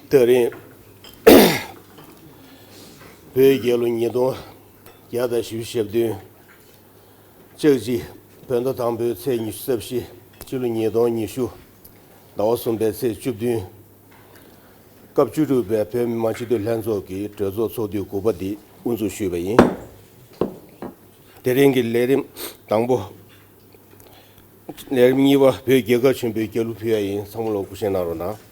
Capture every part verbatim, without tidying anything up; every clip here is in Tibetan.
ད་རིང་བོད་རྒྱལ་ལོ་ཉིས་སྟོང་བརྒྱ་དང་བཞི་བཅུ་ཞེ་བདུན། ལྕགས་བྱི་བོད་ཟླ་དང་པོའི་ཚེས་ཉི་ཤུ་རྩ་བཞི། སྤྱི་ལོ་ཉིས་སྟོང་ཉི་ཤུ་ཟླ་བ་གསུམ་པའི་ཚེས་བཅུ་བདུན། སྐབས་བཅུ་དྲུག་པའི་བོད་མི་མང་སྤྱི་འཐུས་ལྷན་ཚོགས་ཀྱི་གྲོས་ཚོགས་ཚོགས་དུས་དགུ་པ་འདི་དབུ་འཛུགས་ཞུས་པ་ཡིན། དེ་རིང་གི་ལས་རིམ་དང་པོ། ལས་རིམ་གཉིས་པ། བོད་རྒྱལ་ཁབ་ཆེན་པོའི་རྒྱལ་གླུ་ཕུལ་ཡ་ཡིན། ཚང་མ་ལ་སྐུ་བཞེངས་གནང་རོགས་གནང་།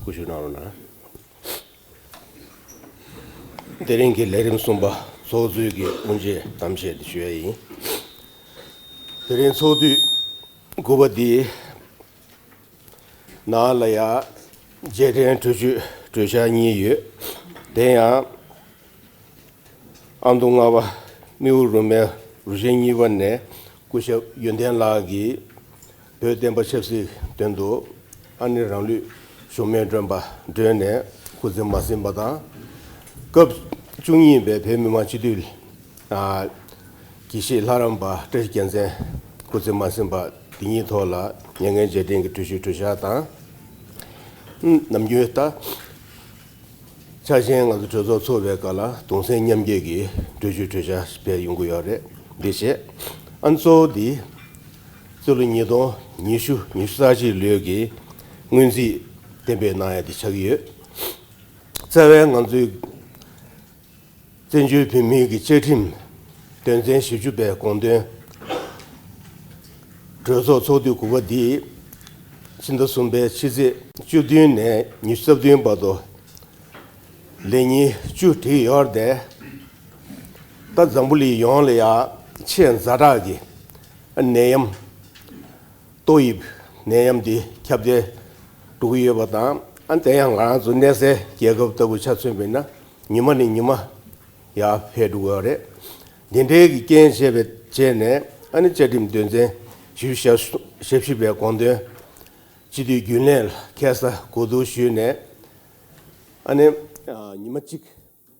སྐུ་གཞོགས་གནང་རོགས་གནང་། དེ་རིང་གི་ལས་རིམ་གསུམ་པ། ཚོགས་གཙོའི་གི་དབུ་འབྱེད་གཏམ་བཤད་དེ་ཞུ་ཡ་ཡིན། དེ་རིང་ཚོགས་དུས་དགུ་པ་འདི་ནང་ལ་ཡ་རྗེས་དྲན་གྲོས་ཆོད་གྲོས་འཆར་གཉིས་ཡོད། དེ་ཡང་ཨ་མདོ་ལྔ་པ་རྨེའུ་རུ་མའི་རུ་ཆེན་གཉིས་པ་ནས་སྐུ་ཞབས་ཡོན་ཏན་ལགས་ཀྱིས་བོད་བསྟན་པ་ཆབ་སྲིད་དོན་དུ་ཨ་ནི་རང་ལུས་ཞུམ་མེར་བསྒྲོན་པ་བསྒྲོན་ནས་སྐུ་ཚེ་མ་ཟིན་པ་དང་། སྐབས་བཅུ་གཉིས་པའི་བོད་མི་མང་སྤྱི་འཐུས་ཨ་དགེ་བཤེས་ལྷ་རམས་པ་བཀྲ་ཤིས་རྒྱལ་མཚན་སྐུ་ཚེ་མ་ཟིན་པ་འདི་ཉིད་ཐོག་ལ་མྱ་ངན་རྗེས་དྲན་གྱི་གྲོས་ཆོད་གྲོས་འཆར་དང་། ནམ་རྒྱུན་ལྟར་འཆར་ཅན་ང་ཚོ་གྲོས་ཚོགས་ཚོགས་པའི་སྐབས་ལ་གདུང་སེམས་མཉམ་སྐྱེད་ཀྱི་གྲོས་ཆོད་གྲོས་འཆར་སྤེལ་ཡོང་གི་ཡོད་རེད། འདི་བྱས་ཨ་གཙོ་བོ་འདི་སྤྱི་ལོ་ཉིས་སྟོང་ཉི་ཤུ་ཉི་ཤུ་རྩ་གཅིག་ལོའི་གི་སྔོན་རྩིས་གཏན་འབེབས་གནང་ཡ་འདི་ཆགས་ཀྱི་ཡོད། རྩ་བའི་ང་ཚོའི་བཙན་བྱོལ་བོད་མིའི་གི་བཅའ་ཁྲིམས་དོན་ཚན་བཞི་བཅུ་པའི་དགོངས་དོན། གྲོས་ཚོགས་ཚོགས་དུས་དགུ་པ་འདིས་ཕྱི་ཟླ་གསུམ་པའི་ཕྱི་ཚེས་བཅུ་བདུན་ནས་ཉི་ཤུ་རྩ་བདུན་བར་དུ་ལས་ཉིན་བཅུ་བསྒྲིགས་ཡོད་རེད་དེ། ད་འཛམ་བུ་གླིང་ཡོངས་ལ་ཡ་ཆེས་ཛ་དྲག་གི་ནད་ཡམས། ཏོག་དབྱིབས་ནད་ཡམས་འདི་ཁྱབ་གདལ་འགྲོ་གི་ཡོད་པ་དང་། ཨ་དེ་ཡང་ང་རང་ཚོ་གནས་སའི་རྒྱལ་ཁབ་ལྟ་བུ་ཆ་མཚོན་པ་ཡིན་ན་ཉི་མ་ནས་ཉི་མ་ཡར་འཕེལ་འགྲོ་གི་ཡོད་རེད། འདི་འདྲའི་གི་རྐྱེན་བྱས་པའི་བྱས་ནས་ཨ་ནི་བཅའ་ཁྲིམས་དོན་ཚན་བཞི་བཅུ་ཞེ་བཞི་པའི་དགོངས་དོན་སྤྱི་འཐུས་རྒྱུན་ལས་ལ་ཁ་ས་གོ་བསྡུར་ཞུས་ནས་ཨ་ནི་ཉི་མ་གཅིག་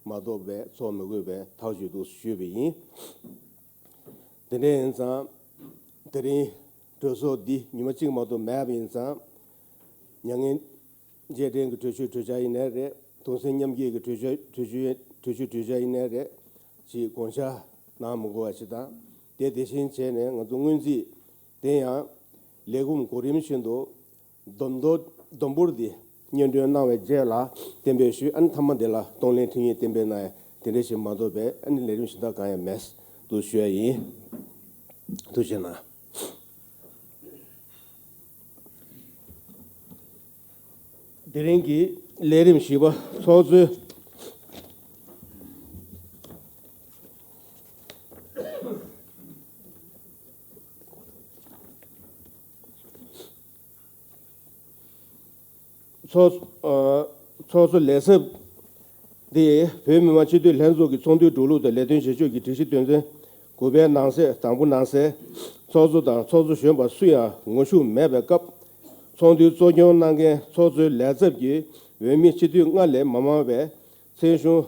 མ་གཏོགས་པའི་ཚོགས་མི་དགོས་པའི་ཐག་གཅོད་འདུག་ཞུས་པ་ཡིན། དེ་འདྲ་ཡིན་ཙང་། དེ་རིང་གྲོས་ཚོགས་འདི་ཉི་མ་གཅིག་མ་གཏོགས་མེད་པ་ཡིན་ཙང་། མྱ་ངན་རྗེས་དྲན་གྱི་གྲོས་ཆོད་གྲོས་འཆར་ཡིན་ནའི་རེད། གདུང་སེམས་མཉམ་སྐྱེད་ཀྱི་གྲོས་ཆོད་གྲོས་ཆོད་གྲོས་ཆོད་གྲོས་འཆར་ཡིན་ནའི་རེད། ཅིག་དགོངས་འཆར་གནང་མི་དགོས་པ་ཞིག་དང་། དེ་དེ་བཞིན་བྱས་ནས་ང་ཚོ་སྔོན་རྩིས་དེ་ཡང་ལས་ཁུངས་གོ་རིམ་བཞིན་དུ་བསྡོམས་ཐོ་བསྡོམས་འབོར་འདི་སྙན་སྒྲོན་གནང་བའི་རྗེས་ལ་གཏན་འབེབས་ཞུས། ཨ་ནི་མཐའ་མ་འདི་ལ་གཏོང་ལེན་འཕྲིན་ཡིག་གཏན་འབེབས་གནང་ཡ་དེ་འདྲ་ཞིག་མ་གཏོགས་པའི་ཨ་ནི་ལས་རིམ་གཞན་དག་གང་ཡང་མེད་འདུག་ཞུ་ཡ་ཡིན། ཐུགས་རྗེ་གནང་། དེ་རིང་གི་ལས་རིམ་བཞི་པ། ཚོགས་གཙོའི་ཚོགས། ཨ། ཚོགས་གཙོ་ལས་ཚབ་དེ་བོད་མི་མང་སྤྱི་འཐུས་ལྷན་ཚོགས་ཀྱི་ཚོགས་འདུའི་འགྲོ་ལུགས་དང་ལས་དོན་བྱེད་ཕྱོགས་ཀྱི་སྒྲིག་གཞི་དོན་ཚན་དགུ་པའི་ནང་གསེས་དང་པོ་ནང་གསལ། ཚོགས་གཙོ་དང་ཚོགས་གཙོ་གཞོན་པ་སུ་ཡང་ངོ་ཤུགས་མེད་པའི་སྐབས། ཚོགས་འདུའི་གཙོ་སྐྱོང་གནང་མཁན་ཚོགས་གཙོའི་ལས་ཚབ་ཀྱིས་ འོས་མི་སྤྱི་འཐུས་ལྔ་ལས་མ་མང་བས་མཚན་གཞུང་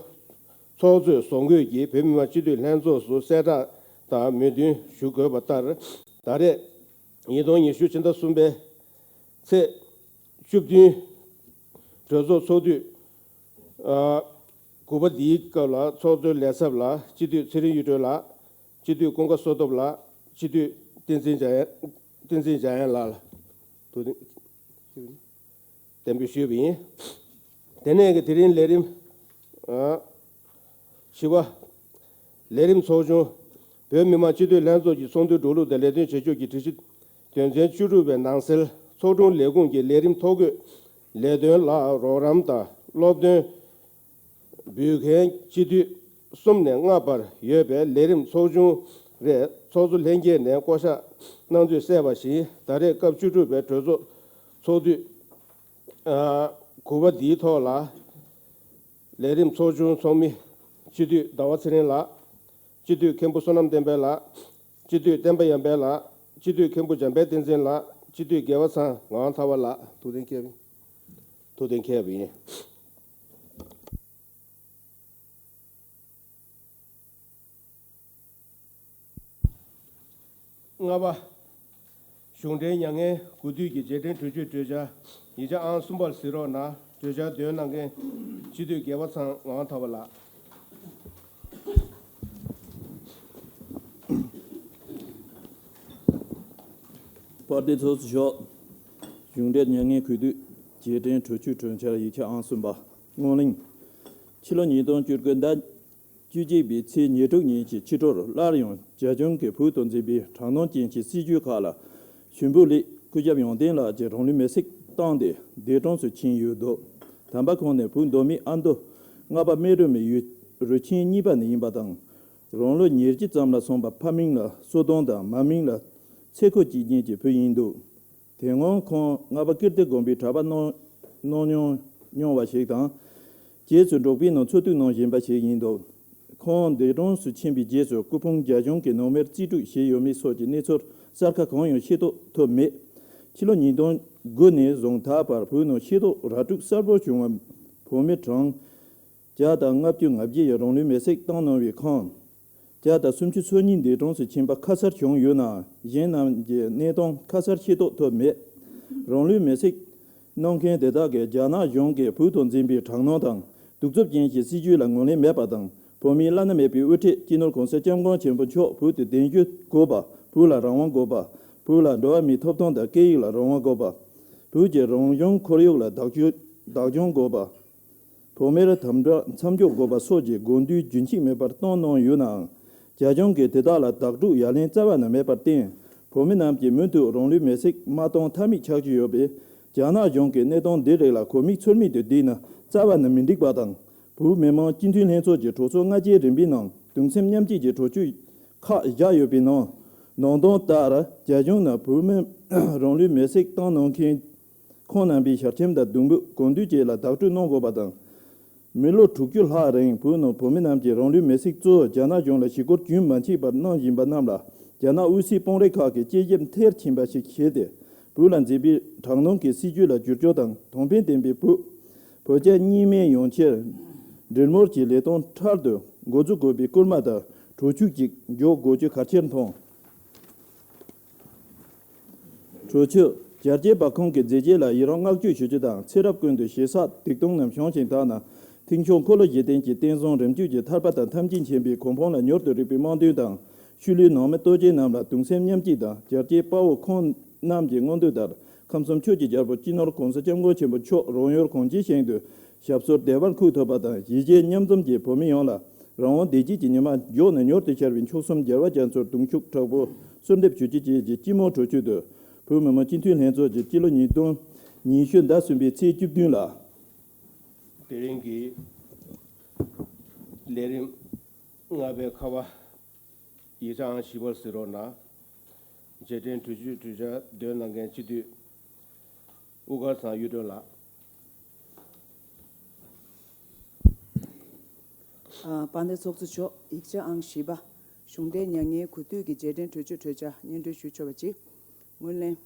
ཚོགས་གཙོས་བཟོ་འགོད་ཀྱིས་བོད་མི་མང་སྤྱི་འཐུས་ལྷན་ཚོགས་སུ་གསལ་བསྒྲགས་དང་མོས་མཐུན་ཞུ་དགོས་པ་ལྟར། ད་རེས་ཉིས་སྟོང་ཉི་ཤུ་ཕྱི་ཟླ་གསུམ་པའི་ཚེས་བཅུ་བདུན་གྲོས་ཚོགས་ཚོགས་དུས་ཨ་དགུ་པ་འདིའི་སྐབས་ལ་ཚོགས་གཙོའི་ལས་ཚབ་ལ་སྤྱི་འཐུས་ཚེ་རིང་གཡུ་སྒྲོན་ལགས། སྤྱི་འཐུས་ཀུན་དགའ་བསོད་སྟོབས་ལགས། སྤྱི་འཐུས་བསྟན་འཛིན་འཇམ་དབྱངས། བསྟན་འཛིན་འཇམ་དབྱངས་ལགས་ལ་ཐུགས་གཏན་འབེབས་ཞུས་པ་ཡིན། དེ་ནས་ཀྱི་དེ་རིང་ལས་རིམ་ཨ་བཞི་པ། ལས་རིམ་ཚོགས་ཆུང་། བོད་མི་མང་སྤྱི་འཐུས་ལྷན་ཚོགས་ཀྱི་ཚོགས་འདུའི་འགྲོ་ལུགས་དང་ལས་དོན་བྱེད་ཕྱོགས་ཀྱི་སྒྲིག་གཞི་དོན་ཚན་བཅུ་དྲུག་པའི་ནང་གསལ། ཚོགས་དྲུང་ལས་ཁུངས་ཀྱི་ལས་རིམ་ཐོ་འགོད། ལས་དོན་ལ་རོགས་རམ་དང་སློབ་སྟོན་འབུལ་མཁན་སྤྱི་འཐུས་གསུམ་ནས་ལྔ་བར་ཡོད་པའི་ལས་རིམ་ཚོགས་ཆུང་རེ་ཚོགས་གཙོ་ལྷན་རྒྱས་ནས་བསྐོ་གཞག་གནང་ཚུལ་གསལ་བ་བཞིན། ད་རེས་སྐབས་བཅུ་དྲུག་པའི་གྲོས་ཚོགས་ཚོགས་དུས་ཨ་དགུ་པ་འདིའི་ཐོག་ལ། ལས་རིམ་ཚོགས་ཆུང་ཚོགས་མི། སྤྱི་འཐུས་ཟླ་བ་ཚེ་རིང་ལགས། སྤྱི་འཐུས་མཁན་པོ་བསོད་ནམས་བསྟན་འཕེལ་ལགས། སྤྱི་འཐུས་བསྟན་པ་ཡར་འཕེལ་ལགས། སྤྱི་འཐུས་མཁན་པོ་འཇམ་དཔལ་བསྟན་འཛིན་ལགས། སྤྱི་འཐུས་རྒྱལ་བ་ཚང་ངག་དབང་ཐར་པ་ལགས། ཐུགས་གཏན་འཁེལ་བ་ཡིན། ཐུགས་གཏན་འཁེལ་བ་ཡིན། ལྔ་པ། གཞུང་འབྲེལ་མྱ་ངན་གུས་འདུད་ཀྱི་རྗེས་དྲན་གྲོས་ཆོད་གྲོས་འཆར་ཡིག་ཆ་ཨང་གསུམ་པར་གཟིགས་རོགས་གནང་། གྲོས་འཆར་འདོན་གནང་མཁན་སྤྱི་འཐུས་རྒྱལ་བ་ཚང་ངག་དབང་ཐར་པ་ལགས། དཔལ་ལྡན་ཚོགས་གཙོ་མཆོག་གཞུང་འབྲེལ་མྱ་ངན་གུས་འདུད་རྗེས་དྲན་གྲོས་ཆོད་གྲོས་འཆར་ཡིག་ཆ་ཨང་གསུམ་པ། སྔོན་གླེང་། ཕྱི་ལོ་ཉིས་སྟོང་བཅུ་དགུ་ཟླ་བཅུ་གཅིག་པའི་ཚེས་ཉེར་དྲུག་ཉིན་གྱི་ཕྱི་དྲོར་སླར་ཡང་རྒྱ་གཞུང་གིས་བོད་དུ་འཛིན་པའི་དྲག་གནོན་ཅན་གྱི་སྲིད་བྱུས་ཁག་ལ་ཞུ་འབོད་སླད་སྐུ་ཞབས་ཡོན་ཏན་ལགས་ཀྱིས་རང་ལུས་མེར་སྲེག་བཏང་སྟེ་འདས་གྲོངས་སུ་ཕྱིན་ཡོད་འདུག་དམ་པ་ཁོང་ནི་བོད་མདོ་སྨད་ཨ་མདོ་རྔ་པ་སྨད་རུ་མའི་ཡུལ་རུ་ཆེན་གཉིས་པ་ནས་ཡིན་པ་དང་། རང་ལོ་ཉེར་གཅིག་ཙམ་ལ་སོན་པ་ཕ་མིང་ལ་བསོད་སྡོང་དང་མ་མིང་ལ་ཚེ་ཁོ་གཅིག་གཉིས་ཀྱི་བུ་ཡིན་འདུག་དེ་སྔོན་ཁོང་རྔ་པ་ཀིརྟི་དགོན་པའི་གྲྭ་པ་གནང་གནང་མྱོང་མྱོང་བ་ཞིག་དང་། རྗེས་སུ་འབྲོག་པའི་ནང་འཚོ་སྡོད་གནང་བཞིན་པ་ཞིག་ཡིན་འདུག་ཁོང་འདས་གྲོངས་སུ་ཕྱིན་པའི་རྗེས་སུ་སྐུ་ཕུང་རྒྱ་གཞུང་གིས་ནང་མིར་རྩིས་སྤྲོད་བྱས་ཡོད་མེད་སོགས་ཀྱི་གནས་ཚུལ་གསར་ཁ་གང་ཡང་ཤེས་རྟོགས་ཐུབ་མེད། ཕྱི་ལོ་ཉིས་སྟོང་དགུ་ནས་བཟུང་ད་བར་བོད་ནང་ཤེས་རྟོགས་ར་སྤྲོད་གསལ་པོ་བྱུང་བ། བོད་མི་གྲངས་བརྒྱ་དང་ལྔ་བཅུ་ང་བརྒྱད་ཡིས་རང་ལུས་མེར་སྲེག་བཏང་གནང་བའི་ཁོངས། བརྒྱ་དང་སུམ་ཅུ་སོ་གཉིས་འདས་གྲོངས་སུ་ཕྱིན་པ་ཁ་གསལ་བྱུང་ཡོད་ནའང་། གཞན་རྣམས་ཀྱི་གནས་སྟངས་ཁ་གསལ་ཤེས་རྟོགས་ཐུབ་མེད། རང་ལུས་མེར་སྲེག་གནང་མཁན་དེ་དག་གིས་རྒྱ་ནག་གཞུང་གིས་བོད་དུ་འཛིན་པའི་དྲག་གནོན་དང་གདུག་རྩུབ་ཅན་གྱི་སྲིད་བྱུས་ལ་ངོས་ལེན་མེད་པ་དང་། བོད་མིའི་བླ་ན་མེད་པའི་དབུ་ཁྲིད་སྤྱི་ནོར་གོང་ས་སྐྱབས་མགོན་ཆེན་པོ་མཆོག་བོད་དུ་གདན་ཞུ་དགོས་པ། བོད་ལ་རང་དབང་དགོས་པ། བོད་ལ་འགྲོ་བ་མིའི་ཐོབ་ཐང་དང་སྐད་ཡིག་ལ་རང་དབང་དགོས་པ། བོད་ཀྱི་རང་བྱུང་ཁོར་ཡུག་ལ་བདག་སྐྱོང་བདག་སྐྱོང་དགོས་པ། བོད་མིར་དམ་དྲག་མཚམས་འཇོག་དགོས་པ་སོགས་ཀྱི་དགོངས་དོན་རྒྱུན་ཆད་མེད་པར་བཏོན་གནང་ཡོད་ནའང་། རྒྱ་གཞུང་གིས་དེ་དག་ལ་བདག་སྤྲོད་ཡ་ལན་རྩ་བ་ནས་མེད་པར་བརྟེན། བོད་མི་རྣམས་ཀྱིས་མུ་མཐུད་རང་ལུས་མེར་སྲེག་མ་གཏོང་ཐབས་མེད་ཆགས་ཀྱི་ཡོད་པས། རྒྱ་ནག་གཞུང་གིས་གནད་དོན་འདི་རིགས་ལ་གོ་མིག་ཚུར་མིག་ཏུ་བསྡུས་ན་རྩ་བ་ནས་མི་འགྲིག་པ་དང་། བོད་མི་མང་སྤྱི་འཐུས་ལྷན་ཚོགས་ཀྱི་གྲོས་ཚོགས་ལྔ་བཅུའི་རིམ་པའི་ནང་གདུང་སེམས་མཉམ་སྐྱེད་ཀྱི་གྲོས་ཆོད་ཁག་བཞག་ཡོད་པའི་ནང་། ནང་དོན་ལྟར། རྒྱ་གཞུང་ནི་བོད་མི་རང་ལུས་མེར་སྲེག་བཏང་གནང་མཁན་ཁོང་རྣམ་པའི་ཞལ་ཆེམས་དང་གདུང་འབོད་གང་འདུལ་བཅས་ལ་བདག་སྤྲོད་གནང་དགོས་པ་དང་། མི་ལོ་དྲུག་ཅུ་ལྷག་རིང་བོད་ནང་བོད་མི་རྣམས་ཀྱིས་རང་ལུས་མེར་སྲེག་གཙོ་བོ་རྒྱ་ནག་གཞུང་ལ་ཞུ་སྐུལ་རྒྱུན་མ་ཆད་པར་གནང་བཞིན་པ་རྣམས་ལ་རྒྱ་ནག་དབུས་སའི་དཔོན་རིགས་ཁག་གིས་དཔྱད་ཞིབ་མཐིལ་ཕྱིན་པ་ཞིག་བྱས་ཏེ། བོད་ལ་འཛིན་པའི་དྲག་གནོན་གྱི་སྲིད་བྱུས་ལ་བསྒྱུར་བཅོས་དང་དོན་ཕན་ལྡན་པའི་བོད་བོད་རྒྱ་གཉིས་སྨན་ཡོང་ཕྱིར་འབྲེལ་མོལ་གྱི་ལས་དོན་འཕྲལ་དུ་འགོ་འཛུགས་དགོས་པའི་སྐུལ་མ་དང་གྲོས་ཆོད་ཅིག་འཇོག་དགོས་རྒྱུ་གལ་ཆེར་མཐོང་། གྲོས་ཆོད། རྒྱལ་གཅེས་པ་ཁོང་གི་མཛད་རྗེས་ལ་ཡི་རང་བསྔགས་བརྗོད་ཞུ་རྒྱུ་དང་། ཚེ་རབས་ཀུན་ཏུ་ཞེ་ས་སྡིག་ལྟུང་རྣམས་བྱང་ཞིང་དག་ན། མཐིང་ཆུང་འཁོར་ལོ་བཞི་ལྡན་གྱི་བསྟན་བཟང་རིམ་བརྒྱུད་ཀྱི་ཐར་པ་དང་ཐམས་ཅད་མཁྱེན་པའི་གོ་འཕང་ལ་མྱུར་དུ་རེག་པའི་སྨོན་འདུན་དང་། ཤུལ་ལུས་ནང་མི་ལྟོ་འགྱེད་རྣམས་ལ་གདུང་སེམས་མཉམ་སྐྱེད་དང་། རྒྱལ་གཅེས་དཔའ་བོ་ཁོང་རྣམས་ཀྱི་མངོན་འདོད་ལྟར། ཁམས་གསུམ་ཆོས་ཀྱི་རྒྱལ་པོ་སྤྱི་ནོར་གོང་ས་སྐྱབས་མགོན་ཆེན་པོ་མཆོག་རང་ཡུལ་གངས་ཅན་ཞིང་དུ་ཞབས་སོར་བདེ་བར་འཁོད་ཐུབ་པ་དང་། གཞིས་བྱེས་མཉམ་འཛོམས་ཀྱིས་བོད་མི་ཡོངས་ལ་རང་དབང་བདེ་སྐྱིད་ཀྱི་ཉི་མ་མགྱོགས་ནས་མྱུར་དུ་ཤར་བའི་མཆོག་གསུམ་རྒྱལ་བ་རྒྱ་མཚོར་གདུང་ཤུགས་དྲག་པོས་གསོལ་འདེབས་ཞུ་རྒྱུ་བཅས་ཀྱི་སྤྱི་མོས་གྲོས་ཆོད་དུ། བོད་མི་མང་སྤྱི་འཐུས་ལྷན་ཚོགས་ཀྱི་སྤྱི་ལོ་ཉིས་སྟོང་ཉི་ཤུ་ཟླ་གསུམ་པའི་ཚེས་བཅུ་བདུན་ལ། དེ་རིང་གི་ལས་རིམ་ལྔ་པའི་ཁ་པ་ཡིག་ཆ་ཨང་བཞི་པར་གཟིགས་རོགས་གནང་། རྗེས་དྲན་གྲོས་ཆོད་གྲོས་འཆར་འདོན་གནང་མཁན་སྤྱི་འཐུས་དབུ་དཀར་ཚང་གཡུ་སྒྲོན་ལགས། ཨ། དཔལ་ལྡན་ཚོགས་གཙོ་མཆོག་ཡིག་ཆ་ཨང་བཞི་པ། གཞུང་འབྲེལ་མྱ་ངན་གུས་འདུད་ཀྱི་རྗེས་དྲན་གྲོས་ཆོད་གྲོས་འཆར་སྙན་སྒྲོན་ཞུ་ཆོག་པ་ཅིག་སྔོན་གླེང་།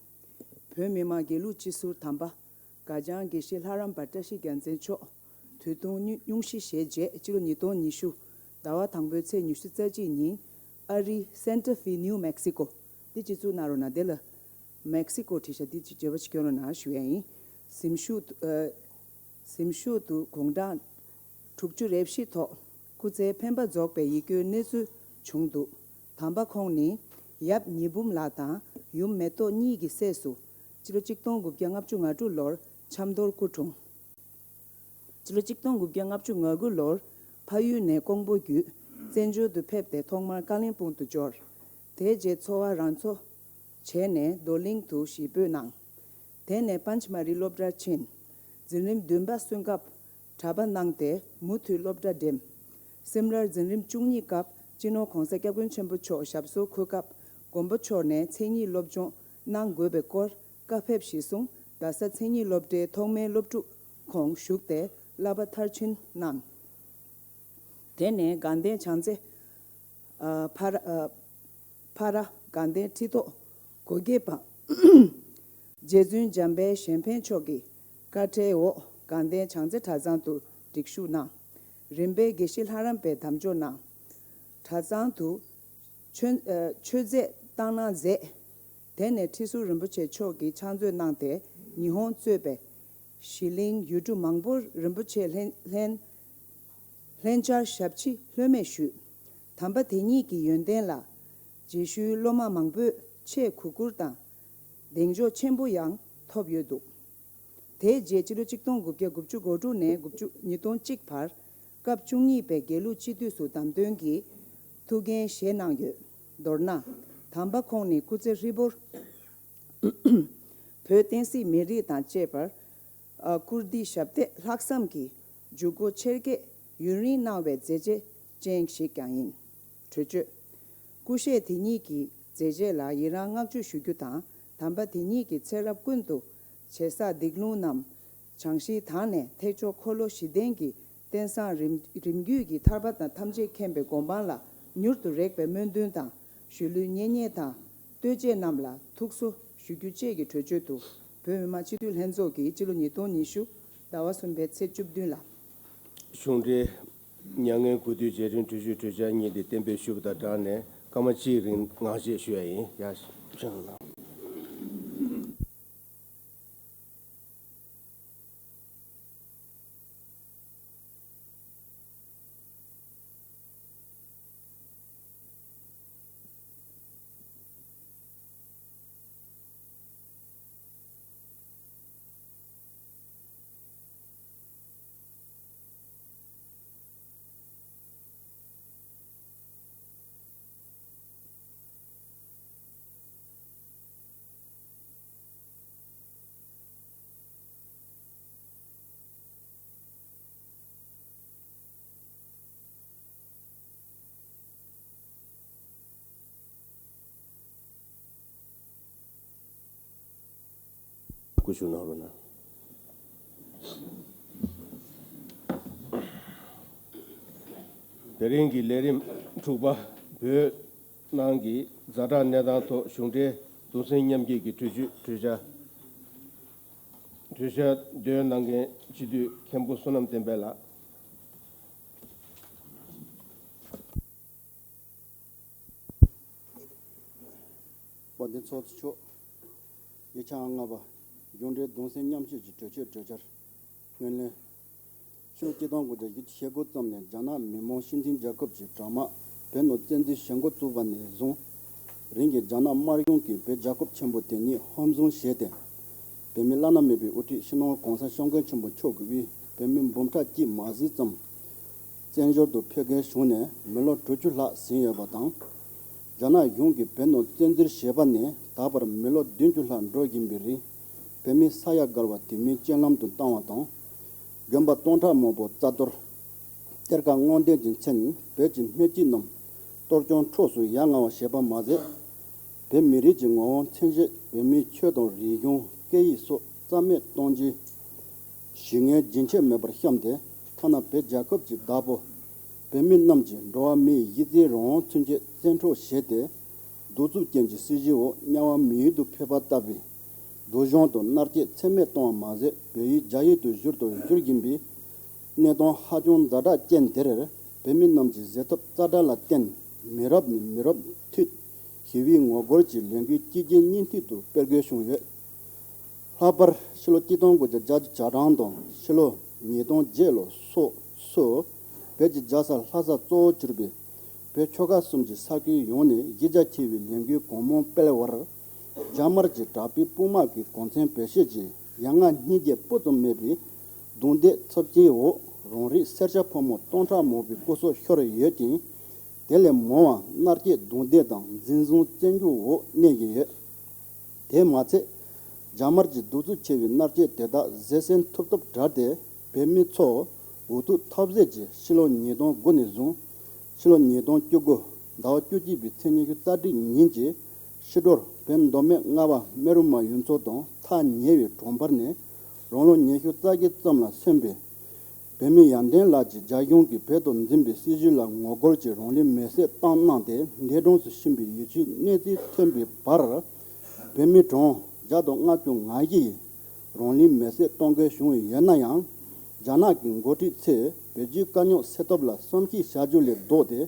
བོད་མི་མང་དགེ་ལུགས་སྤྱི་ཟུར་དམ་པ། སྒ་བྱང་དགེ་བཤེས་ལྷ་རམས་པ་བཀྲ་ཤིས་རྒྱལ་མཚན་མཆོག་དུས་ཐུང་སྙུང་སྙུང་གཞི་བཞེས་རྗེས་སྤྱི་ལོ་ཉིས་སྟོང་ཉི་ཤུ་ཟླ་བ་དང་པོའི་ཚེས་ཉི་ཤུ་རྩ་གཅིག་ཉིན་ཨ་རིའི་སན་ཊ་ཧྥེ་ནིའུ་མེག་སི་ཀོ། འདི་སྤྱི་གཙུག་ན་རོ་ན་དེ་ལ་མེག་སི་ཀོ་བྲིས་ཤག་འདི་ཅིག་བརྗེ་བ་ཅིག་སྐྱོན་རོགས་གནང་ཞུ་ཡ་ཡིན། གཟིམ་ཤོག་ཏུ་ཨ། གཟིམ་ཤོག་ཏུ་དགུང་གྲངས་དྲུག་ཅུ་རེ་བཞི་ཐོག་སྐུ་ཚེ་འཕེན་པ་རྫོགས་པའི་ཡིད་སྐྱོའི་གནས་ཚུལ་བྱུང་འདུག་དམ་པ་ཁོང་ནི་ཡབ་ཉི་འབུམ་ལགས་དང་ཡུམ་མེ་ཏོག་གཉིས་ཀྱི་སྲས་སུ་སྤྱི་ལོ་གཅིག་སྟོང་དགུ་བརྒྱ་ལྔ་བཅུ་ང་དྲུག་ལོར་ཆབ་མདོར་སྐུ་འཁྲུངས། སྤྱི་ལོ་གཅིག་སྟོང་དགུ་བརྒྱ་ལྔ་བཅུ་ང་དགུ་ལོར་ཕ་ཡུལ་ནས་ཀོང་པོ་བརྒྱུད་བཙན་བྱོལ་དུ་ཕེབས་ཏེ་ཐོག་མར་ཀ་ལིམ་པོང་དུ་འབྱོར། དེ་རྗེས་འཚོ་བ་རང་འཚོ་བྱས་ནས་རྡོར་གླིང་དུ་གཞིས་སྤོས་གནང་། དེ་ནས་པཉྩ་མ་རི་སློབ་གྲྭར་ཕྱིན། འཛིན་རིམ་བདུན་པ་སོན་སྐབས་གྲྭ་པ་གནང་སྟེ་མུ་མཐུད་སློབ་གྲྭ་འགྲིམས། སིམ་ལར་འཛིན་རིམ་བཅུ་གཉིས་སྐབས་སྤྱི་ནོར་༧གོང་ས་༧སྐྱབས་མགོན་ཆེན་པོ་མཆོག་ཞབས་སོར་འཁོད་སྐབས་མགོན་པོ་མཆོག་ནས་མཚན་ཉིད་སློབ་སྦྱོང་གནང་དགོས་པའི་སྐོར་བཀའ་ཕེབས་གཞིར་བཟུང་རྡ་ས་མཚན་ཉིད་སློབ་གྲྭའི་ཐོག་མའི་སློབ་ཕྲུག་ཁོངས་ཞུགས་ཏེ་བསླབ་པ་མཐར་ཕྱིན་གནང་། དེ་ནས་དགའ་ལྡན་བྱང་རྩེ། ཨ། ཕ་ར། ཨ། ཕ་ར་དགའ་ལྡན་ཁྲི་ཐོག་སྒོ་བརྒྱད་པ་རྗེ་བཙུན་འཇམ་དཔལ་གཞན་ཕན་མཆོག་གི་བཀའ་ཁྲིད་འོག་དགའ་ལྡན་བྱང་རྩེ་གྲྭ་ཚང་དུ་སྒྲིག་ཞུགས་གནང་། རིམ་པས་དགེ་བཤེས་ལྷ་རམས་པའི་དམ་བཅའ་གནང་། གྲྭ་ཚང་དུ་མཆོད། ཨ། མཆོད་རྫས་བཏང་གནང་མཛད། དེ་ནས་ཁྲི་ཟུར་རིན་པོ་ཆེ་མཆོག་གིས་ཕྱག་མཛོད་གནང་སྟེ་ཉི་ཧོང་གཙོས་པའི་གཞིས་གླིང་ཡུལ་གྲུ་མང་པོར་རིན་པོ་ཆེ་ལྷན་ལྷན་ལྷན་བཅར་ཞབས་ཕྱི་ལྷོད་མེད་ཞུས། དམ་པ་དེ་ཉིད་ཀྱི་ཡོན་ཏན་ལ་རྗེས་ཤུལ་སློབ་མ་མང་པོས་ཆེས་གུས་བཀུར་དང་གདེང་འཇོག་ཆེན་པོ་ཡང་ཐོབ་ཡོད་འདུག་དེའི་རྗེས་སྤྱི་ལོ་གཅིག་སྟོང་དགུ་བརྒྱ་དགུ་བཅུ་གོ་དྲུག་ནས་དགུ་བཅུ་ཉིས་སྟོང་གཅིག་བར་སྐབས་བཅུ་གཉིས་པའི་དགེ་ལུགས་སྤྱི་འཐུས་སུ་བདམས་ཐོན་གྱི་ཐུགས་འགན་བཞེས་གནང་ཡོད། མདོར་ན། དམ་པ་ཁོང་ནི་སྐུ་ཚེ་ཧྲིལ་པོར་བོད་བསྟན་སྲིད་མི་རིགས་དང་བཅས་པར་ཨ། བཀུར་སྟི་ཞབས་འདེགས་ལྷག་བསམ་གྱིས་འཇུག་སྒོ་ཆེར་སྐྱེད་ཡུན་རིང་གནང་བའི་མཛད་རྗེས་ཅན་ཞིག་ཀྱང་ཡིན། གྲོས་ཆོད། སྐུ་གཤེགས་དེ་ཉིད་ཀྱི་མཛད་རྗེས་ལ་ཡི་རང་བསྔགས་བརྗོད་ཞུ་རྒྱུ་དང་། དམ་པ་དེ་ཉིད་ཀྱི་ཚེ་རབས་ཀུན་ཏུ་བྱས་བསགས་སྡིག་ལུང་རྣམས་བྱང་ཞིང་དག་ནས་ཐེག་མཆོག་འཁོར་ལོ་བཞི་ལྡན་གྱི་རྟེན་བཟང་རིམ་རིམ་བརྒྱུད་ཀྱི་ཐར་པ་དང་ཐམས་ཅད་མཁྱེན་པའི་གོ་འཕང་ལ་མྱུར་དུ་རེག་པའི་སྨོན་འདུན་དང་། གཞིས་ལུས་གཉེན་ཉེ་དང་ལྟོས་བཅས་རྣམས་ལ་ཐུགས་གསོ་ཞུ་རྒྱུ་བཅས་ཀྱི་གྲོས་ཆོད་དུ་བོད་མི་མང་སྤྱི་འཐུས་ལྷན་ཚོགས་ཀྱིས་སྤྱི་ལོ་ཉིས་སྟོང་ཉི་ཤུ་ཟླ་བ་གསུམ་པའི་ཚེས་བཅུ་བདུན་ལ། གཞུང་འབྲེལ་མྱ་ངན་གུས་འདུད་རྗེས་དྲན་གྲོས་ཆོད་གྲོས་འཆར་གཉིས་དེ་གཏན་འབེབས་ཞུས་པ་དང་སྦྲགས་ནས་སྐར་མ་གཅིག་རིང་ངག་བཅད་ཞུ་ཡ་ཡིན། ཡ། ཕྱག་ལ། སྐུ་གཞུག་གནང་རོགས་གནང་། དེ་རིང་གི་ལས་རིམ་དྲུག་པ། བོད་ནང་གི་ཛ་དྲག་གནས་སྟངས་ཐོག་གཞུང་འབྲེལ་གདུང་སེམས་མཉམ་སྐྱེད་ཀྱི་གྲོས་ཆོད་གྲོས་འཆར། གྲོས་འཆར་འདོན་གནང་མཁན་སྤྱི་འཐུས་མཁན་པོ་བསོད་ནམས་བསྟན་འཕེལ་ལགས། དཔལ་ལྡན་ཚོགས་གཙོ་མཆོག་ཉེ་ཆར་ལྔ་པ། གཞུང་འབྲེལ་གདུང་སེམས་མཉམ་སྐྱེད་ཀྱི་གྲོས་ཆོད་གྲོས་འཆར། སྔོན་གླེང་། ཕྱི་ལོ་ཆིག་སྟོང་དགུ་བརྒྱ་བཞི་བཅུ་ཞེ་དགུ་ཙམ་ནས་རྒྱ་ནག་མི་དམངས་སྤྱི་མཐུན་རྒྱལ་ཁབ་ཀྱི་དྲག་དམག་བོད་ནང་བཙན་འཛུལ་བྱེད་འགོ་བཙུགས་པ་ནས་བཟུང་། རིང་གི་རྒྱ་ནག་དམར་གཞུང་གིས་བོད་རྒྱལ་ཁབ་ཆེན་པོ་དེ་ཉིད་ཧམ་བཟུང་བྱས་ཏེ། བོད་མི་བླ་ན་མེད་པའི་དབུ་ཁྲིད་སྤྱི་ནོར་གོང་ས་སྐྱབས་མགོན་ཆེན་པོ་མཆོག་གིས་བོད་མི་འབུམ་ཕྲག་གཅིག་མ་ཟིན་ཙམ་བཙན་བྱོལ་དུ་ཕེབས་འགན་བྱུང་ནས་མི་ལོ་དྲུག་ཅུ་ལྷག་ཟིན་ཡོད་པ་དང་། རྒྱ་ནག་གཞུང་གིས་བོད་ནང་བཙན་འཛུལ་བྱས་པ་ནས་ད་བར་མི་ལོ་བདུན་ཅུ་ལྷག་འགྲོ་བཞིན་པའི་རིང་། བོད་མི་ས་ཡ་བརྒལ་བ་དུས་མིན་རྐྱེན་ལམ་དུ་བཏང་བ་དང་། དགོན་པ་སྟོང་ཕྲག་མང་པོ་རྩ་གཏོར། གཏེར་ཁ་དངོས་ལྡན་གྱི་མཚན་བོད་ཀྱི་སྣོད་བཅུད་རྣམས་གཏོར་སྐྱོན་འཕྲོག་བསྲུང་ཡ་ང་བ་བྱས་པ་མ་ཟད། བོད་མི་རིགས་ཀྱི་ངོ་བོ་མཚོན་བྱེད་བོད་མིའི་ཆོས་དང་རིག་གཞུང་སྐད་ཡིག་སོགས་རྩ་མེད་གཏོང་རྒྱུའི་ཞི་ངན་རྒྱུན་ཆད་མེད་པར་བཤམས་ཏེ། ཐ་ན་བོད་རྒྱལ་ཁབ་ཀྱི་བདག་པོ་བོད་མི་རྣམས་ཀྱི་འགྲོ་བ་མིའི་གཞི་རྩའི་རང་དབང་མཚོན་བྱེད་བཙན་འཕྲོག་བྱས་ཏེ། གདུག་རྩུབ་ཅན་གྱི་སྲིད་བྱུས་འོག་དམྱལ་བ་མི་ཡུལ་དུ་ཕེབས་པ་ལྟ་བུའི་ སྡུག་སྦྱོང་དང་མནར་གཅོད་ཚད་མེད་བཏང་བ་མ་ཟད། བོད་ཡིག་རྒྱ་ཡིག་ཏུ་བསྒྱུར་དང་བསྒྱུར་བཞིན་པའི་གནས་སྟངས་ཧ་ཅང་ཛ་དྲག་ཅན་དེར། བོད་མི་རྣམས་ཀྱི་བཟོད་ཐབས་རྩ་དྲག་ལ་བརྟེན། མི་རབས་ནས་མི་རབས་མཐུད་ཞི་བའི་ངོ་རྒོལ་གྱི་ལས་འགུལ་ཅི་རྒྱས་སྙིང་ཐིག་ཏུ་སྤེལ་དགོས་བྱུང་ཡོད། ལྷག་པར་ཕྱི་ལོ་གཅིག་སྟོང་དགུ་བརྒྱ་བརྒྱད་ཅུ་གྱ་གྲངས་དང་ཕྱི་ལོ་ཉིས་སྟོང་བརྒྱད་ལོ་སོགས་སུ། བོད་ཀྱི་རྒྱལ་ས་ལྷ་སར་གཙོ་བོར་གྱུར་པའི་བོད་ཆོལ་ཁ་གསུམ་གྱི་ས་ཁུལ་ཡོངས་ནས་གཞི་རྒྱ་ཆེ་བའི་ལས་འགུལ་གང་མང་སྤེལ་བར། རྒྱ་དམར་གྱི་དྲག་པོའི་དཔུང་དམག་གིས་གོ་མཚོན་བེད་སྤྱོད་ཀྱིས་ཡ་ང་སྙིང་རྗེ་སྤུ་ཙམ་མེད་པའི་རྡུང་རྡེག་ཚབས་ཆེན་འོག་རང་རིགས་སེར་སྐྱ་ཕོ་མོ་སྟོང་ཕྲག་མང་པོའི་སྐུ་སྲོག་ཤོར་ཡོད་ཅིང་། དེ་ལས་མང་བ་མནར་གཅོད་རྡུང་རྡེག་དང་འཛིན་བཟུང་བཙོན་འཇུག་འོག་གནས་བཞིན་ཡོད། དེ་མ་ཚད། རྒྱ་དམར་གྱི་གདུག་རྩུབ་ཆེ་བའི་མནར་གཅོད་དེ་དག་བཟོད་བསྲན་ཐུབ་ཐབས་བྲལ་ཏེ། བོད་མི་ཚོ་འུ་ཐུག་ཐབས་ཟད་ཀྱིས་ཕྱི་ལོ་ཉིས་སྟོང་དགུ་ནས་བཟུང་། ཕྱི་ལོ་ཉིས་སྟོང་བཅུ་དགུ་ཟླ་བ་བཅུ་གཅིག་པའི་ཚེས་ཉི་ཤུ་རྩ་དྲུག་ཉིན་གྱི་ཕྱི་དྲོར། བོད་མདོ་སྨད་རྔ་བ་སྨན་རི་མ་ཡུལ་ཚོ་དང་ཐག་ཉེ་བའི་གྲོང་པར་ནས། རང་ལོ་ཉི་ཤུ་རྩ་བརྒྱད་ཙམ་ལ་སོན་པའི་བོད་མི་ཡར་ལྡན་ལགས་ཀྱིས་རྒྱ་གཞུང་གིས་བོད་དུ་འཛིན་པའི་སྲིད་བྱུས་ལ་ངོ་རྒོལ་གྱིས་རང་ལུས་མེར་སྲེག་བཏང་གནང་སྟེ། འདས་གྲོངས་སུ་ཕྱིན་པའི་ཡིད་ཆེས་གནས་ཚུལ་ཐོན་པའི་བར། བོད་མི་གྲངས་བརྒྱ་དང་ལྔ་བཅུ་ང་བཞི་ཡིས་རང་ལུས་མེར་སྲེག་གཏོང་དགོས་བྱུང་ཡོད་ན་ཡང་། རྒྱ་ནག་གི་འགོ་ཁྲིད་ཚོས་བོད་རྒྱའི་དཀའ་རྙོག་སེལ་ཐབས་ལ་བསམ་གཞིག་བྱ་རྒྱུ་ལས་ལྡོག་སྟེ།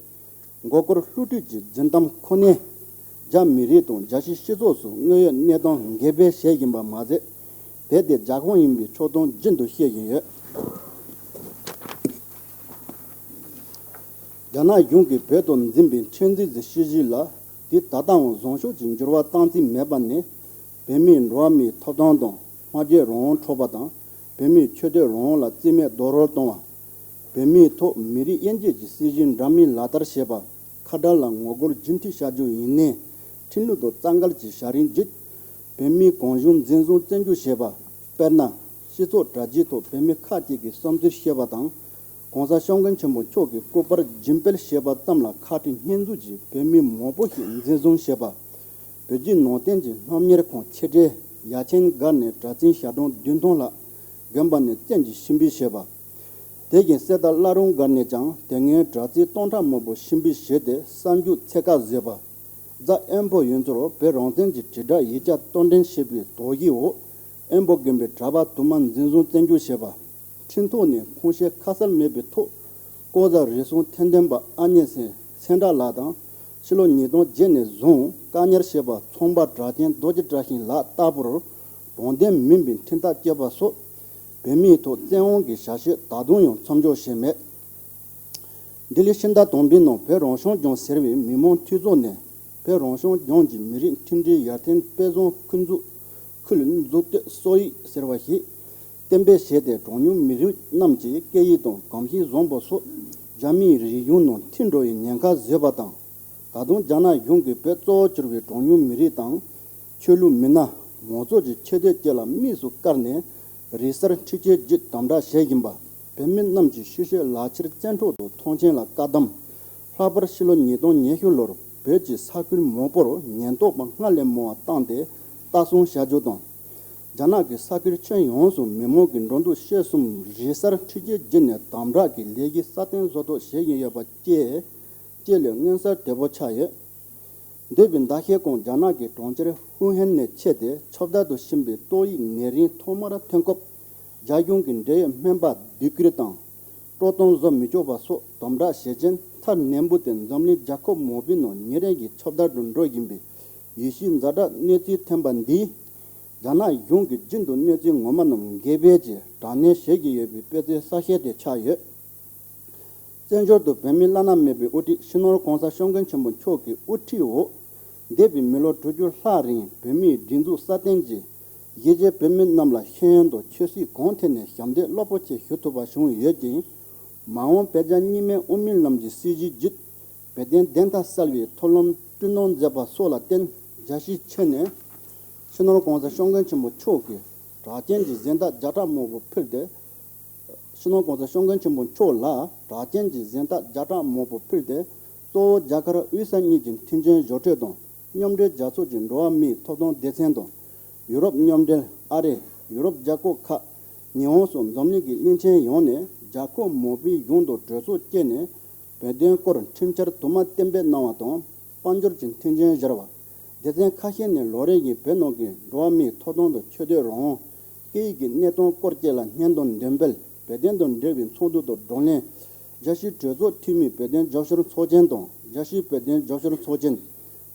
མགོ་སྐོར་བསླུ་བྲིད་ཀྱི་སྦྱིན་གཏམ་ཁོ་ནས། རྒྱ་མི་རིགས་དང་རྒྱལ་སྤྱིའི་སྤྱི་ཚོགས་སུ་དངོས་ཡོད་གནས་སྟངས་འགེལ་སྤེལ་བྱེད་བཞིན་པ་མ་ཟད། བོད་དེ་རྒྱ་ཁོངས་ཡིན་པའི་ཕྱོགས་སྟོན་རྒྱུན་དུ་བཤད་བཞིན་ཡོད། རྒྱ་ནག་གཞུང་གིས་བོད་དུ་འཛིན་པའི་ཁྲིམས་འཛིན་གྱི་སྲིད་བྱུས་ལ། དེ་ད་ལྟའང་བཟང་ཕྱོགས་ཀྱི་འགྱུར་བ་བཏང་རྩིས་མེད་པ་ནི། བོད་མིའི་འགྲོ་བ་མིའི་ཐོབ་ཐང་དང་སྨྲ་བརྗོད་རང་དབང་འཕྲོག་པ་དང་། བོད་མིའི་ཆོས་དད་རང་དབང་ལ་རྩིས་མེད་རྡོག་རོལ་གཏོང་བ། བོད་མིའི་ཐོག་མི་རིགས་དབྱེ་འབྱེད་ཀྱི་སྲིད་བྱུས་འདྲ་མིན་ལག་བསྟར་བྱེད་པ། ཁ་བྲལ་ལ་ངོ་རྒོལ་རྒྱུན་མཐུད་བྱ་རྒྱུ་ཡིན་ནའི། ཁྲིམས་ལུགས་དང་རྩ་འགལ་གྱི་བྱ་རིམ་བརྒྱུད། བོད་མིའི་གང་བྱུང་འཛིན་བཟུང་བཙོན་འཇུག་བྱེད་པ། དཔེར་ན། སྤྱི་ཚོགས་དྲ་རྒྱའི་ཐོག་བོད་མི་ཁག་ཅིག་གི་བསམ་ཚུལ་བཤད་པ་དང་། ྋགོང་ས་ྋསྐྱབས་མགོན་ཆེན་པོ་མཆོག་གི་སྐུ་པར་བརྒྱུད་སྤེལ་བྱེད་པ་ཙམ་ལ་ཁ་བྲལ་བརྙས་བཅོས་ཀྱིས་བོད་མི་མང་པོ་ཞིག་འཛིན་བཟུང་བྱས་པ། བོད་བརྒྱུད་ནང་བསྟན་གྱི་སྣུམ་གཉེར་ཁང་ཆེ་གྲས་ཡ་ཆེན་སྒར་ནས་གྲྭ་བཙུན་ཞལ་གྲངས་བདུན་སྟོང་ལྷག་དགོན་པ་ནས་བཙན་གྱིས་ཕྱིར་འབུད་བྱས་པ། དེ་བཞིན་གསེར་རྟ་བླ་རུང་སྒར་ནས་ཀྱང་དེ་སྔའི་གྲྭ་བཙུན་སྟོང་ཕྲག་མང་པོ་ཕྱིར་འབུད་བྱས་ཏེ་གསར་འཇུག་ཚད་བཀག་བཟོས་པ། རྫ་དབོན་པོ་ཡུལ་ཚོར་བོད་རང་བཙན་གྱི་དྲིལ་བསྒྲགས་ཡིག་ཆ་གཏོར་འདོན་བྱས་པའི་དོགས་གཞིའི་འོག་དབོན་པོ་དགོན་པའི་གྲྭ་པ་དུ་མ་འཛིན་བཟུང་བཙོན་འཇུག་བྱས་པ། ཁྲིམས་ཐོག་ནས་ཁུངས་བཤད་ཁ་གསལ་མེད་པའི་ཐོག་ལྐོག་ཟ་རུལ་སུངས་ཐེར་འདོན་པ་ཨ་མྱེས་སེང་སེང་བྲག་ལགས་དང་། ཕྱི་ལོ་ཉིས་སྟོང་བརྒྱད་ནས་བཟུང་བཀག་ཉར་བྱས་པ་ཚོང་པ་གྲགས་ཅན་རྡོ་རྗེ་བཀྲ་ཤིས་ལགས་ལྟ་བུར་དྲང་བདེན་མིན་པའི་ཁྲིམས་ཐག་བཅད་པ་སོགས་བོད་མིའི་ཐོག་བཙན་དབང་གི་བྱ་སྤྱོད་ད་དུང་ཡང་མཚམས་འཇོག་བྱས་མེད། ལྡི་ལི་ཕྱི་ཟླ་དང་པོའི་ནང་བོད་རང་སྐྱོང་ལྗོངས་ཟེར་བའི་མི་མང་འཐུས་ཚོགས་ནས་བོད་རང་སྐྱོང་ལྗོངས་ཀྱི་མི་རིགས་མཐུན་སྒྲིལ་ཡར་ཐོན་དཔེ་བཟང་ཁུལ་འཛུགས་ཁུལ་འཛུགས་གཏོད་སྲོལ་ཡིག་ཟེར་བ་ཞིག་གཏན་འབེབས་བྱས་ཏེ། གྲངས་ཉུང་མི་རིགས་རྣམས་ཀྱི་སྐད་ཡིག་དང་གོམས་གཤིས་བཟང་པོ་སོགས་རྒྱ་མིའི་རིག་གཞུང་ནང་ཐིམ་འགྲོ་བའི་ཉེན་ཁ་བཟོས་པ་དང་། ད་དུང་རྒྱ་ནག་གཞུང་གིས་བོད་གཙོ་བོར་གྱུར་པའི་གྲངས་ཉུང་མི་རིགས་དང་། ཆོས་ལུགས་མི་སྣ། མང་ཚོགས་ཀྱི་ཆོས་དད་བཅས་ལ་དམིགས་སུ་བཀར་ནས་རེས་གསར་འཕྲུལ་ཆས་བརྒྱུད་དམ་དྲག་བྱེད་བཞིན་པ། བོད་མི་རྣམས་ཀྱི་ཤི་གསོན་ལག་ཁྱེར་བཙན་འཕྲོག་དང་ཐོངས་མཆན་ལ་བཀག་སྡོམ། ལྷག་པར་ཕྱི་ལོ་ཉིས་སྟོང་ཉི་ཤུ་ལོར་བོད་ཀྱི་ས་ཁུལ་མང་པོར་ཉེན་རྟོག་པ་སྔར་ལས་མང་བ་བཏང་སྟེ་ལྟ་སྲུང་བྱ་རྒྱུ་དང་། རྒྱ་ནག་གི་ས་ཁུལ་ཁྱོན་ཡོངས་སུ་མི་མང་གི་འགྲོ་འདུག་སྤྱོད་གསུམ་རེས་གསར་འཕྲུལ་ཆས་བརྒྱུད་ནས་དམ་དྲག་གི་ལས་གཞི་སྲ་བརྟན་བཟོ་ཐབས་བྱེད་བཞིན་ཡོད་པ་བཅས། བཅས་ལས་མངོན་གསལ་དོད་པོ་ཆགས་ཡོད། འདས་པའི་ཟླ་ཤས་གོང་རྒྱ་ནག་གི་གྲོང་ཁྱེར་ཧུའུ་ཧན་ནས་ཆད་དེ་ཁྱབ་བརྡལ་དུ་ཕྱིན་པའི་ཏོག་དབྱིབས་ནད་རིམས་ཐོག་མར་ཐོན་སྐབས། རྒྱ་གཞུང་གི་འབྲེལ་ཡོད་སྨན་པ་སྡེ་ཁུལ་དང་། སྤྲོ་གཏོང་བཟོ་མི་ཆོག་པ་སོགས་དམ་དྲག་བྱེད་རྐྱེན་མཐར་ནད་འབུ་དེ་འཛམ་གླིང་རྒྱལ་ཁབ་མང་པོའི་ནང་ཉིན་རེ་བཞིན་ཁྱབ་བརྡལ་དུ་འགྲོ་བཞིན་པའི་ཡིད་ཆེས་ཛ་དྲག་གནས་ཚུལ་ཐོན་པ་འདིས། རྒྱ་ནག་གཞུང་གིས་རྒྱུན་དུ་གནས་ཚུལ་ངོ་མ་རྣམས་འགེལ་སྤེལ་གྱིས་དྲག་གནོན་བྱེད་ཀྱི་ཡོད་པའི་དཔེ་མཚོན་གསལ་བཤད་དེ་ཆགས་ཡོད། བཙན་བྱོལ་དུ་བོད་མིའི་བླ་ན་མེད་པའི་དབུ་ཁྲིད་སྤྱི་ནོར་ྋགོང་ས་ྋསྐྱབས་མགོན་ཆེན་པོ་མཆོག་གི་དབུ་ཁྲིད་འོག་འདས་པའི་མི་ལོ་དྲུག་ཅུ་ལྷག་རིང་བོད་མིའི་སྒྲིག་འཛུགས་སྲ་བརྟན་གྱིས་གཞིས་བྱེས་བོད་མི་རྣམས་ལ་ཤེས་ཡོན་དང་ཆབ་སྲིད་གང་ཐད་ནས་ཞབས་འདེགས་རླབས་པོ་ཆེ་ཞུ་ཐུབ་པ་བྱུང་ཡོད་ཅིང་། མ་འོངས་བོད་རྒྱ་གཉིས་སྨན་དབུ་མའི་ལམ་གྱི་སྲིད་བྱུས་བརྒྱུད་བོད་དོན་བདེན་མཐའ་གསལ་བའི་ཐབས་ལམ་བསྐྲུན་གནང་མཛད་པ་སོགས་ལ་བརྟེན། རྒྱལ་སྤྱིའི་ཆ་ནས་སྤྱི་ནོར་ྋགོང་ས་ྋསྐྱབས་མགོན་ཆེན་པོ་མཆོག་གིས་གྲགས་ཅན་གྱི་གཟེངས་རྟགས་བརྒྱ་ཕྲག་མང་པོ་ཕུལ་ཏེ། སྤྱི་ནོར་ྋགོང་ས་ྋསྐྱབས་མགོན་ཆེན་པོ་མཆོག་ལ་གྲགས་ཅན་གྱི་གཟེངས་རྟགས་བརྒྱ་ཕྲག་མང་པོ་ཕུལ་ཏེ། གཙོ་བོ་རྒྱ་གར་དབུས་ས་གཉིས་ཀྱི་མཐུན་རྐྱེན་བཟོ་གྲྭ་དང་། མཉམ་འབྲེལ་རྒྱལ་ཚོགས་ཀྱི་འགྲོ་བ་མིའི་ཐོབ་ཐང་སྡེ་ཚན་དང་། ཡུ་རོབ་མཉམ་འབྲེལ། ཨ་རི། ཡུ་རོབ་རྒྱལ་ཁབ་ཁག་ཉི་ཧོང་སོགས་འཛམ་གླིང་གི་གླིང་ཆེན་ཡོངས་ནས་རྒྱལ་ཁབ་མང་པོའི་གཞུང་དང་གྲོས་ཚོགས་བཅས་ནས་བོད་དོན་སྐོར་ཁྲིམས་འཆར་དུ་མ་གཏན་འབེབས་གནང་བ་དང་། དཔལ་འབྱོར་གྱི་མཐུན་རྐྱེན་སྦྱར་བ། སྡེ་ཚན་ཁ་ཤས་ནས་ལོ་རེ་བཞིན་བོད་ནང་གི་འགྲོ་བ་མིའི་ཐོབ་ཐང་དང་ཆོས་དད་རང་དབང་། སྐད་ཡིག་གི་གནས་སྟངས་སྐོར་བཅས་ལ་སྙན་དང་འདོན་སྤེལ། བོད་དོན་དང་འབྲེལ་བའི་ཚོགས་འདུ་དང་བགྲོ་གླེང་། རྒྱལ་སྤྱིའི་གྲོས་ཚོགས་འཐུས་མིའི་བོད་དོན་རྒྱབ་སྐྱོར་ཚོགས་ཆེན་དང་། རྒྱལ་སྤྱིའི་བོད་དོན་རྒྱབ་སྐྱོར་ཚོགས་ཆེན།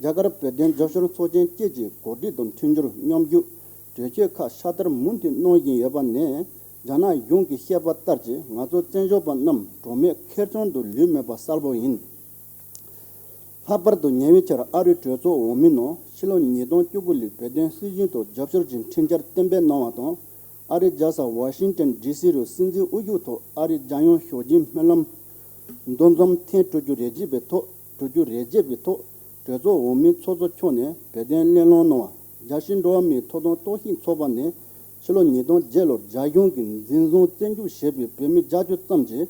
རྒྱ་གར་བོད་དོན་རྒྱབ་སྐྱོར་ཚོགས་ཆེན་བཅས་ཀྱི་གོ་སྒྲིག་དང་མཐུན་སྦྱོར་མཉམ་ཞུགས། གྲོས་ཆོད་ཁག་ཕྱག་བསྟར་མུ་མཐུད་གནང་བཞིན་ཡོད་པ་ནས། རྒྱ་ནག་གཞུང་གིས་བཤད་པ་ལྟར་གྱི་ང་ཚོ་བཙན་བྱོལ་བ་རྣམས་གྲོགས་མེད་ཁེར་རྐྱང་དུ་ལུས་མེད་པ་གསལ་པོ་ཡིན། ལྷག་པར་དུ་ཉེ་བའི་ཆར་ཨ་རིའི་གྲོས་ཚོགས་འོག་མའི་ནང་ཕྱི་ལོ་ཉིས་སྟོང་བཅུ་དགུ་ལོའི་བོད་དོན་སྲིད་བྱུས་ཐོག་རྒྱབ་སྐྱོར་གྱི་འཕྲིན་བཅར་གཏན་འབེབས་གནང་བ་དང་། ཨ་རིའི་རྒྱལ་ས་ཝ་ཤིང་ཏན་ཌི་སི་རུ་སྲིད་འཛིན་དབུ་བཞུགས་ཐོག་ཨ་རིའི་རྒྱལ་ཡོངས་ཞོགས་ཇུས་སྨོན་ལམ་འདུ་འཛོམས་ཐེངས་དྲུག་ཅུ་རེ་གཅིག་པའི་ཐོག་དྲུག་ཅུ་རེ་བརྒྱད་པའི་ཐོག་གྲོས་ཚོགས་འོག་མའི་ཚོགས་གཙོ་མཆོག་ནས་བོད་དོན་གླེང་སློང་གནང་བ། རྒྱལ་སྤྱིའི་འགྲོ་བ་མིའི་ཐོབ་ཐང་རྟོག་ཞིབ་ཚོགས་པ་ནས་ཕྱི་ལོ་ཉིས་སྟོང་བརྒྱད་ལོར་རྒྱ་གཞུང་གིས་འཛིན་བཟུང་བཙོན་འཇུག་བྱས་པའི་བོད་མི་བརྒྱད་ཅུ་ཙམ་གྱིས་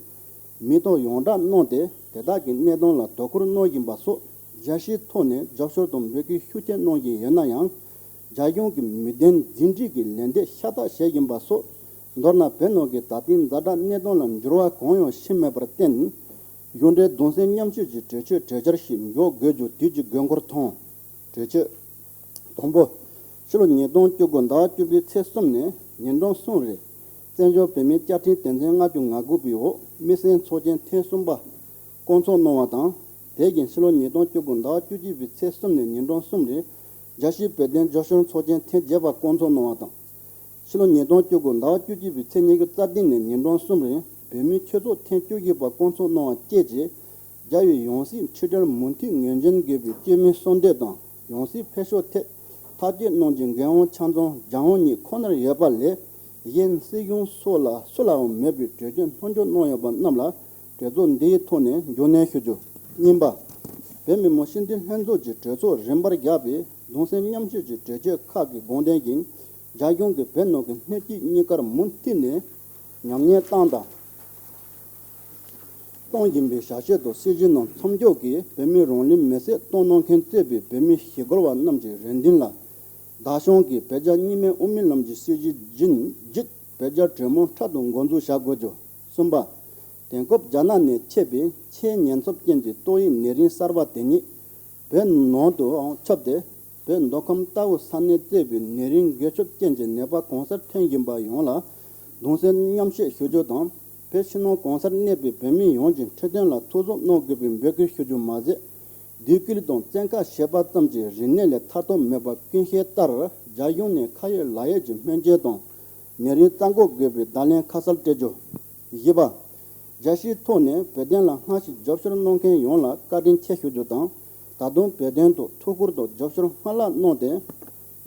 མི་ཐོག་ཡོངས་བསྒྲགས་གནང་སྟེ། དེ་དག་གི་གནས་སྟངས་ལ་དོ་ཁུར་གནང་བཞིན་པ་སོགས། རྒྱལ་སྤྱིའི་ཐོག་ནས་རྒྱབ་སྐྱོར་དང་འབོད་སྐུལ་ཤུགས་ཆེ་གནང་བཞིན་ཡོད་ན་ཡང་། རྒྱ་གཞུང་གིས་མི་བདེན་རྫུན་སྒྲིག་གི་ལན་འདེབས་ཤ་སྟག་བྱེད་བཞིན་པ་སོགས། མདོར་ན་བོད་ནང་གི་ད་ལྟའི་ཛ་དྲག་གནས་སྟངས་ལ་འགྱུར་བ་གང་ཡང་ཕྱིན་མེད་པར་བརྟེན། གཞུང་འབྲེལ་གདུང་སེམས་མཉམ་སྐྱེད་ཀྱི་གྲོས་ཆོད་གྲོས་འཆར་ཞིག་འཇོག་དགོས་རྒྱུ་དུས་ཀྱི་དགོས་མཁོར་མཐོང་། གྲོས་ཆོད། དང་པོ། ཕྱི་ལོ་ཉིས་སྟོང་བཅུ་དགུ་ཟླ་བ་བཅུ་པའི་ཚེས་གསུམ་ནས་ཉིན་གྲངས་གསུམ་རིང་། བཙན་བྱོལ་བོད་མིའི་བཅའ་ཁྲིམས་དོན་ཚན་ལྔ་བཅུ་ང་དགུ་པའི་འོག་དམིགས་བསལ་ཚོགས་ཆེན་ཐེངས་གསུམ་པ་བསྐོང་ཚོགས་གནང་བ་དང་། དེ་བཞིན་ཕྱི་ལོ་ཉིས་སྟོང་བཅུ་དགུ་ཟླ་བ་བཅུ་གཅིག་པའི་ཚེས་གསུམ་ནས་ཉིན་གྲངས་གསུམ་རིང་རྒྱལ་སྤྱིའི་བོད་དོན་རྒྱབ་སྐྱོར་ཚོགས་ཆེན་ཐེངས་བརྒྱད་པ་བསྐོང་ཚོགས་གནང་བ་དང་། ཕྱི་ལོ་ཉིས་སྟོང་བཅུ་དགུ་ཟླ་བ་བཅུ་གཅིག་པའི་ཚེས་ཉི་ཤུ་རྩ་བདུན་ནས་ཉིན་གྲངས་གསུམ་རིང་བོད་མིའི་ཆོས་ཚོགས་ཐེངས་བཅུ་བཞི་པ་བསྐོང་ཚོགས་གནང་བ་བཅས་ཀྱིས། རྒྱལ་བའི་ཡང་སྲིད་འཁྲིལ་བྲལ་མུ་མཐུད་ངོས་འཛིན་དགོས་པའི་སྤྱི་མོས་གསོལ་འདེབས་དང་། ཡང་སྲིད་ཕེབས་ཕྱོགས་ཐད་ཐག་གཅོད་གནང་རྒྱུའི་འགན་དབང་ཆ་ཚང་རྒྱལ་ཡོངས་གཉིས་ཁོ་ནར་ཡོད་པ་ལས། གཞན་སྲིད་གཞུང་སོགས་ལ་སུ་ལའང་མེད་པའི་གྲོས་ཆོད་མཐུན་འགྱུར་གནང་ཡོད་པ་རྣམས་ལ་གྲོས་ཚོགས་འདིའི་ཐོག་ནས་འགྱུར་སྣེ་ཞུ་རྒྱུ། གཉིས་པ། བོད་མི་མང་སྤྱི་འཐུས་ལྷན་ཚོགས་ཀྱི་གྲོས་ཚོགས་རིམ་པར་བཞག་པའི་གདུང་སེམས་མཉམ་སྐྱེད་ཀྱི་གྲོས་ཆོད་ཁག་གི་དགོངས་དོན་བཞིན། རྒྱ་གཞུང་གིས་བོད་ནང་གི་སྣོད་བཅུད་གཉིས་ཀར་མུ་མཐུད་ནས་ཉམས་ཉེས་བཏང་དང་གཏོང་བཞིན་པའི་བྱ་སྤྱོད་དང་སྲིད་བྱུས་རྣམས་མཚམས་འཇོག་གིས། བོད་མིའི་རང་ལུས་མེར་སྲེག་གཏོང་གནང་མཁན་གཙོས་པའི་བོད་མི་ཞི་རྒོལ་བ་རྣམས་ཀྱི་རེ་འདུན་ལ། བདག་སྐྱོང་གིས་བོད་རྒྱ་གཉིས་སྨན་དབུ་མའི་ལམ་གྱི་སྲིད་བྱུས་བརྒྱུད་བརྒྱུད་བོད་རྒྱ་གྲོས་མོལ་འཕྲལ་དུ་འགོ་འཛུགས་བྱ་དགོས་རྒྱུ། གསུམ་པ། དེང་སྐབས་རྒྱ་ནག་ནས་མཆེད་པའི་ཆེས་ཉེན་ཚབས་ཅན་གྱི་ཏོག་དབྱིབས་ནད་རིམས་གསར་པ་དེ་ཉིད་བོད་ནང་དུའང་ཁྱབ་སྟེ། བོད་མདོ་ཁམས་རྟའུ་ས་གནས་གཙོས་པའི་ནད་རིམས་འགོས་ཁྱབ་ཅན་གྱི་ནད་པ་གང་སར་ཐོན་བཞིན་པ་ཡོངས་ལ་གདུང་སེམས་མཉམ་སྐྱེད་ཞུ་རྒྱུ་དང་། བོད་ཕྱི་ནང་གང་སར་གནས་པའི་བོད་མི་ཡོངས་ཀྱི་འཕྲོད་བསྟེན་ལ་ཐུགས་གཟབ་གནང་དགོས་པའི་འབོད་སྐུལ་ཞུ་རྒྱུ་མ་ཟད། སྡིགས་སྐུལ་དང་བཙན་བཀའ་བྱས་པ་ཙམ་གྱིས་རིག་གནས་ལས་ཐར་ཐབས་མེད་པ་ཀུན་ཤེས་ལྟར། རྒྱ་གཞུང་ནས་ཁ་ཡོད་ལག་ཡོད་ཀྱི་སྨན་བཅོས་དང་ནད་རིམས་རྩ་འགོག་དགོས་པའི་བརྡ་ལན་ཁ་གསལ་སྤྲད་རྒྱུ། བཞི་པ། རྒྱལ་སྤྱིའི་ཐོག་ནས་བོད་དོན་ལ་སྔ་ཕྱི་རྒྱབ་སྐྱོར་གནང་མཁན་ཡོངས་ལ་བཀའ་དྲིན་ཆེ་ཞུ་རྒྱུ་དང་། ད་དུང་བོད་དོན་ཐོག་ཐུགས་ཁུར་དང་རྒྱབ་སྐྱོར་སྔར་ལྷག་གནང་སྟེ།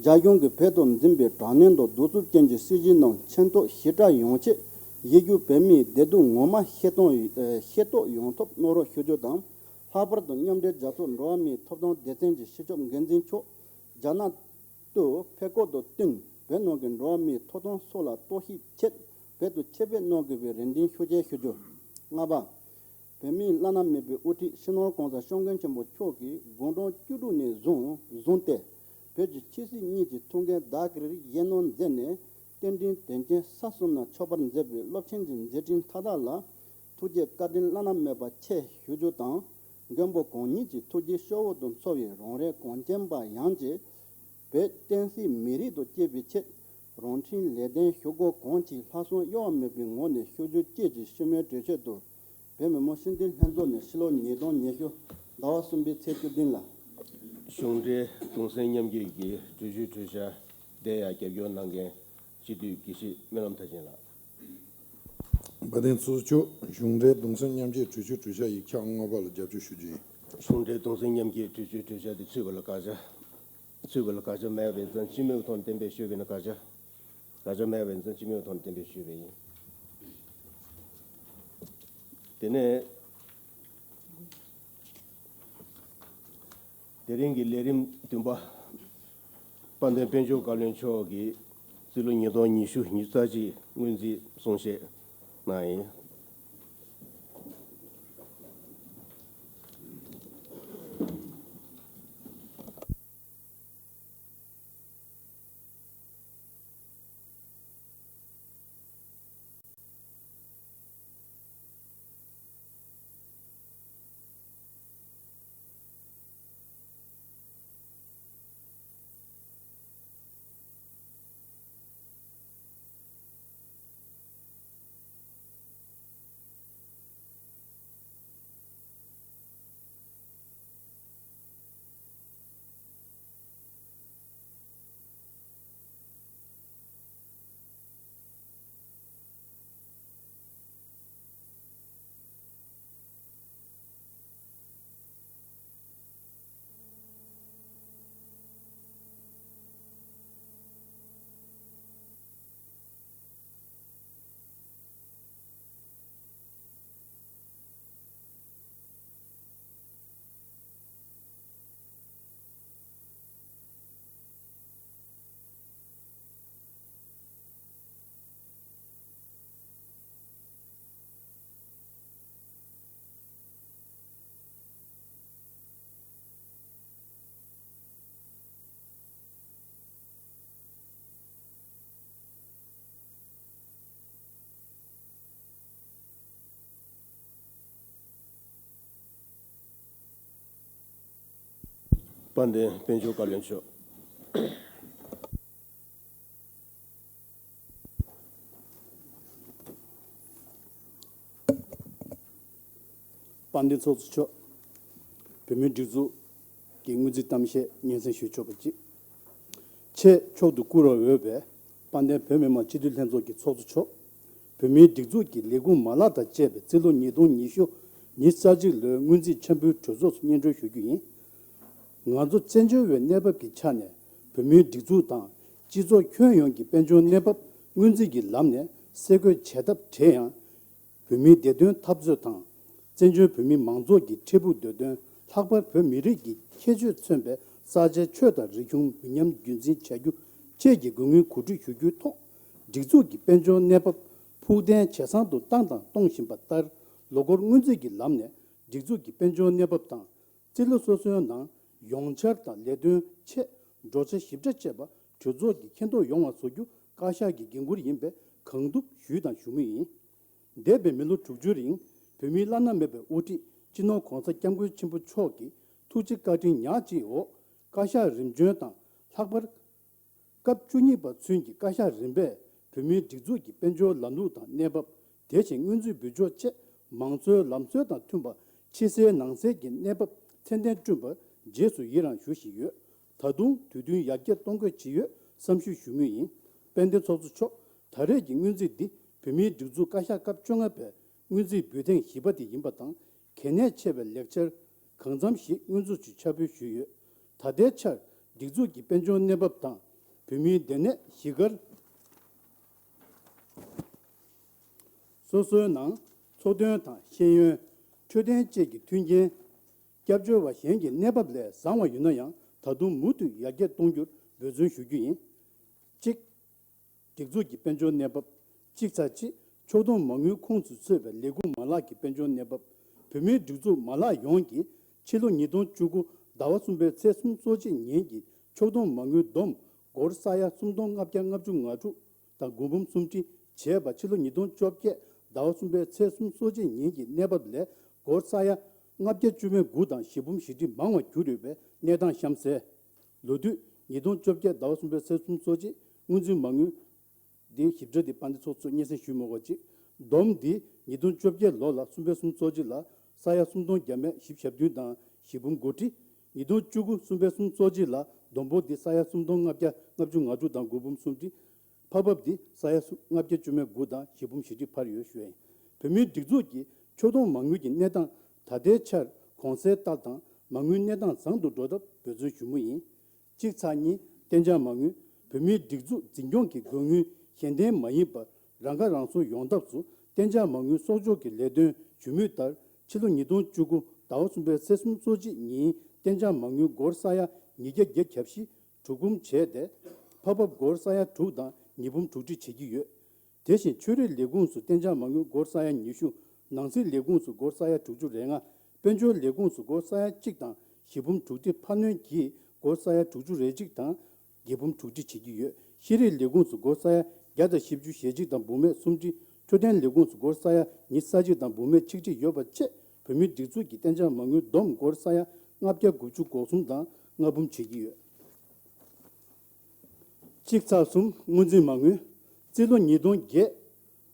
རྒྱ་གཞུང་གིས་བོད་དུ་འཛིན་པའི་དྲག་གནོན་དང་གདུག་རྩུབ་ཅན་གྱི་སྲིད་བྱུས་རྣམས་ཆེ་མཐོང་ཞེ་དྲག་ཡོང་ཆེད། གཞིས་བཞུགས་བོད་མིའི་བདེ་སྡུག་ངོ་མ་ཤེས་རྟོགས་ཤེས་རྟོགས་ཡོང་ཐབས་གནང་རོགས་ཞུ་རྒྱུ་དང་། ལྷག་པར་དུ་མཉམ་འབྲེལ་རྒྱལ་ཚོགས་འགྲོ་བ་མིའི་ཐོབ་ཐང་སྡེ་ཚན་གྱི་སྤྱི་ཁྱབ་འགན་འཛིན་མཆོག་རྒྱ་ནག་ཏུ་ཕེབས་སྐོར་དང་བསྟུན། བོད་ནང་གི་འགྲོ་བ་མིའི་ཐོབ་ཐང་སོགས་ལ་རྟོག་ཞིབ་ཆེད་བོད་དུ་ཆེད་ཕེབས་གནང་དགོས་པའི་རེ་འདུན་ཤུགས་ཆེ་ཞུ་རྒྱུ། ལྔ་པ། བོད་མིའི་བླ་ན་མེད་པའི་དབུ་ཁྲིད་སྤྱི་ནོར་༸གོང་ས་༸སྐྱབས་མགོན་ཆེན་པོ་མཆོག་གིས་དགུང་གྲངས་བཅུ་དྲུག་ནས་བཟུང་བཟུང་སྟེ། བོད་ཀྱི་ཆོས་སྲིད་གཉིས་ཀྱི་ཐུགས་འགན་བདག་གིར་བཞེས་གནང་མཛད་ནས། རྟེན་འབྲེལ་དོན་ཆེན་ས་གསུམ་ན་ཆགས་པར་མཛད་པའི་རླབས་ཆེན་གྱི་མཛད་འཕྲིན་མཐའ་དག་ལ། ཐུགས་རྗེ་བཀའ་དྲིན་བླ་ན་མེད་པ་ཆེ་ཞུ་རྒྱུ་དང་། མགོན་པོ་གང་ཉིད་ཀྱི་ཐུགས་རྗེའི་སྤྱི་བོ་དུ་འཚོ་བའི་རང་རེ་གངས་ཅན་པ་ཡོངས་ཀྱིས། བོད་བསྟན་སྲིད་མི་རིགས་དང་བཅས་པའི་ཆེད། རང་འཁྲིའི་ལས་དོན་ཞུ་སྒོ་གང་ཅིའི་ལྷག་བསམ་གཡོ་བ་མེད་པའི་ངང་ནས་ཞུ་རྒྱུ་བཅས་ཀྱི་སྤྱི་མོས་གྲོས་ཆོད་དུ། བོད་མི་མང་སྤྱི་འཐུས་ལྷན་ཚོགས་ནས་ཕྱི་ལོ་ཉིས་སྟོང་ཉི་ཤུ་ཟླ་བ་གསུམ་པའི་ཚེས་བཅུ་བདུན་ལ། གཞུང་འབྲེལ་གདུང་སེམས་མཉམ་སྐྱེད་ཀྱི་གྲོས་ཆོད་གྲོས་འཆར་དེ་ཡང་རྒྱབ་སྐྱོར་གནང་མཁན་སྤྱི་འཐུས་དགེ་བཤེས་སྨོན་ལམ་མཐར་ཕྱིན་ལགས། དཔལ་ལྡན་ཚོགས་གཙོ་མཆོག་གཞུང་འབྲེལ་གདུང་སེམས་མཉམ་སྐྱེད་གྲོས་ཆོད་གྲོས་འཆར་ཡིག་ཆ་ལྔ་པ་ལ་རྒྱབ་སྐྱོར་ཞུ་རྒྱུ་ཡིན། གཞུང་འབྲེལ་གདུང་སེམས་མཉམ་སྐྱེད་གྲོས་ཆོད་གྲོས་འཆར་དེ་ཚུད་པ་ལ་དགག་བྱ། ཚུད་པ་ལ་དགག་བྱ་མེད་པ་ཡིན་ཙང་སྤྱི་མོས་ཐོག་ནས་གཏན་འབེབས་ཞུས་པ་ཡིན་ན་དགག་བྱ། དགག་བྱ་མེད་པ་ཡིན་ཙང་སྤྱི་མོས་ཐོག་ནས་གཏན་འབེབས་ཞུས་པ་ཡིན། དེ་ནས། དེ་རིང་གི་ལས་རིམ་བདུན་པ། དཔལ་ལྡན་དཔལ་འབྱོར་བཀའ་བློན་མཆོག་གིས་རྩིས་ལོ་ཉིས་སྟོང་ཉི་ཤུ་ཉི་ཤུ་རྩ་གཅིག་སྔོན་རྩིས་གསུང་བཤད་གནང་ཡིན། དཔལ་ལྡན་དཔལ་འབྱོར་བཀའ་བློན་མཆོག་དཔལ་ལྡན་ཚོགས་གཙོ་མཆོག་བོད་མིའི་སྒྲིག་འཛུགས་ཀྱི་སྔོན་རྩིས་གཏམ་བཤད་སྙན་སེང་ཞུ་ཆོག་པ་གཅིག་ཆེས་མཆོག་ཏུ་བཀུར་བར་འོས་པའི་དཔལ་ལྡན་བོད་མི་མང་སྤྱི་འཐུས་ལྷན་ཚོགས་ཀྱི་ཚོགས་གཙོ་མཆོག་བོད་མིའི་སྒྲིག་འཛུགས་ཀྱི་ལས་ཁུངས་མ་ལག་དང་བཅས་པའི་རྩིས་ལོ་ཉིས་སྟོང་ཉི་ཤུ་ཉི་ཤུ་རྩ་གཅིག་ལོའི་སྔོན་རྩིས་འཆར་འབུལ་གྲོས་ཚོགས་སུ་སྙན་སྒྲོན་ཞུ་རྒྱུ་ཡིན། ང་ཚོ་བཙན་བྱོལ་བའི་གནས་བབ་ཀྱི་ཆ་ནས་བོད་མིའི་སྒྲིག་འཛུགས་དང་སྤྱི་ཚོགས་ཁྱོན་ཡོངས་ཀྱི་དཔལ་འབྱོར་གནས་བབ་སྔོན་རྩིས་ཀྱི་ལམ་ནས་གསལ་བཀོད་བྱེད་ཐབས་བྲལ་ཡང་། བོད་མིའི་བདེ་དོན་འཐབ་རྩོད་དང་། བཙན་བྱོལ་བོད་མི་མང་ཚོགས་ཀྱི་འཕྲལ་ཕུགས་འདོད་དོན། ལྷག་པར་བོད་མི་རིགས་ཀྱི་ཁྱད་ཆོས་མཚོན་པའི་ས་ཆའི་ཆོས་དང་རིག་གཞུང་མི་ཉམས་རྒྱུན་འཛིན་བྱ་རྒྱུ་བཅས་ཀྱི་དགོས་དངུལ་གོ་སྒྲིག་ཞུ་རྒྱུའི་ཐོག་སྒྲིག་འཛུགས་ཀྱི་དཔལ་འབྱོར་གནས་བབ་ཕུགས་བརྟན་ཇེ་བཟང་དུ་བཏང་དང་གཏོང་བཞིན་པ་ལྟར། ལོ་འཁོར་སྔོན་རྩིས་ཀྱི་ལམ་ནས་སྒྲིག་འཛུགས་ཀྱི་དཔལ་འབྱོར་གནས་བབ་དང་། རྩིས་ལོ་སོ་སོའི་ནང་ཡོངས་འཆར་དང་ལས་དོན་ཆེད་བགྲོ་གླེང་ཞིབ་ཕྲ་བྱས་པ་གྲོས་ཚོགས་ཀྱིས་མཁྱེན་རྟོགས་ཡོང་བ་བཟོ་རྒྱུ་བཀའ་ཤག་གི་འགན་ཁུར་ཡིན་པས་གང་ཐུབ་ཞུས་དང་ཞུ་མུས་ཡིན། འདས་པའི་མི་ལོ་དྲུག་ཅུ་རིང་བོད་མིའི་བླ་ན་མེད་པའི་དབུ་ཁྲིད་སྤྱི་ནོར་གོང་ས་སྐྱབས་མགོན་ཆེན་པོ་མཆོག་གི་ཐུགས་རྗེ་བཀའ་དྲིན་ཉག་གཅིག་འོག་བཀའ་ཤག་རིམ་བྱོན་དང་། ལྷག་པར་སྐབས་བཅུ་གཉིས་པ་ཚུན་གྱི་བཀའ་ཤག་རིམ་པས་བོད་མིའི་སྒྲིག་འཛུགས་ཀྱི་དཔལ་འབྱོར་ལམ་ལུགས་དང་གནས་བབ། དེ་བཞིན་སྔོན་རྩིས་འབུལ་ཕྱོགས་བཅས་མང་གཙོའི་ལམ་སྲོལ་དང་མཐུན་པ་ཕྱི་གསལ་ནང་གསལ་གྱི་གནས་བབ་ཚད་ལྡན་བསྐྲུན་པར་རྗེས་སུ་ཡི་རང་ཞུ་བཞིན་ཡོད། ད་དུང་དུས་བསྟུན་ཡར་རྒྱས་གཏོང་དགོས་ཀྱི་ཡོད་བསམ་ཞུ་ཞུ་མུས་ཡིན། དཔལ་ལྡན་ཚོགས་གཙོ་མཆོག་ད་རེས་ཀྱི་སྔོན་རྩིས་འདི་བོད་མིའི་སྒྲིག་འཛུགས་བཀའ་ཤག་སྐབས་བཅོ་ལྔ་པའི་སྔོན་རྩིས་འབུལ་ཐེངས་བཞི་པ་དེ་ཡིན་པ་དང་། གལ་གནད་ཆེ་བའི་ལེགས་ཆ་གང་འཚམ་ཞིག་སྔོན་འཛུགས་ཀྱིས་ཕྱག་འབུལ་ཞུས་ཡོད། ད་ལྟའི་ཆར་སྒྲིག་འཛུགས་ཀྱི་དཔལ་འབྱོར་གནས་བབ་དང་། བོད་མིའི་སྡེ་གནས་གཞིས་སྒར་སོ་སོའི་ནང་འཚོ་དོན་དང་ཤེས་ཡོན། འཕྲོད་བསྟེན་བཅས་ཀྱི་མཐུན་རྐྱེན། སྐྱབས་བཅོལ་བ་གཞན་གྱི་གནས་བབ་ལས་བཟང་བ་ཡོད་ན་ཡང་ད་དུང་མུ་མཐུད་ཡར་རྒྱས་གཏོང་རྒྱུར་འབད་བརྩོན་ཞུ་རྒྱུ་ཡིན། གཅིག་སྒྲིག་འཛུགས་ཀྱི་དཔལ་འབྱོར་གནས་བབ། གཅིག་ཚེག་གཅིག་ཕྱོགས་བསྡོམས་མ་དངུལ་ཁོངས་སུ་ཚུད་པའི་ལས་ཁུངས་མ་ལག་གི་དཔལ་འབྱོར་གནས་བབ། བོད་མིའི་སྒྲིག་འཛུགས་མ་ལག་ཡོངས་ཀྱིས་ཕྱི་ལོ་ཉིས་སྟོང་བཅུ་དགུ་ཟླ་བ་གསུམ་པའི་ཚེས་སུམ་ཅུ་སོ་གཅིག་ཉིན་གྱི་ཕྱོགས་བསྡོམས་མ་དངུལ་བསྡོམས་སྒོར་ས་ཡ་སུམ་སྟོང་ལྔ་བརྒྱ་ལྔ་བཅུ་ང་དྲུག་དང་སྒོར་འབུམ་སུམ་ཁྲི་བྱས་པ་ཕྱི་ལོ་ཉིས་སྟོང་བཅོ་བརྒྱད་ཟླ་བ་གསུམ་པའི་ཚེས་སུམ་ཅུ་སོ་གཅིག་ཉིན་གྱི་གནས་བབ་ལས་སྒོར་ས་ཡ་ལྔ་བརྒྱ་བཅུ་མེད་དགུ་དང་བཞི་འབུམ་བཞི་ཁྲི་མང་བ་གྱུར་ཡོད་པའི་གནས་སྟངས་གཤམ་གསལ། ལོ་དུས་ཉིས་སྟོང་བཅོ་བརྒྱད་ཟླ་བ་གསུམ་པའི་ཚེས་སུམ་ཅུ་སོ་གཅིག་སྔོན་རྩིས་མ་དངུལ། འདི་ཞིབ་ཕྲ་འདི་དཔལ་ལྡན་ཚོགས་གཙོས་སྙན་སེང་ཞུས་མ་དགོས་ཅིག་བསྡོམས་འདི་ཉིས་སྟོང་བཅོ་བརྒྱད་ལོ་ལ་གསུམ་པའི་སུམ་ཅུ་སོ་གཅིག་ལ་ས་ཡ་སུམ་སྟོང་བརྒྱ་མེད་བཞི་བཅུ་ཞེ་བདུན་དང་བཞི་འབུམ་དགུ་ཁྲི། ཉིས་སྟོང་བཅུ་དགུ་གསུམ་པའི་སུམ་ཅུ་སོ་གཅིག་ལ་བསྡོམས་པོ་འདི་ས་ཡ་སུམ་སྟོང་ལྔ་བརྒྱ་ལྔ་བཅུ་ང་དྲུག་དང་དགུ་འབུམ་སུམ་ཁྲི། འཕར་འབབ་འདི་ས་ཡ་ལྔ་བརྒྱ་བཅུ་མེད་དགུ་དང་བཞི་འབུམ་བཞི་ཁྲི་འཕར་ཡོད་ཞུ་ཡ་ཡིན། བོད་མིའི་སྒྲིག་འཛུགས་ཀྱི་ཕྱོགས་བསྡོམས་མ་དངུལ་གྱི་གནས་སྟངས་ད་ལྟའི་ཆར་གོང་གསལ་ལྟར་དང་མ་དངུལ་གནས་སྟངས་བཟང་དུ་འགྲོ་ཐབས་འབད་བརྩོན་ཞུ་མུས་ཡིན། གཅིག་ཚེག་གཉིས་གཏན་འཇགས་མ་དངུལ། བོད་མིའི་སྒྲིག་འཛུགས་འཛིན་སྐྱོང་གི་དགོས་དངུལ་གཞན་བརྟེན་མ་ཡིན་པར་རང་ཁ་རང་གསོ་ཡོང་ཐབས་སུ་གཏན་འཇགས་མ་དངུལ་གསོག་འཇོག་གི་ལས་དོན་ཞུ་མུས་ལྟར་ཕྱི་ལོ་ཉིས་སྟོང་བཅུ་དགུ་ཟླ་བ་གསུམ་པའི་ཚེས་སུམ་ཅུ་སོ་གཅིག་ཉིན་གཏན་འཇགས་མ་དངུལ་སྒོར་ས་ཡ་ཉིས་བརྒྱ་བརྒྱད་བརྒྱ་བཞི་དྲུག་འབུམ་བྱས་ཏེ། འཕར་འབབ་སྒོར་ས་ཡ་དྲུག་དང་ཉིས་འབུམ་དྲུག་ཁྲི་བྱེད་ཀྱི་ཡོད། དེ་བཞིན་ཆོས་རིག་ལས་ཁུངས་སུ་གཏན་འཇགས་མ་དངུལ་སྒོར་ས་ཡ་ཉི་ཤུ། ནང་སྲིད་ལས་ཁུངས་སུ་སྒོར་ས་ཡ་དྲུག་ཅུ་རེ་ལྔ། དཔལ་འབྱོར་ལས་ཁུངས་སུ་སྒོར་ས་ཡ་གཅིག་དང་བཞི་འབུམ་དྲུག་ཁྲི་འཕར་སྣོན་གྱིས་སྒོར་ས་ཡ་དྲུག་ཅུ་རེ་གཅིག་དང་བརྒྱད་འབུམ་དྲུག་ཁྲི་བྱེད་ཀྱི་ཡོད། ཤེས་རིག་ལས་ཁུངས་སུ་སྒོར་ས་ཡ་བརྒྱ་དང་བཞི་བཅུ་ཞེ་གཅིག་དང་འབུམ་མེད་སུམ་ཁྲི། འཕྲོད་བསྟེན་ལས་ཁུངས་སུ་སྒོར་ས་ཡ་ཉི་ཤུ་རྩ་གཅིག་དང་འབུམ་མེད་ཆིག་ཁྲི་ཡོད་པ་བཅས་བོད་མིའི་སྒྲིག་འཛུགས་ཀྱི་གཏན་འཇགས་མ་དངུལ་བསྡོམས་སྒོར་ས་ཡ་ལྔ་བརྒྱ་དགུ་བཅུ་གོ་གསུམ་དང་ལྔ་འབུམ་བྱེད་ཀྱི་ཡོད། གཅིག་ཚེག་གསུམ་སྔོན་རྩིས་མ་དངུལ། རྩིས་ལོ་ཉིས་སྟོང་བརྒྱད་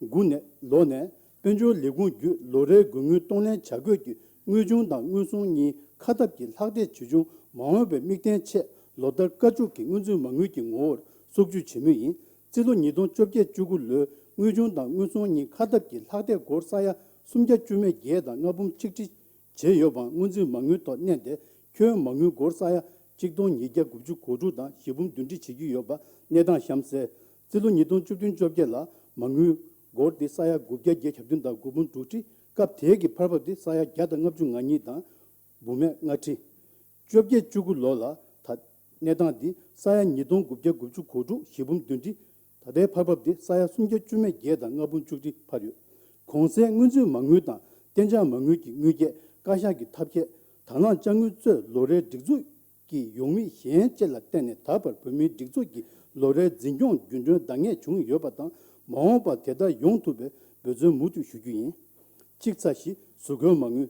དགུ་ནས་ལོ་ནས་དཔལ་འབྱོར་ལས་ཁུངས་བརྒྱུད་ལོ་རེའི་དགོས་དངུལ་གཏོང་ལེན་བྱ་དགོས་ཀྱི་དངུལ་གཞུང་དང་དངུལ་སྲུང་གཉིས་ཁ་ཐབས་ཀྱི་ལྷག་བསྡད་ཇི་བྱུང་མ་འོངས་པའི་དམིགས་རྟེན་ཆེད་ལོ་ལྟར་བཀའ་བཅུ་གི་སྔོན་རྩིས་མ་དངུལ་གྱི་ངོ་བོར་གསོག་འཇོག་བྱེད་མུས་ཡིན། རྩིས་ལོ་ཉིས་སྟོང་བཅོ་བརྒྱད་བཅུ་དགུ་ལོའི་དངུལ་གཞུང་དང་དངུལ་སྲུང་གཉིས་ཁ་ཐབས་ཀྱི་ལྷག་བསྡད་སྒོར་ས་ཡ་སུམ་བརྒྱ་བཅུ་མེད་བརྒྱད་དང་ལྔ་འབུམ་ཆིག་ཁྲི། བྱས་ཡོད་པའང་སྔོན་རྩིས་མ་དངུལ་ཐོག་བསྣན་ཏེ་ཁྱོན་མ་དངུལ་སྒོར་ས་ཡ་གཅིག་སྟོང་ཉིས་བརྒྱ་དགུ་བཅུ་གོ་དྲུག་དང་བཞི་འབུམ་བདུན་ཁྲི་བྱེད་ཀྱི་ཡོད་པ་གནས་སྟངས་གཤམ་གསལ། རྩིས་ལོ་ཉིས་སྟོང་བཅུ་བདུན་བཅོ་བརྒྱད་ལ་མ་དངུལ་སྒོར་དེ་ས་ཡ་དགུ་བརྒྱ་བརྒྱད་བརྒྱ་བདུན་དང་དགུ་འབུམ་དྲུག་ཁྲི། སྐབས་དེའི་གི་འཕར་འབབ་དེ་ས་ཡ་བརྒྱ་དང་ལྔ་བཅུ་ང་གཉིས་དང་འབུམ་མེད་ལྔ་ཁྲི། བཅོ་བརྒྱད་བཅུ་དགུ་ལོ་ལ་ད་གནས་སྟངས་འདི་ས་ཡ་ཉིས་སྟོང་དགུ་བརྒྱ་དགུ་བཅུ་གོ་དྲུག་བཞི་འབུམ་བདུན་ཁྲི། ད་ལྟའི་འཕར་འབབ་དེ་ས་ཡ་སུམ་བརྒྱ་བཅུ་མེད་བརྒྱད་དང་ལྔ་འབུམ་བཅུ་ཁྲི་འཕར་ཡོད། གོང་གསལ་སྔོན་རྩིས་མ་དངུལ་དང་གཏན་འཇགས་མ་དངུལ་གྱི་དངུལ་སྐྱེད་བཀའ་ཤག་གི་ཐབས་ཤེས་དང་བླངས་དཔྱ་དངུལ་གཙོས་ལོ་རེའི་སྒྲིག་འཛུགས་ཀྱི་ཡོང་མི་གཞན་བཅས་ལ་བརྟེན་ནས་ད་བར་བོད་མིའི་སྒྲིག་འཛུགས་ཀྱི་ལོ་རེའི་འཛིན་སྐྱོང་རྒྱུན་གྲོན་འདང་ངེས་བྱུང་ཡོད་པ་དང་མ་འོངས་པར་དེ་ལྟར་ཡོང་ཐུབ་པའི་འབད་བརྩོན་མུ་མཐུད་ཞུ་རྒྱུ་ཡིན། གཅིག་ཚེག་བཞི་གཟུགས་སྐྱོར་མ་དངུལ།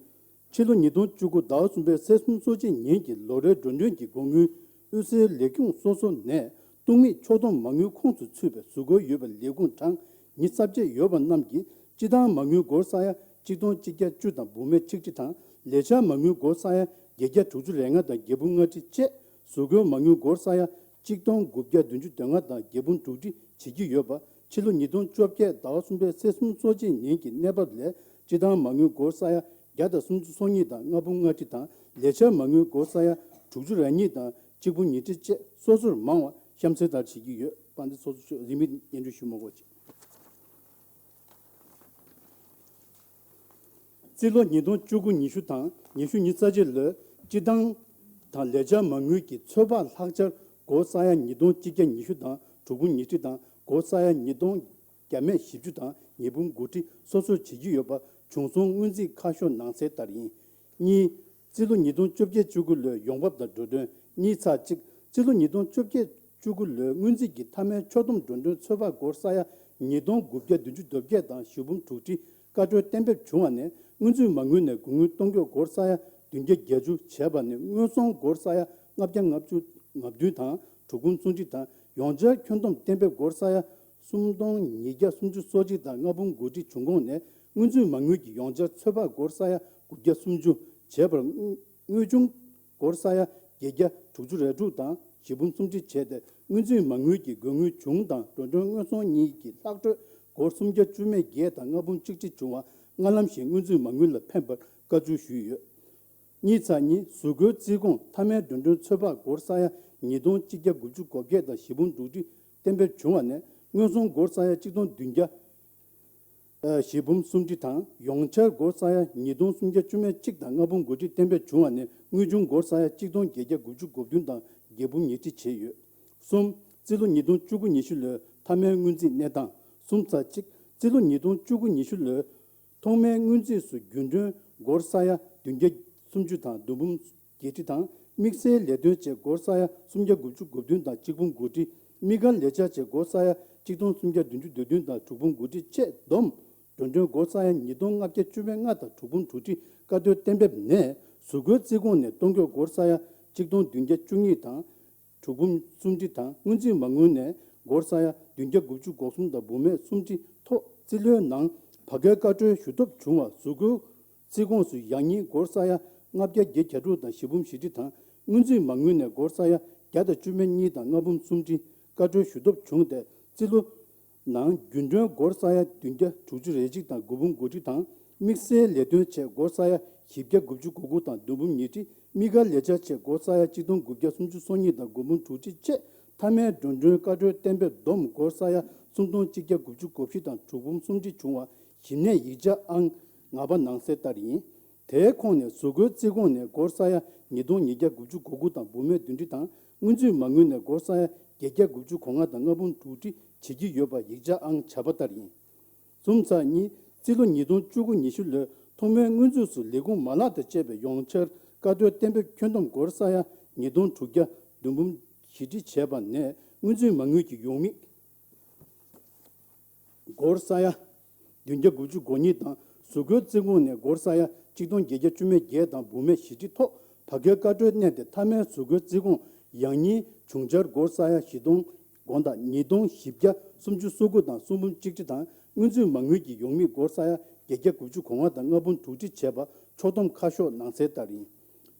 ཕྱི་ལོ་ཉིས་སྟོང་བཅུ་དགུ་ཟླ་བ་གསུམ་པའི་ཚེས་སུམ་ཅུ་སོ་གཅིག་ཉིན་གྱི་ལོ་རེའི་འགྲོ་གྲོན་གྱི་སྒོ་དངུལ་དབུལ་སེལ་ལས་ཁུངས་སོ་སོ་ནས་གཏོང་མིའི་ཕྱོགས་བསྡོམས་མ་དངུལ་ཁོངས་སུ་ཚུད་པའི་བཟོ་འགོད་ཡོད་པའི་ལས་ཁུངས་གྲངས་ཉི་ཤུ་རྩ་བརྒྱད་ཡོད་པ་རྣམས་ཀྱིས་སྤྱི་བཏང་མ་དངུལ་སྒོར་ས་ཡ་གཅིག་སྟོང་གཅིག་བརྒྱ་བཅུ་དང་འབུམ་མེད་ཆིག་ཁྲི་དང་། ལས་འཆར་མ་དངུལ་སྒོར་ས་ཡ་བརྒྱད་བརྒྱ་དྲུག་ཅུ་རེ་ལྔ་དང་བརྒྱད་འབུམ་ལྔ་ཁྲི་བཅས། བཟོ་འགོད་མ་དངུལ་སྒོར་ས་ཡ་གཅིག་སྟོང་དགུ་བརྒྱ་བདུན་ཅུ་དོན་ལྔ་དང་བརྒྱད་འབུམ་དྲུག་ཁྲི་བྱེད་ཀྱི་ཡོད་པ། ཕྱི་ལོ་ཉིས་སྟོང་བཅོ་བརྒྱད་ཟླ་བ་གསུམ་པའི་ཚེས་སུམ་ཅུ་སོ་གཅིག་ཉིན་གྱི་གནས་བབ་ལས་སྤྱི་བཏང་མ་དངུལ་སྒོར་ས་ཡ་བརྒྱ་དང་སུམ་ཅུ་སོ་གཉིས་དང་ལྔ་འབུམ་ལྔ་ཁྲི་དང་། ལས་འཆར་མ་དངུལ་སྒོར་ས་ཡ་དྲུག་ཅུ་རེ་གཉིས་དང་གཅིག་འབུམ་ཉི་ཁྲི་བཅས་སོ་སོར་མང་བ་གཤམ་གསལ་ལྟར་བྱེད་ཀྱི་ཡོད་པ་འདི་ཚོ་ཚོ་རིན་མེད་སྙན་སྒྲོན་ཞུ་མ་དགོས་ཅིང་། རྩིས་ལོ་ཉིས་སྟོང་བཅུ་དགུ་ཉི་ཤུ་དང་ཉི་ཤུ་ཉི་ཤུ་རྩ་གཅིག་ལོའི་སྤྱི་བཏང་དང་ལས་འཆར་མ་དངུལ་གྱི་ཚོད་དཔག་ལྷག་ཆར་སྒོར་ས་ཡ་ཉིས་སྟོང་གཅིག་བརྒྱ་ཉི་ཤུ་དང་དྲུག་འབུམ་ཉི་ཁྲི་དང་སྒོར་ས་ཡ་ཉིས་སྟོང་བརྒྱ་མེད་བཞི་བཅུ་དང་ཉིས་འབུམ་དགུ་ཁྲི་སོ་སོར་བྱེད་ཀྱི་ཡོད་པ་བྱུང་སོང་སྔོན་རྩིས་ཁ་ཤོར་གནང་གསལ་ལྟར་ཡིན། གཉིས། རྩིས་ལོ་ཉིས་སྟོང་བཅོ་བརྒྱད་བཅུ་དགུ་ལོའི་ཡོང་འབབ་དང་འགྲོ་གྲོན། གཉིས་ཚེག་གཅིག་རྩིས་ལོ་ཉིས་སྟོང་བཅོ་བརྒྱད་བཅུ་དགུ་ལོའི་སྔོན་རྩིས་ཀྱི་མཐའ་མའི་ཕྱོགས་བསྡོམས་འགྲོ་གྲོན་ཚོད་དཔག་སྒོར་ས་ཡ་ཉིས་སྟོང་དགུ་བརྒྱ་བདུན་ཅུ་དོན་བརྒྱད་དང་བཞི་འབུམ་དྲུག་ཁྲི་བཀའ་འཁྲོལ་གཏན་འབེབས་བྱུང་བ་ནས་དངུལ་རྩིས་མ་དངུལ་ནས་དགོས་དངུལ་གཏོང་འགྱོག་སྒོར་ས་ཡ་བདུན་བརྒྱ་བརྒྱད་ཅུ་བྱས་པ་ནས་དངོས་ཟོང་སྒོར་ས་ཡ་ལྔ་བརྒྱ་ལྔ་བཅུ་ང་བདུན་དང་དྲུག་འབུམ་སུམ་ཁྲི་དང་ཡོངས་འཆར་ཁྱོན་བསྡོམས་གཏན་འབེབས་སྒོར་ས་ཡ་སུམ་སྟོང་ཉིས་བརྒྱ་སུམ་ཅུ་སོ་གཅིག་དང་ལྔ་འབུམ་དགུ་ཁྲི་བྱུང་ཁོངས་ནས་དངུལ་རྩིས་མ་དངུལ་གྱི་ཡོངས་འཆར་ཚོད་དཔག་སྒོར་ས་ཡ་དགུ་བརྒྱ་སུམ་ཅུ་བྱས་པར་དངུལ་ཆུང་སྒོར་ས་ཡ་བརྒྱད་བརྒྱ་དྲུག་ཅུ་རེ་དྲུག་དང་བཞི་འབུམ་སུམ་ཁྲི་བྱས་ཏེ་དངུལ་རྩིས་མ་དངུལ་གྱི་དགོས་དངུལ་བྱུང་དང་འགྲོ་གྲོན་དངོས་ཟོང་གཉིས་ཀྱི་ལྷག་འཕྲོས་སྒོར་སུམ་བརྒྱ་བཅུ་མེད་བརྒྱད་དང་ལྔ་འབུམ་གཅིག་ཁྲི་བྱུང་བ་སྔ་ལམ་བཞིན་དངུལ་རྩིས་མ་དངུལ་ལ་ཕན་པར་བཀའ་འཁྲོལ་ཞུས་ཡོད། གཉིས་ཚེག་གཉིས་བཟོ་འགོད་རྩིས་ཁོངས་མཐའ་མའི་འགྲོ་གྲོན་ཚོད་དཔག་སྒོར་ས་ཡ་ཉིས་སྟོང་གཅིག་བརྒྱ་དགུ་བཅུ་གོ་བརྒྱད་དང་བཞི་འབུམ་དྲུག་ཁྲི་གཏན་འབེབས་བྱུང་བ་ནས་དངོས་ཟོང་སྒོར་ས་ཡ་གཅིག་སྟོང་བདུན་བརྒྱ་བཞི་འབུམ་སུམ་ཁྲི་དང་ཡོངས་འཆར་སྒོར་ས་ཡ་ཉིས་སྟོང་སུམ་བརྒྱ་བཅུ་མེད་གཅིག་དང་ལྔ་འབུམ་དགུ་ཁྲི་གཏན་འབེབས་བྱུང་བ་ནས་དངུལ་ཆུང་སྒོར་ས་ཡ་གཅིག་སྟོང་བརྒྱད་བརྒྱ་དགུ་བཅུ་གོ་བདུན་དང་བརྒྱད་འབུམ་ཉི་ཁྲི་བྱས་ཡོད། གསུམ། རྩིས་ལོ་ཉིས་སྟོང་བཅུ་དགུ་ཉི་ཤུ་ལོའི་མཐའ་མའི་སྔོན་རྩིས་གནས་སྟངས། གསུམ་ཚེག་གཅིག་རྩིས་ལོ་ཉིས་སྟོང་བཅུ་དགུ་ཉི་ཤུ་ལོའི་ཐོག་མའི་སྔོན་རྩིས་སུ་རྒྱུན་གྲོན་སྒོར་ས་ཡ་བདུན་བརྒྱ་སུམ་ཅུ་དང་བདུན་འབུམ་བརྒྱད་ཁྲི་དང་དམིགས་བསལ་ལས་དོན་བཅས་སྒོར་ས་ཡ་སུམ་བརྒྱ་དགུ་བཅུ་གོ་བདུན་དང་གཅིག་འབུམ་དགུ་ཁྲི། དམིགས་བཀར་ལས་འཆར་བཅས་སྒོར་ས་ཡ་གཅིག་སྟོང་སུམ་བརྒྱ་བདུན་ཅུ་དོན་བདུན་དང་དྲུག་འབུམ་དགུ་ཁྲི་བཅས་བསྡོམས་འགྲོ་གྲོན་སྒོར་ས་ཡ་ཉིས་སྟོང་ལྔ་བརྒྱ་བཅུ་མེད་ལྔ་དང་དྲུག་འབུམ་དྲུག་ཁྲི་བཀའ་འཁྲོལ་གཏན་འབེབས་ནས་བཟོ་འགོད་རྩིས་ཁོངས་ནས་གཏོང་འགྱོག་སྒོར་ས་ཡ་གཅིག་སྟོང་བདུན་བརྒྱ་བཅུ་གཉིས་དང་དྲུག་འབུམ་སུམ་ཁྲི་དང་དངུལ་རྩིས་མ་དངུལ་ནས་སྒོར་ས་ཡ་བདུན་བརྒྱ་དགུ་བཅུ་གོ་གསུམ་དང་འབུམ་མེད་སུམ་ཁྲི་ཐོག་རྩིས་ལོའི་ནང་བར་བརྒལ་བཀའ་འཁྲོལ་ཞུ་ཐབས་བྱུང་བ་བཟོ་འགོད་རྩིས་ཁོངས་སུ་ཡང་སྙིང་སྒོར་ས་ཡ་ལྔ་བརྒྱ་བརྒྱད་བརྒྱ་དྲུག་དང་བཞི་འབུམ་བཞི་ཁྲི་དང་དངུལ་རྩིས་མ་དངུལ་ནས་སྒོར་ས་ཡ་བརྒྱ་དང་བཅུ་མེད་གཉིས་དང་ལྔ་འབུམ་སུམ་ཁྲི་བཀའ་འཁྲོལ་ཞུ་ཐབས་བྱུང་སྟེ་རྩིས་ལོ་ནང་རྒྱུན་གྲོན་སྒོར་ས་ཡ་བདུན་བརྒྱ་དྲུག་ཅུ་རེ་གཅིག་དང་དགུ་འབུམ་དགུ་ཁྲི་དང་དམིགས་བསལ་ལས་དོན་ཆེད་སྒོར་ས་ཡ་བཞི་བརྒྱ་དགུ་བཅུ་གོ་དགུ་དང་བདུན་འབུམ་ཉིས་ཁྲི། དམིགས་བཀར་ལས་འཆར་ཆེད་སྒོར་ས་ཡ་གཅིག་སྟོང་དགུ་བརྒྱ་སུམ་ཅུ་སོ་གཉིས་དང་དགུ་འབུམ་དྲུག་ཁྲི་བཅས་མཐའ་མའི་འགྲོ་གྲོན་བཀའ་འཁྲོལ་གཏན་འབེབས་བསྡོམས་སྒོར་ས་ཡ་སུམ་སྟོང་གཅིག་བརྒྱ་དགུ་བཅུ་གོ་བཞི་དང་དྲུག་འབུམ་སུམ་ཁྲི་བྱུང་བ་གཞི་ནས་ཡིག་ཆ་ཨང་ལྔ་པ་ནང་གསལ་ལྟར་ཡིན། དེའི་ཁོངས་ནས་བཟོ་འགོད་རྩིས་ཁོངས་ནས་སྒོར་ས་ཡ་ཉིས་སྟོང་ཉིས་བརྒྱ་དགུ་བཅུ་གོ་དགུ་དང་འབུམ་མེད་བདུན་ཁྲི་དང་དངུལ་རྩིས་མ་དངུལ་ནས་སྒོར་ས་ཡ་བརྒྱད་བརྒྱ་དགུ་བཅུ་གོ་ལྔ་དང་ལྔ་འབུམ་དྲུག་ཁྲི་བྱེད་ཀྱི་ཡོད་པ་ཡིག་ཆ་ཨང་བྱ་པ་ལྟར་ཡིན། གསུམ་ཚེག་གཉིས་རྩིས་ལོ་ཉིས་སྟོང་བཅུ་དགུ་ཉི་ཤུ་ལོའི་ཐོག་མའི་སྔོན་རྩིས་སུ་ལས་ཁུངས་མ་ལག་དང་བཅས་པའི་ཡོངས་འཆར་བཀའ་འཁྲོལ་གཏན་འབེབས་ཁྱོན་བསྡོམས་སྒོར་ས་ཡ་ཉིས་སྟོང་དྲུག་བརྒྱ་བདུན་འབུམ་བཞི་ཁྲི་བྱས་པ་ནས་དངུལ་རྩིས་མ་དངུལ་གྱི་ཡོང་མིག་སྒོར་ས་ཡ་བདུན་བརྒྱ་དགུ་བཅུ་གོ་གཉིས་དང་བཟོ་འགོད་རྩིས་ཁོངས་ནས་སྒོར་ས་ཡ་གཅིག་སྟོང་བརྒྱད་བརྒྱ་བཅུ་མེད་བརྒྱད་དང་འབུམ་མེད་བཞི་ཁྲི་ཐོག་བར་བརྒལ་བཀའ་འཁྲོལ་གནས་ཏེ་མཐའ་མའི་བཟོ་འགོད་རྩིས་ཁོངས་ཡང་སྙིང་བྱུང་འཆར་སྒོར་ས་ཡ་བཞི་སྟོང་དགོན་བདག་ཉིས་སྟོང་བཞི་བརྒྱ་སུམ་ཅུ་སོ་དགུ་དང་གསུམ་འབུམ་གཅིག་ཁྲི་དང་དངུལ་རྩིས་མ་དངུལ་གྱི་ཡོང་མིག་སྒོར་ས་ཡ་བརྒྱད་བརྒྱ་དགུ་བཅུ་གོ་ལྔ་དང་ལྔ་འབུམ་དྲུག་ཁྲི་བྱས་པ་ཕྱོགས་བསྡོམས་ཁ་ཤོག་ནང་གསལ་ལྟར་ཡིན།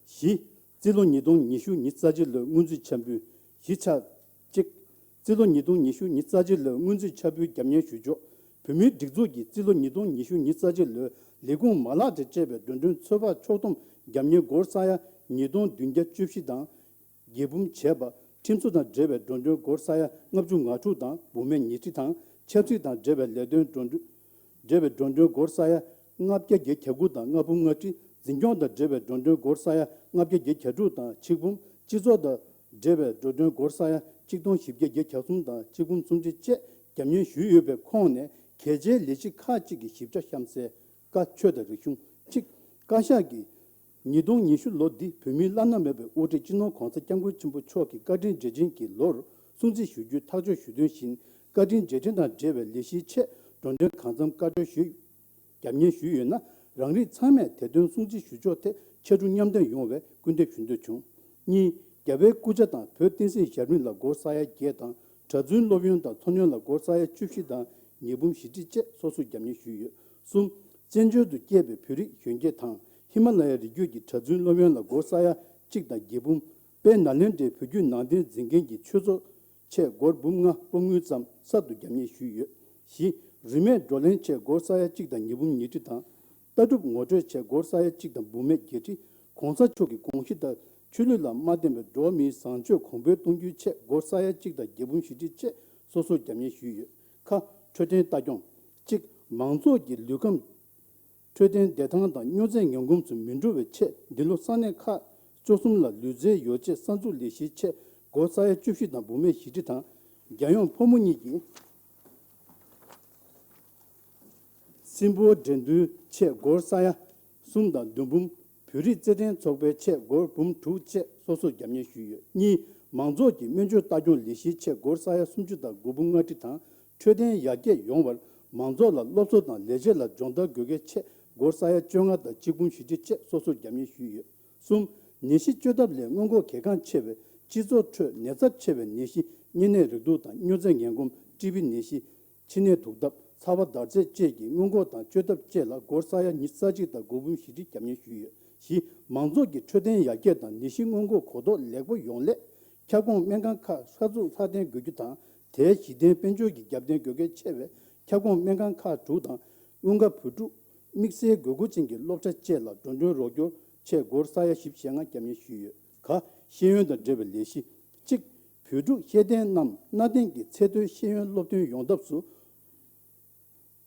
བཞི། རྩིས་ལོ་ཉིས་སྟོང་ཉི་ཤུ་ཉི་ཤུ་རྩ་གཅིག་ལོའི་སྔོན་རྩིས་འཆར་འབུལ། བཞི་ཆ་གཅིག་རྩིས་ལོ་ཉིས་སྟོང་ཉི་ཤུ་ཉི་ཤུ་རྩ་གཅིག་ལོའི་སྔོན་རྩིས་འཆར་འབུལ་རྒྱབ་གཉེར་ཞུ་ཕྱོགས། བོད་མིའི་སྒྲིག་འཛུགས་ཀྱི་རྩིས་ལོ་ཉིས་སྟོང་ཉི་ཤུ་ཉི་ཤུ་རྩ་གཅིག་ལོའི་ལས་ཁུངས་མ་ལག་དང་བཅས་པའི་འགྲོ་གྲོན་ཚོད་དཔག་ཕྱོགས་བསྡོམས་རྒྱབ་གཉེར་སྒོར་ས་ཡ་ཉིས་སྟོང་བདུན་བརྒྱ་བཅུ་བཞི་དང་། བརྒྱད་འབུམ་བྱས་པ། ཁྲིམས་བཟོ་དང་འབྲེལ་བའི་འགྲོ་གྲོན་སྒོར་ས་ཡ་ལྔ་བཅུ་ང་དྲུག་དང་འབུམ་མེད་ཉི་ཁྲི་དང་། ཆབ་སྲིད་དང་འབྲེལ་བའི་ལས་དོན་འགྲོ་གྲོན་འབྲེལ་བའི་འགྲོ་གྲོན་སྒོར་ས་ཡ་ལྔ་བརྒྱ་བརྒྱད་བརྒྱ་དགུ་དང་ལྔ་འབུམ་ལྔ་ཁྲི། འཛིན་སྐྱོང་དང་འབྲེལ་བའི་འགྲོ་གྲོན་སྒོར་ས་ཡ་ལྔ་བརྒྱ་བརྒྱད་བརྒྱ་དྲུག་དང་ཆིག་འབུམ། སྤྱི་ཚོགས་དང་འབྲེལ་བའི་འགྲོ་གྲོན་སྒོར་ས་ཡ་གཅིག་སྟོང་བཞི་བརྒྱ་བརྒྱད་བརྒྱ་གསུམ་དང་གཅིག་འབུམ་སུམ་ཁྲི་བཅས་རྒྱབ་གཉེར་ཞུས་ཡོད་པའི་ཁོངས་ནས་གལ་ཆེའི་ལས་གཞི་ཁག་ཅིག་གི་ཞིབ་ཆ་གཤམ་གསལ། བཀའ་ཆོས་དང་རིག་གཞུང་། གཅིག་བཀའ་ཤག་གིས་ཉིས་སྟོང་ཉི་ཤུ་ལོ་འདི་བོད་མིའི་བླ་ན་མེད་པའི་དབུ་ཁྲིད་སྤྱི་ནོར་༸གོང་ས་༸སྐྱབས་མགོན་ཆེན་པོ་མཆོག་གི་བཀའ་དྲིན་རྗེས་དྲན་གྱི་ལོར་སྲུང་བརྩི་ཞུ་རྒྱུའི་ཐག་གཅོད་ཞུས་དོན་བཞིན། བཀའ་དྲིན་རྗེས་དྲན་དང་འབྲེལ་བའི་ལས་གཞིའི་ཆེད་འགྲོ་གྲོན་གང་འཚམ་བཀའ་འཁྲོལ་ཞུས། རྒྱབ་གཉེར་ཞུས་ཡོད་ན། རང་རིགས་ཚང་མས་དེ་དོན་སྲུང་བརྩི་ཞུ་ཕྱོགས་ཐད་ཕྱར་གྲུ་མཉམ་འདེགས་ཡོང་བའི་སྐུལ་འདེབས་ཞུ་འདོད་བྱུང་། གཉིས། རྒྱལ་བའི་སྐུ་ཕྱྭ་དང་བོད་བསྟན་སྲིད་ཞབས་རིམ་ལ་སྒོར་ས་ཡ་བརྒྱད་དང་། གྲྭ་བཙུན་སློབ་ཡོན་དང་འཚོ་སྣོན་ལ་སྒོར་ས་ཡ་བཅུ་བཞི་དང་ཉི་འབུམ་བཞི་ཁྲི་བཅས་སོ་སོར་རྒྱབ་གཉེར་ཞུས་ཡོད། གསུམ། བཙན་བྱོལ་དུ་སྐྱེས་པའི་བོད་རིགས་གཞོན་སྐྱེས་དང་ཧི་མ་ལ་ཡའི་རི་རྒྱུད་ཀྱི་གྲྭ་བཙུན་སློབ་ཡོན་ལ་སྒོར་ས་ཡ་གཅིག་དང་བརྒྱད་འབུམ། དཔལ་ནཱ་ལེནྡྲའི་བོད་བརྒྱུད་ནང་བསྟན་འཛིན་མཁན་གྱི་ཆོས་ཚོགས་ཆེད་སྒོར་འབུམ་ལྔ་སྤོ་དངུལ་ཙམ་གསར་དུ་རྒྱབ་གཉེར་ཞུས་ཡོད། བཞི། རིན་མེད་བགྲོ་གླེང་ཆེད་སྒོར་ས་ཡ་གཅིག་དང་ཉི་འབུམ་ཉི་ཁྲི་དང་། ལྟ་གྲུབ་ངོ་སྤྲོད་ཆེད་སྒོར་ས་ཡ་གཅིག་དང་འབུམ་མེད་བརྒྱད་ཁྲི། གོང་ས་མཆོག་གི་དགོངས་གཞི་ལྟར་ཆོས་ལུགས་ལ་མ་བརྟེན་པའི་འགྲོ་བ་མིའི་བཟང་སྤྱོད་གོང་འཕེལ་གཏོང་རྒྱུའི་ཆེད་སྒོར་ས་ཡ་གཅིག་དང་བརྒྱད་འབུམ་བཞི་ཁྲི་བཅས་སོ་སོར་རྒྱབ་གཉེར་ཞུས་ཡོད། ཁ། འཕྲོད་བསྟེན་ལྟ་སྐྱོང་། གཅིག་མང་ཚོགས་ཀྱི་ལུས་ཁམས། འཕྲོད་བསྟེན་བདེ་ཐང་དང་སྨྱོ་རྫས་ངན་གོམས་སུ་མི་འགྲོ་བའི་ཆེད་འདི་ལོ་ས་གནས་ཁག་བཅུ་གསུམ་ལ་ལུས་རྩལ་ཡོ་བྱད་གསར་འཛུགས་ལས་གཞིའི་ཆེད་སྒོར་ས་ཡ་བཅུ་བཞི་དང་འབུམ་མེད་བཞི་ཁྲི་དང་། རྒྱལ་ཡོངས་ཕོ་མོ་གཉིས་ཀྱི་སྲིན་པོ་འགྲན་བསྡུར་ཆེད་སྒོར་ས་ཡ་གསུམ་དང་བདུན་འབུམ། བོད་རིགས་རྩེད་འགྲན་ཚོགས་པའི་ཆེད་སྒོར་འབུམ་དྲུག་བཅས་སོ་སོར་རྒྱབ་གཉེར་ཞུས་ཡོད། གཉིས། མང་ཚོགས་ཀྱི་སྨན་བཅོས་ལྟ་སྐྱོང་ལས་གཞིའི་ཆེད་སྒོར་ས་ཡ་སུམ་ཅུ་དང་དགུ་འབུམ་ལྔ་ཁྲི་དང་། འཕྲོད་བསྟེན་ཡར་རྒྱས་ཡོང་བར་མང་ཚོགས་ལ་སློབ་གསོ་དང་ལས་བྱེད་ལ་སྦྱོང་བརྡར་དགོས་གལ་ཆེད་སྒོར་ས་ཡ་བཅོ་ལྔ་དང་གཅིག་འབུམ་བཞི་ཁྲི་བཅས་སོ་སོར་རྒྱབ་གཉེར་ཞུས་ཡོད། གསུམ། ནད་གཞི་བཅོས་ཐབས་ལས་སྔོན་འགོག་གལ་འགངས་ཆེ་བའི་སྤྱི་ཚོགས་ཁྲོད་ནད་ཚབས་ཆེ་བའི་ནད་གཞི་གཉན་ནད་རེག་དུག་དང་སྨྱོ་རྫས་ངན་གོམས། ཀྲི་བི་ནད་གཞི། མཆིན་ནད་དུག་ལྡབ། ཚ་བ་འདར་ཚད་བཅས་ཀྱི་སྔོན་འགོག་དང་བཅོས་ཐབས་བཅས་ལ་སྒོར་ས་ཡ་ཉི་ཤུ་རྩ་གཅིག་དང་དགུ་འབུམ་བཞི་ཁྲི་རྒྱབ་གཉེར་ཞུས་ཡོད། བཞི། མང་ཚོགས་ཀྱི་འཕྲོད་བསྟེན་ཡར་རྒྱས་དང་ནད་གཞི་སྔོན་འགོག་གོ་རྟོགས་ལེགས་པོ་ཡོང་སླད། ཁྱབ་ཁོངས་སྨན་ཁང་ཁག་གསར་འཛུགས་ལྷག་འཐེན་དགོས་རྒྱུ་དང་། དེའི་གཞི་རྟེན་དཔལ་འབྱོར་གྱི་རྒྱབ་རྟེན་དགོས་གལ་ཆེ་བའི་ཁྱབ་ཁོངས་སྨན་ཁང་ཁག་དྲུག་དང་། དབུས་ཁམས་བོད་ཕྲུག་དམིགས་བསལ་དགོས་མཁོ་ཅན་གྱི་སློབ་གྲྭ་བཅས་ལ་འགྲོ་གྲོན་རོགས་སྐྱོར་ཆེད་སྒོར་ས་ཡ་བཞི་བཅུ་ཞེ་ལྔ་རྒྱབ་གཉེར་ཞུས་ཡོད། ག་ཤེས་ཡོན་དང་འབྲེལ་བའི་ལས་གཞི། གཅིག་བོད་ཕྲུག་ཤེས་ལྡན་རྣམས་གནའ་དེང་གི་ཚད་མཐོའི་ཤེས་ཡོན་སློབ་ཐོན་ཡོང་ཐབས་སུ།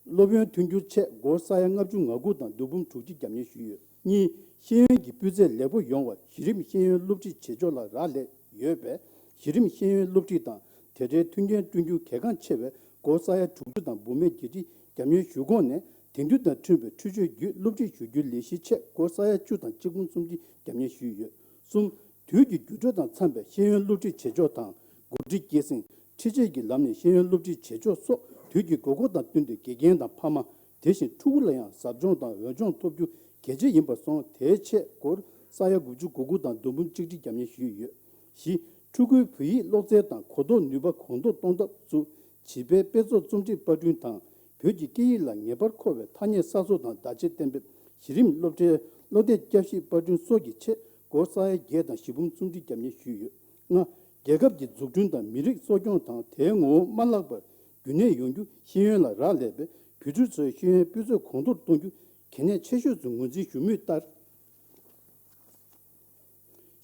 སློབ་ཡོན་མཐུན་འགྱུར་ཆེད་སྒོར་ས་ཡ་ལྔ་བཅུ་ང་དགུ་དང་བདུན་འབུམ་དྲུག་ཅུ་རྒྱབ་གཉེར་ཞུས་ཡོད། གཉིས། ཤེས་ཡོན་གྱི་སྤུས་ཚད་ལེགས་པོ་ཡོང་བར་གཞི་རིམ་ཤེས་ཡོན་སློབ་ཁྲིད་བྱེད་ཕྱོགས་ལ་རག་ལས་ཡོད་པས། གཞི་རིམ་ཤེས་ཡོན་སློབ་ཁྲིད་དང་དེ་འབྲེལ་མཐུན་རྐྱེན་བསྐྲུན་རྒྱུ་གལ་འགངས་ཆེ་བས་སྒོར་ས་ཡ་དྲུག་ཅུ་དང་འབུམ་མེད་བརྒྱད་ཁྲི་རྒྱབ་གཉེར་ཞུ་གོང་ནས། དེང་དུས་དང་མཐུན་པའི་འཕྲུལ་ཆས་བརྒྱུད་སློབ་ཁྲིད་ཞུ་རྒྱུའི་ལས་གཞིའི་ཆེད་སྒོར་ས་ཡ་བཅུ་དང་གཅིག་འབུམ་སུམ་ཅུ་རྒྱབ་གཉེར་ཞུས་ཡོད། གསུམ། དུས་ཀྱི་འགྱུར་འགྲོས་དང་འཚམ་པའི་ཤེས་ཡོན་སློབ་ཁྲིད་བྱེད་ཕྱོགས་དང་། འགོ་ཁྲིད་སྐྱེད་སྲིང་། འཕྲུལ་ཆས་ཀྱི་ལམ་ནས་ཤེས་ཡོན་སློབ་ཁྲིད་བྱེད་ཕྱོགས་སོགས་དུས་ཀྱི་དགོས་མཁོ་དང་བསྟུན་ཏེ་དགེ་རྒན་དང་ཕ་མ། དེ་བཞིན་ཕྲུ་གུ་ལ་ཡང་ཟབ་སྦྱོང་དང་འོས་སྦྱོང་ཐོབ་རྒྱུ་གལ་ཆེ་ཡིན་པར་སོང་། དེའི་ཆེད་སྒོར་ས་ཡ་དགུ་བཅུ་གོ་དགུ་དང་བདུན་འབུམ་གཅིག་ཁྲི་རྒྱབ་གཉེར་ཞུས་ཡོད། བཞི། ཕྲུ་གུའི་བོད་ཡིག་ཀློག་རྩལ་དང་གོ་རྟོགས་ནུས་པ་གོང་མཐོར་གཏོང་ཐབས་སུ། བྱིས་པའི་དཔེ་ཚོགས་རྩོམ་སྒྲིག་པར་སྐྲུན་དང་། བོད་ཀྱི་སྐད་ཡིག་ལ་ངེས་པར་མཁོ་བའི་ཐ་སྙད་གསར་བཟོ་དང་བརྡ་ཆད་གཏན་འབེབས། གཞི་རིམ་སློབ་གྲྭའི་བློ་གཏད་བསྐྱར་ཞིབ་པར་སྐྲུན་སོགས་ཀྱི་ཆེད་སྒོར་ས་ཡ་བརྒྱད་དང་བཞི་འབུམ་སུམ་ཁྲི་རྒྱབ་གཉེར་ཞུས་ཡོད། ལྔ། རྒྱལ་ཁབ་ཀྱི་འཛུགས་སྐྲུན་དང་མི་རིགས་གསོ་སྐྱོང་དང་དེའི་ངོ་བོ་མ་བརླག་པར་རྒྱུན་གནས་ཡོང་རྒྱུ་ཤེས་ཡོན་ལ་རག་ལས་པས། བོད་ཕྲུག་ཚོའི་ཤེས་ཡོན་སྤུས་ཚད་གོང་མཐོར་གཏོང་རྒྱུ་གལ་གནད་ཆེ་ཤོས་སུ་ངོས་འཛིན་ཞུ་མུས་ལྟར།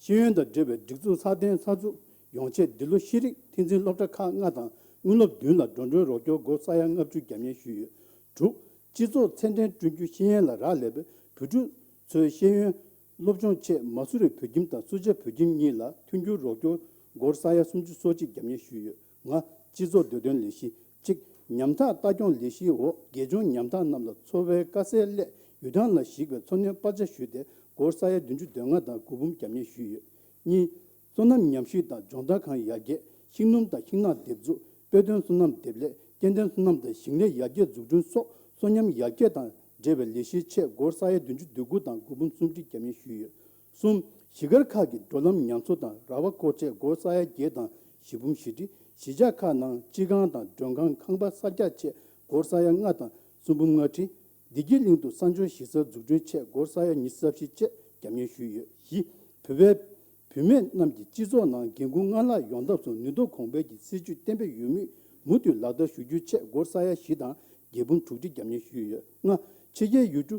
ཤེས་ཡོན་དང་འབྲེལ་བའི་སྒྲིག་འཛུགས་སྲ་བརྟན་གསར་འཛུགས་ཡོང་ཆེད། འདི་ལོ་ཤེས་རིག་མཐུན་འཛིན་སློབ་གྲྭ་ཁག་ལྔ་དང་དངུལ་སློབ་བདུན་ལ་འགྲོ་གྲོན་རོགས་སྐྱོར་སྒོར་ས་ཡ་ལྔ་བཅུ་རྒྱབ་གཉེར་ཞུས་ཡོད། དྲུག་སྤྱི་ཚོགས་ཚད་ལྡན་བསྐྲུན་རྒྱུ་ཤེས་ཡོན་ལ་རག་ལས་པས། བོད་ཕྲུག་ཚོའི་ཤེས་ཡོན་སློབ་སྦྱོང་ཆེད་མ་སུ་རི་བོད་ཁྱིམ་དང་སུ་ཇཱ་བོད་ཁྱིམ་གཉིས་ལ་མཐུན་འགྱུར་རོགས་སྐྱོར་སྒོར་ས་ཡ་སུམ་ཅུ་སོ་གཅིག་རྒྱབ་གཉེར་ཞུས་ཡོད། ལྔ། སྤྱི་ཚོགས་འདོད་དོན་ལས་གཞི། གཅིག་ཉམ་ཐག་ལྟ་སྐྱོང་ལས་གཞིའི་འོག་དགེ་སྦྱོང་ཉམ་ཐག་རྣམས་ལ་འཚོ་བའི་དཀའ་སེལ་སླད་ཡུལ་ཐང་ལ་གཞིགས་པའི་འཚོ་སྣོན་པར་ཆ་ཞུས་ཏེ་སྒོར་ས་ཡ་བདུན་ཅུ་དོན་ལྔ་དང་དགུ་འབུམ་རྒྱབ་གཉེར་ཞུས་ཡོད། གཉིས། སོ་ནམ་ཉམས་ཞིབ་དང་སྦྱོང་བརྡར་ཁང་ཡར་རྒྱས། ཤིང་སྣུམ་དང་ཤིང་ནགས་འདེབས་འཛུགས། དཔེ་སྟོན་སོ་ནམ་འདེབས་ལས། སྐྱེ་ལྡན་སོ་ནམ་དང་ཞིང་ལས་ཡར་རྒྱས་འཛུགས་སྐྲུན་སོགས་སོ་ཉམས་ཡར་རྒྱས་དང་འབྲེལ་བའི་ལས་གཞིའི་ཆེད་སྒོར་ས་ཡ་བདུན་ཅུ་དོན་དགུ་དང་དགུ་འབུམ་སུམ་ཁྲི་རྒྱབ་གཉེར་ཞུས་ཡོད། གསུམ། གཞིས་སྒར་ཁག་གི་འགྲོ་ལམ་ཉམས་གསོ་དང་ར་བ་སྐོར་ཆེད་སྒོར་ས་ཡ་བརྒྱད་དང་བཞི་འབུམ་བཞི་ཁྲི། གཞིས་ཆགས་ཁག་ནང་སྤྱི་ཁང་དང་མགྲོན་ཁང་ཁང་པ་གསར་རྒྱག་ཆེད་སྒོར་ས་ཡ་ལྔ་དང་གསུམ་འབུམ་ལྔ་ཁྲི། བདེ་སྐྱིད་གླིང་དུ་གསང་སྤྱོད་གཞིས་གསར་འཛུགས་སྐྲུན་ཆེད་སྒོར་ས་ཡ་ཉི་ཤུ་རྩ་བཞི་བཅས་རྒྱབ་གཉེར་ཞུས་ཡོད། བཞི། བུད་མེད། བུད་མེད་རྣམས་ཀྱི་སྤྱི་ཚོགས་ནང་འགན་འཁུར་སྔར་ལྷག་ཡོང་ཐབས་སུ་ནུས་སྟོབས་གོང་འཕེལ་གྱི་སྲིད་ཇུས་གཏན་འབེབས་ཡོད་མུས་མུ་མཐུད་ལག་བསྟར་ཞུ་རྒྱུའི་ཆེད་སྒོར་ས་ཡ་བཞི་དང་བརྒྱད་འབུམ་དྲུག་ཁྲི་རྒྱབ་གཉེར་ཞུས་ཡོད། ལྔ། ཕྱི་རྒྱལ་ཡུལ་གྲུ་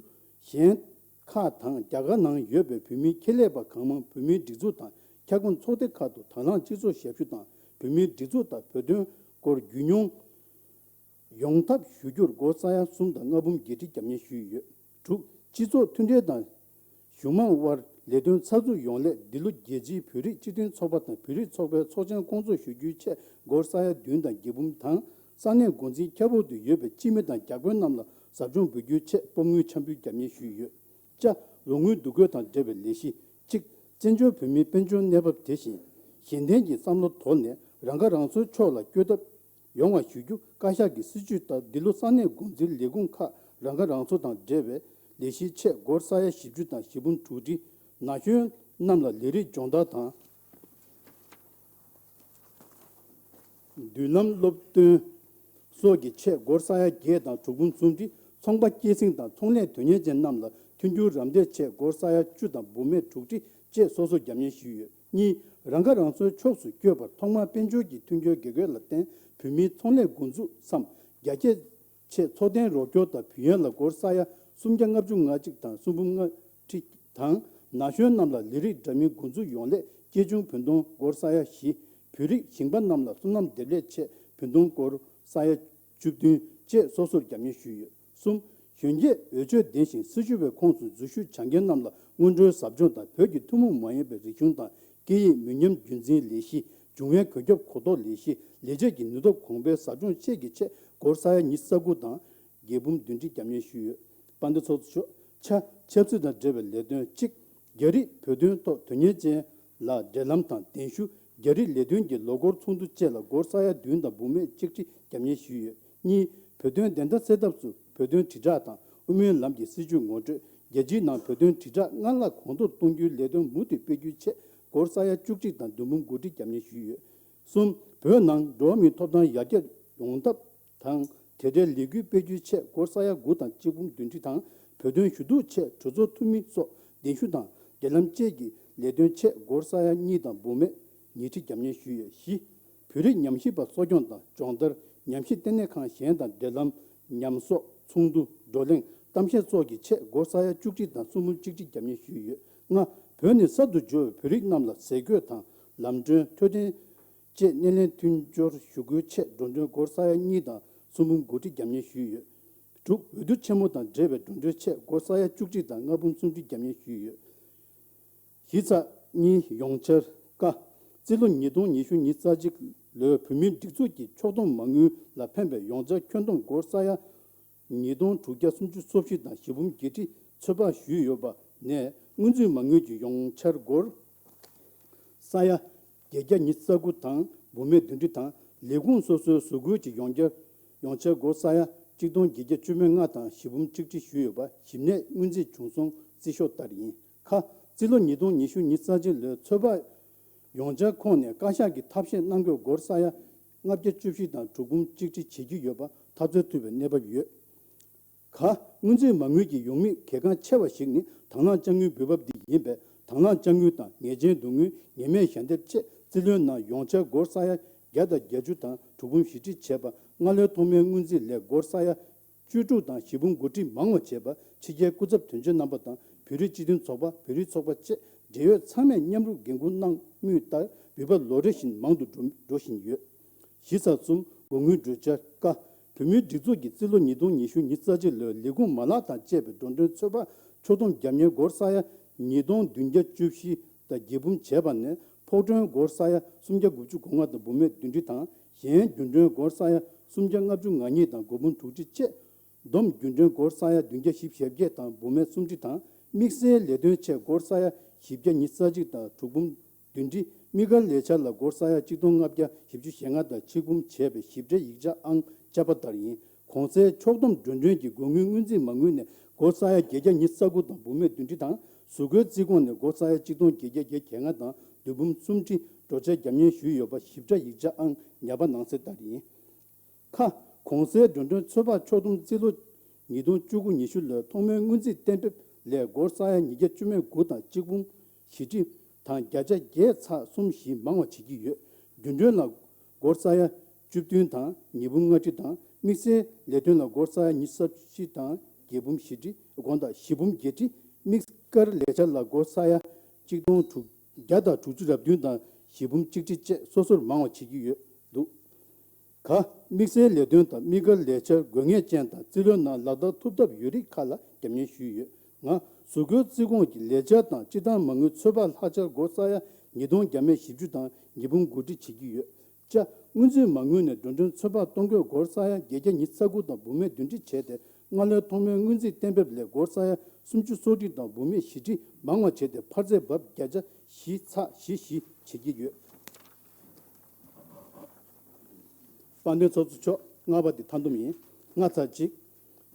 གཞན་ཁག་དང་རྒྱ་གར་ནང་ཡོད་པའི་བོད་མིའི་ཁེ་ལས་པ་གང་མང་བོད་མིའི་སྒྲིག་འཛུགས་དང་ཁྱབ་ཁོངས་ཚོགས་སྡེ་ཁག་ཏུ་དང་བླངས་སྤྱི་ཚོགས་ཞབས་ཞུ་དང་བོད་མིའི་སྒྲིག་འཛུགས་དང་བོད་དོན་སྐོར་རྒྱུས་མྱོང་ཡོང་ཐབས་ཞུ་རྒྱུར་སྒོར་ས་ཡ་གསུམ་དང་ལྔ་འབུམ་བརྒྱད་ཁྲི་རྒྱབ་གཉེར་ཞུས་ཡོད། དྲུག་སྤྱི་ཚོགས་མཐུན་སྒྲིལ་དང་གཞུང་མང་དབར་ལས་དོན་གསར་འཛུགས་ཡོང་སླད། འདི་ལོ་རྒྱལ་སྤྱིའི་བོད་རིགས་སྤྱི་མཐུན་ཚོགས་པ་དང་བོད་རིགས་ཚོགས་པའི་ཚོགས་ཆེན་སྐོང་ཚོགས་ཞུ་རྒྱུའི་ཆེད་སྒོར་ས་ཡ་བདུན་དང་བརྒྱད་འབུམ་དང་། ས་གནས་འགོ་འཛིན་ཁྱབ་འོག་ཏུ་ཡོད་པའི་སྤྱི་མི་དང་བརྒྱ་དཔོན་རྣམས་ལ་ཟབ་སྦྱོང་འབུལ་རྒྱུའི་ཆེད་སྤོ་དངུལ་འཆམ་འབུལ་རྒྱབ་གཉེར་ཞུས་ཡོད། བཅའ། རོགས་དངུལ་བསྡུ་དགོས་དང་འབྲེལ་བའི་ལས་གཞི། གཅིག་བཙན་བྱོལ་བོད་མིའི་དཔལ་འབྱོར་གནས་བབ་དེ་བཞིན་གཞན་ལྡན་གྱི་བསམ་བློ་དོར་ནས་རང་ཁ་རང་གསོའི་ཕྱོགས་ལ་བསྐྱོད་ཐབས་ཡོང་བ་ཞུ་རྒྱུ། བཀའ་ཤག་གི་སྲིད་ཇུས་ལྟར་འདི་ལོ་ས་གནས་འགོ་འཛིན་ལས་ཁུངས་ཁག་རང་ཁ་རང་གསོ་དང་འབྲེལ་བའི་ ལས་གཞིའི་ཆེད་སྒོར་ས་ཡ་བཞི་བཅུ་དང་བཞི་འབུམ་དྲུག་ཁྲི། ན་གཞོན་རྣམས་ལ་ལས་རིགས་སྦྱོང་བརྡར་དང་། མདུན་ལམ་སློབ་སྟོན་སོགས་ཀྱི་ཆེད་སྒོར་ས་ཡ་བརྒྱད་དང་དྲུག་འབུམ་གསུམ་ཁྲི། ཚོང་པ་སྐྱེད་སྲིང་དང་ཚོང་ལས་དོན་གཉེར་ཅན་རྣམས་ལ་མཐུན་འགྱུར་རམ་འདེགས་ཆེད་སྒོར་ས་ཡ་བཅུ་དང་འབུམ་མེད་དྲུག་ཁྲི་བཅས་སོ་སོར་རྒྱབ་གཉེར་ཞུས་ཡོད། གཉིས། རང་ཁ་རང་གསོའི་ཕྱོགས་སུ་བསྐྱོད་པར་ཐོག་མར་དཔལ་འབྱོར་གྱི་མཐུན་འགྱུར་དགེ་བསྐོས་ལ་བརྟེན་བོད་མིའི་ཚོང་ལས་འགོ་འཛུགས་སམ་རྒྱ་སྐྱེད་ཆེད་འཚོ་རྟེན་རོགས་སྐྱོར་དང་བུ་ཡོན་ལ་སྒོར་ས་ཡ་སུམ་བརྒྱ་ལྔ་བཅུ་ང་གཅིག་དང་གསུམ་འབུམ་ལྔ་ཁྲི་དང་། ན་གཞོན་རྣམས་ལ་ལས་རིགས་འདྲ་མིན་འགོ་འཛུགས་ཡོང་སླད་སྐྱེད་ཆུང་བུན་གཏོང་སྒོར་ས་ཡ་བཞི། བོད་རིགས་ཞིང་པ་རྣམས་ལ་སོ་ནམ་འདེབས་ལས་ཆེད་བུན་གཏོང་སྒོར་ས་ཡ་བཅུ་བདུན་བཅས་སོ་སོར་རྒྱབ་གཉེར་ཞུས་ཡོད། གསུམ། གཞོན་སྐྱེས་འོས་ཆོས་ལྡན་ཞིང་སྲི་ཞུ་བའི་ཁོངས་སུ་འཛུལ་ཞུགས་བྱ་མཁན་རྣམས་ལ་སྔོན་འགྲོའི་ཟབ་སྦྱོང་དང་བོད་ཀྱི་ཐུན་མོང་མ་ཡིན་པའི་རིག་གཞུང་དང་སྐད་ཡིག་མི་ཉམས་རྒྱུན་འཛིན་ལས་གཞི། འབྱུང་བའི་གོད་ཁྱབ་གོ་རྟོགས་ལས་གཞི། ལས་བྱེད་ཀྱི་ནུས་སྟོབས་གོང་འཕེལ་ཟབ་སྦྱོང་བཅས་ཀྱི་ཆེད་སྒོར་ས་ཡ་ཉི་ཤུ་རྩ་དགུ་དང་བརྒྱད་འབུམ་བདུན་ཁྲི་རྒྱབ་གཉེར་ཞུས་ཡོད། དཔལ་ལྡན་ཚོགས་གཙོ་མཆོག་ཆ། ཆབ་སྲིད་དང་འབྲེལ་བའི་ལས་དོན་གཅིག་རྒྱ་རིགས་བོད་དོན་ཐོག་དོན་གཉེར་ཅན་ལ་འབྲེལ་ལམ་དང་གདན་ཞུ། རྒྱ་རིགས་ལས་དོན་གྱི་ལོ་འཁོར་ཚོགས་འདུ་བཅས་ལ་སྒོར་ས་ཡ་བདུན་དང་འབུམ་མེད་གཅིག་ཁྲི་རྒྱབ་གཉེར་ཞུས་ཡོད། གཉིས། བོད་དོན་བདེན་མཐའ་གསལ་ཐབས་སུ་བོད་དོན་དྲིལ་བསྒྲགས་དང་དབུ་མའི་ལམ་གྱི་སྲིད་བྱུས་ངོ་སྤྲོད། རྒྱལ་སྤྱིའི་ནང་བོད་དོན་དྲིལ་བསྒྲགས་སྔར་ལྷག་གོང་མཐོར་གཏོང་རྒྱུའི་ལས་དོན་མུ་མཐུད་སྤེལ་རྒྱུའི་ཆེད་སྒོར་ས་ཡ་བཅུ་གཅིག་དང་བདུན་འབུམ་དགུ་ཁྲི་རྒྱབ་གཉེར་ཞུས་ཡོད། གསུམ། བོད་ནང་འགྲོ་བ་མིའི་ཐོབ་ཐང་ཡར་རྒྱས་ཡོང་ཐབས་དང་དེ་འབྲེལ་ལས་འགུལ་སྤེལ་རྒྱུའི་ཆེད་སྒོར་ས་ཡ་དགུ་དང་གཅིག་འབུམ་བདུན་ཁྲི་དང་། བོད་དོན་ཞུ་གཏུག་ཆེད་གྲོས་ཚོགས་འཐུས་མི་སོགས་གདན་ཞུ་དང་འབྲེལ་ལམ་བཅས་ཀྱི་ལས་དོན་ཆེད་སྒོར་ས་ཡ་གཉིས་དང་འབུམ་མེད་ཉིས་ཁྲི་རྒྱབ་གཉེར་ཞུས་ཡོད། བཞི། བོད་རིགས་ཉམས་ཞིབ་པ་གསོ་སྐྱོང་དང་སྦྱོང་བརྡར། ཉམས་ཞིབ་ལྟེ་གནས་ཁང་གཞན་དང་འབྲེལ་ལམ། ཉམས་གསོག་ཚོགས་འདུ། བགྲོ་གླེང་། གཏམ་བཤད་སོགས་ཀྱི་ཆེད་སྒོར་ས་ཡ་བཅུ་གཅིག་དང་གསུམ་འབུམ་གཅིག་ཁྲི་རྒྱབ་གཉེར་ཞུས་ཡོད། ལྔ། བོད་ནས་གསར་དུ་འབྱོར་བའི་བོད་རིགས་རྣམས་ལ་ཟས་གོས་དང་ལམ་གྲོན། འཕྲོད་བསྟེན་བཅས་སྣེ་ལེན་མཐུན་སྦྱོར་ཞུ་སྒོའི་ཆེད་འགྲོ་གྲོན་སྒོར་ས་ཡ་གཉིས་དང་གསུམ་འབུམ་དགུ་ཁྲི་རྒྱབ་གཉེར་ཞུས་ཡོད། དྲུག་འོས་བསྡུ་ཆེན་མོ་དང་འབྲེལ་བའི་འགྲོ་གྲོན་ཆེད་སྒོར་ས་ཡ་བཅུ་གཅིག་དང་ལྔ་འབུམ་སུམ་ཁྲི་རྒྱབ་གཉེར་ཞུས་ཡོད། གཞིས་ཆགས་གཉིས་ཡོངས་འཆར་ཀ་རྩིས་ལོ་ཉིས་སྟོང་ཉི་ཤུ་ཉི་ཤུ་རྩ་གཅིག་ལོའི་བོད་མིའི་སྒྲིག་འཛུགས་ཀྱི་ཕྱོགས་བསྡོམས་མ་དངུལ་ལ་ཕན་པའི་ཡོངས་འཆར་ཁྱོན་བསྡོམས་སྒོར་ས་ཡ་ཉིས་སྟོང་དྲུག་བརྒྱ་སུམ་ཅུ་སོ་བཞི་དང་བཞི་འབུམ་བརྒྱད་ཁྲི་ཚོད་དཔག་ཞུས་ཡོད་པ་ནས། སྔོན་རྩིས་མ་དངུལ་གྱི་ཡོངས་འཆར་སྒོར་ས་ཡ་བརྒྱད་བརྒྱ་ཉི་ཤུ་རྩ་དགུ་དང་འབུམ་མེད་བདུན་ཁྲི་དང་། ལས་ཁུངས་སོ་སོའི་བཟོ་བཀོད་ཀྱི་ཡོངས་འཆར་ཡོངས་འཆར་སྒོར་ས་ཡ་གཅིག་སྟོང་བརྒྱད་བརྒྱ་བཅུ་མེད་ལྔ་དང་བཞི་འབུམ་གཅིག་ཁྲི་ཞུས་ཡོད་པ་ཞིབ་གནས་སྔོན་རྩིས་བྱུང་སོང་རྩིས་ཤོག་ལྟར་ཡིན། ཁ་རྩིས་ལོ་ཉིས་སྟོང་ཉི་ཤུ་ཉི་ཤུ་རྩ་གཅིག་ལོའི་ཚོད་དཔག་ཡོངས་འཆར་ཁོངས་ནས་བཀའ་ཤག་གིས་ཐབས་ཤེས་གནང་དགོས་སྒོར་ས་ཡ་ལྔ་བརྒྱ་བཅུ་བཞི་དང་དྲུག་འབུམ་གཅིག་ཁྲི་བྱེད་ཀྱི་ཡོད་པ་ཐབས་འཚོལ་ཐུབ་པའི་གནས་བབ་ཡོད། ག་སྔོན་རྩིས་མ་དངུལ་གྱི་ཡོང་མིས་གལ་འགངས་ཆེ་བ་ཞིག་ནི་དང་བླངས་དཔྱ་དངུལ་འབུལ་འབབ་འདི་ཡིན་པས། དང་བླངས་དཔྱ་དངུལ་དང་ངེས་ཅན་བསྡུ་དངུལ་ངེས་མེད་ཞལ་འདེབས་བཅས་རྩིས་ལོའི་ནང་ཡོངས་འཆར་སྒོར་ས་ཡ་བརྒྱ་དང་བརྒྱད་ཅུ་དང་དྲུག་འབུམ་བཞི་ཁྲི་བྱས་པ། སྔ་ལོའི་ཐོག་མའི་སྔོན་རྩིས་ལས་སྒོར་ས་ཡ་བཅུ་དྲུག་དང་བཞི་འབུམ་དགུ་ཁྲི་མང་བ་བྱས་པ། ཕྱི་རྒྱལ་སྐུ་ཚབ་དོན་གཅོད་རྣམ་པ་དང་བོད་རིགས་སྤྱི་མཐུན་ཚོགས་པ། བོད་རིགས་ཚོགས་པ་བཅས་འབྲེལ་ཡོད་ཚང་མས་མཉམ་རུབ་འགན་འཁུར་གནང་མུས་ལྟར་འབུལ་བ་ལོ་རེ་བཞིན་མང་དུ་འགྲོ་འགྲོ་བཞིན་ཡོད། གཞི་རྩ་གསུམ། སྒོ་དངུལ་གྲོས་འཆར་ཀ་བོད་མིའི་སྒྲིག་འཛུགས་ཀྱི་རྩིས་ལོ་ཉིས་སྟོང་ཉི་ཤུ་ཉི་ཤུ་རྩ་གཅིག་ལོའི་ལས་ཁུངས་མ་ལག་དང་བཅས་པའི་འགྲོ་གྲོན་ཚོད་དཔག་ཕྱོགས་བསྡོམས་རྒྱབ་གཉེར་སྒོར་ས་ཡ་ཉིས་སྟོང་བདུན་བརྒྱ་བཅུ་བཞི་དང་བརྒྱད་འབུམ་བྱས་པ་ནས། ཕོགས་གྲོན་སྒོར་ས་ཡ་སུམ་བརྒྱ་དགུ་བཅུ་གོ་ལྔ་དང་འབུམ་མེད་བདུན་ཁྲི་དང་། གཞན་རྒྱུན་གྲོན་སྒོར་ས་ཡ་སུམ་བརྒྱ་ལྔ་བཅུ་ང་གཉིས་དང་དགུ་འབུམ་དྲུག་ཁྲི་བཅས། བསྡོམས་རྒྱུན་གྲོན་སྒོར་ས་ཡ་བདུན་བརྒྱ་བཞི་བཅུ་ཞེ་བརྒྱད་དང་འབུམ་མེད་སུམ་ཁྲི་དང་། དམིགས་བསལ་ལས་དོན་ཆེད་སྒོར་ས་ཡ་བཞི་བརྒྱ་ཉི་ཤུ་རྩ་གཅིག་དང་དྲུག་འབུམ་བདུན་ཁྲི། དམིགས་བཀར་ལས་འཆར་ལ་སྒོར་ས་ཡ་གཅིག་སྟོང་ལྔ་བརྒྱ་བཞི་བཅུ་ཞེ་ལྔ་དང་ཆིག་འབུམ་བྱས་པའི་ཞིབ་ཕྲའི་ཡིག་ཆ་ཨང་བཅའ་པ་ལྟར་ཡིན། གོང་གསལ་ཕྱོགས་བསྡོམས་འགྲོ་གྲོན་གྱི་སྒོ་དངུལ་སྔོན་རྩིས་མ་དངུལ་ནས་སྒོར་ས་ཡ་བརྒྱད་བརྒྱ་ཉི་ཤུ་རྩ་དགུ་དང་འབུམ་མེད་བདུན་ཁྲི་དང་། གཟུགས་སྐུའི་རྩིས་ཁོངས་ནས་སྒོར་ས་ཡ་གཅིག་སྟོང་བརྒྱད་བརྒྱ་བརྒྱད་ཅུ་གྱ་ལྔ་དང་བདུན་འབུམ་གསུམ་ཁྲི་འགྲོ་འཆར་རྒྱབ་གཉེར་ཞུས་ཡོད་པ་ཞིབ་ཕྲ་ཡིག་ཆ་ཨང་ཉར་པ་ནང་གསལ་ལྟར་ཡིན། ཁ། གོང་གསལ་འགྲོ་གྲོན་ཚོད་དཔག་ཕྱོགས་བསྡོམས་རྩིས་ལོ་ཉིས་སྟོང་བཅུ་དགུ་ཉི་ཤུ་ལོའི་ཐོག་མའི་སྔོན་རྩིས་གཏན་འབེབས་ལས་སྒོར་ས་ཡ་ཉིས་བརྒྱ་བཅུ་མེད་དགུ་དང་གཅིག་འབུམ་བཞི་ཁྲི་དང་བརྒྱ་ཆ་བརྒྱད་ཚེག་གསུམ་བཞི་མང་བ་བྱེད་ཀྱི་ཡོད། རྒྱུན་གྲོན་ལ་སྒོར་ས་ཡ་བཅུ་བདུན་དང་ཉིས་འབུམ་ལྔ་ཁྲི་དང་། དམིགས་བསལ་ལས་དོན་ལ་སྒོར་ས་ཡ་ཉི་ཤུ་རྩ་བཞི་དང་བརྒྱད་འབུམ་བཞི་ཁྲི། དགོངས་དག་བཞི་འབུམ་བརྒྱད་ཁྲི། དམིགས་བཀར་ལས་འཆར་ལ་སྒོར་ས་ཡ་གཅིག་སྟོང་དྲུག་བརྒྱ་དང་དྲུག་ཅུ་རེ་བདུན་དང་བཞི་འབུམ་གཅིག་ཁྲི་བཅས་སོ་སོར་མང་བ་བྱེད་ཀྱི་ཡོད་འདུག། ག་དམིགས་བསལ་ལས་དོན་དང་དམིགས་བཀར་ལས་འཆར་དགོས་ངེས་ཅན་དང་རྩིས་ལོའི་ནང་ལག་བསྟར་ཐུབ་ཐབས་ཡོད་རིགས་ཁག་ལ་རྒྱབ་གཉེར་ཞུས་ཡོད། ང་གཟུགས་སྐུའི་རྩིས་ཁོངས་ཀྱི་ལས་འཆར་དང་སྤྱི་བཏང་མ་དངུལ་ཚོད་དཔག་ལྷག་ཆ་སྒོར་ས་ཡ་ཉིས་སྟོང་བརྒྱ་མེད་བཞི་བཅུ་དང་ཉིས་འབུམ་དགུ་ཁྲི་བྱེད་ཀྱི་ཡོད། ཅ། སྔོན་རྩིས་མ་དངུལ་ནས་འགྲོ་གྲོན་ཚོད་དཔག་གཏོང་དགོས་སྒོར་ས་ཡ་བརྒྱད་བརྒྱ་ཉི་ཤུ་རྩ་དགུ་དང་འབུམ་མེད་བདུན་ཁྲི་བྱས་ཏེ། སྔ་ལོའི་ཐོག་མའི་སྔོན་རྩིས་གཏན་འབེབས་ལས་སྒོར་ས་ཡ་སུམ་ཅུ་སོ་ཁྲི་དང་འབུམ་མེད་བཞི་ཁྲི་མང་བ་བྱས་ཏེ། འཕར་ཚད་བབ་བརྒྱ་ཆ་བཞི་ཚེག་བཞི་བཞི་བྱེད་ཀྱི་ཡོད། དཔལ་ལྡན་ཚོགས་གཙོ་མཆོག། ལྔ་པ་དེ་མཐའ་སྡོམ་ཡིན། ལྔ་ཚེག་གཅིག།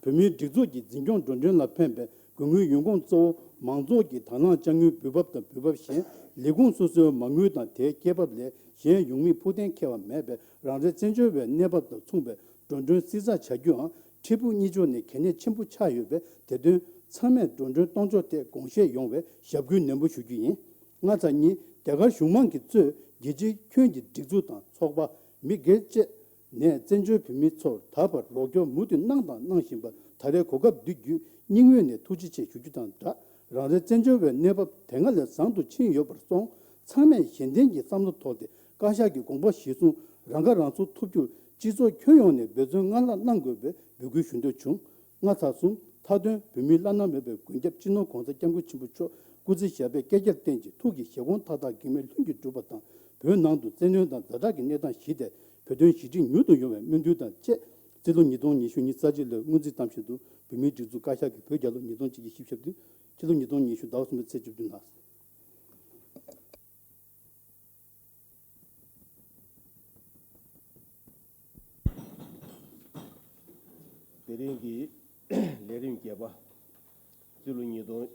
བོད་མིའི་སྒྲིག་འཛུགས་ཀྱི་འཛིན་སྐྱོང་འགྲོ་གྲོན་ལ་ཕན་པའི་ དགོས་དངུལ་ཡོང་ཁུངས་གཙོ་བོ་མང་ཚོགས་ཀྱི་དང་བླངས་དཔྱ་དངུལ་འབུལ་འབབ་དང་འབུལ་འབབ་གཞན། ལས་ཁུངས་སོ་སོའི་མ་དངུལ་དང་དེའི་སྐྱེད་འབབ་ལས་གཞན་ཡོང་མིན་ཕུགས་གཏན་འཁེལ་བ་མེད་པས། རང་རེའི་བཙན་བྱོལ་བའི་གནས་བབ་དང་མཚུངས་པའི་འགྲོ་གྲོན་བསྲི་ཚགས་བྱ་རྒྱུའང་ཁྲིམས་ཕུགས་གཉིས་ཕྱོགས་ནས་གལ་གནད་ཆེན་པོ་ཆགས་ཡོད་པས། དེ་དོན་ཚང་མས་འགྲོ་གྲོན་གཏོང་ཕྱོགས་ཐད་དགོངས་བཞེས་ཡོང་བའི་ཞབས་སྐུལ་ནན་པོ་ཞུ་རྒྱུ་ཡིན། ལྔ་ཚེག་གཉིས། རྒྱ་གར་གཞུང་མང་གིས་གཙོས་རྒྱལ་སྤྱིའི་ཁྱོན་གྱི་སྒྲིག་འཛུགས་དང་ཚོགས་པ། མི་སྒེར་བཅས་ནས་བཙན་བྱོལ་བོད་མིའི་ཚོར་ད་བར་རོགས་སྐྱོར་མུ་མཐུད་གནང་དང་གནང་བཞིན་པར་ད་རེས་གོ་སྐབས་འདི་བརྒྱུད་སྙིང་དབུས་ནས་ཐུགས་རྗེ་ཆེ་ཞུ་རྒྱུ་དང་སྦྲགས། རང་རེའི་བཙན་བྱོལ་བའི་གནས་བབ་དེ་སྔ་ལས་བཟང་དུ་ཕྱིན་ཡོད་པར་སོང་། ཚང་མས་གཞན་བརྟེན་གྱི་བསམ་བློ་དོར་ཏེ་བཀའ་ཤག་གི་དགོངས་པ་གཞིར་བཟུང་རང་ཁ་རང་གསོ་ཐུབ་རྒྱུར་སྤྱི་ཚོགས་ཁྱོན་ཡོངས་ནས་འབད་བརྩོན་སྔར་ལྷག་གནང་དགོས་པའི་འབོད་སྐུལ་ཞུ་འདོད་བྱུང་། ལྔ་ཚེག་གསུམ། མཐའ་དོན་བོད་མིའི་བླ་ན་མེད་པའི་མགོན་སྐྱབས་སྤྱི་ནོར་༸གོང་ས་༸སྐྱབས་མགོན་ཆེན་པོ་མཆོག་སྐུ་ཚེ་ཞབས་པད་བསྐལ་བརྒྱར་བརྟན་ཅིང་། ཐུགས་ཀྱི་བཞེད་དགོངས་མཐའ་དག་གེགས་མེད་ལྷུན་གྱིས་གྲུབ་པ་དང་། བོད་ནང་དུ་བཙན་གནོན་དང་ཛ་དྲག་གི་གནས་སྟངས་ཞི་སྟེ་བོད་དོན་ཞི་འགྲིག་མྱུར་དུ་ཡོང་བའི་སྨོན་འདུན་དང་བཅས། རྩིས་ལོ་ཉིས་སྟོང་ཉི་ཤུ་ཉི་ཤུ་རྩ་གཅིག་ལོའི་སྔོན་རྩིས་གཏམ་བཤད་དུ་བོད་མིའི་སྒྲིག་འཛུགས་བཀའ་ཤག་གིས་བོད་རྒྱལ་ལོ་ཉིས་སྟོང་གཅིག་བརྒྱ་བཞི་བཅུ་ཞེ་བདུན། སྤྱི་ལོ་ཉིས་སྟོང་ཉི་ཤུ་ཟླ་བ་གསུམ་པའི་ཚེས་བཅུ་བདུན་ལ། དེ་རིང་གི་ལས་རིམ་བརྒྱད་པ། རྩིས་ལོ་ཉིས་སྟོང་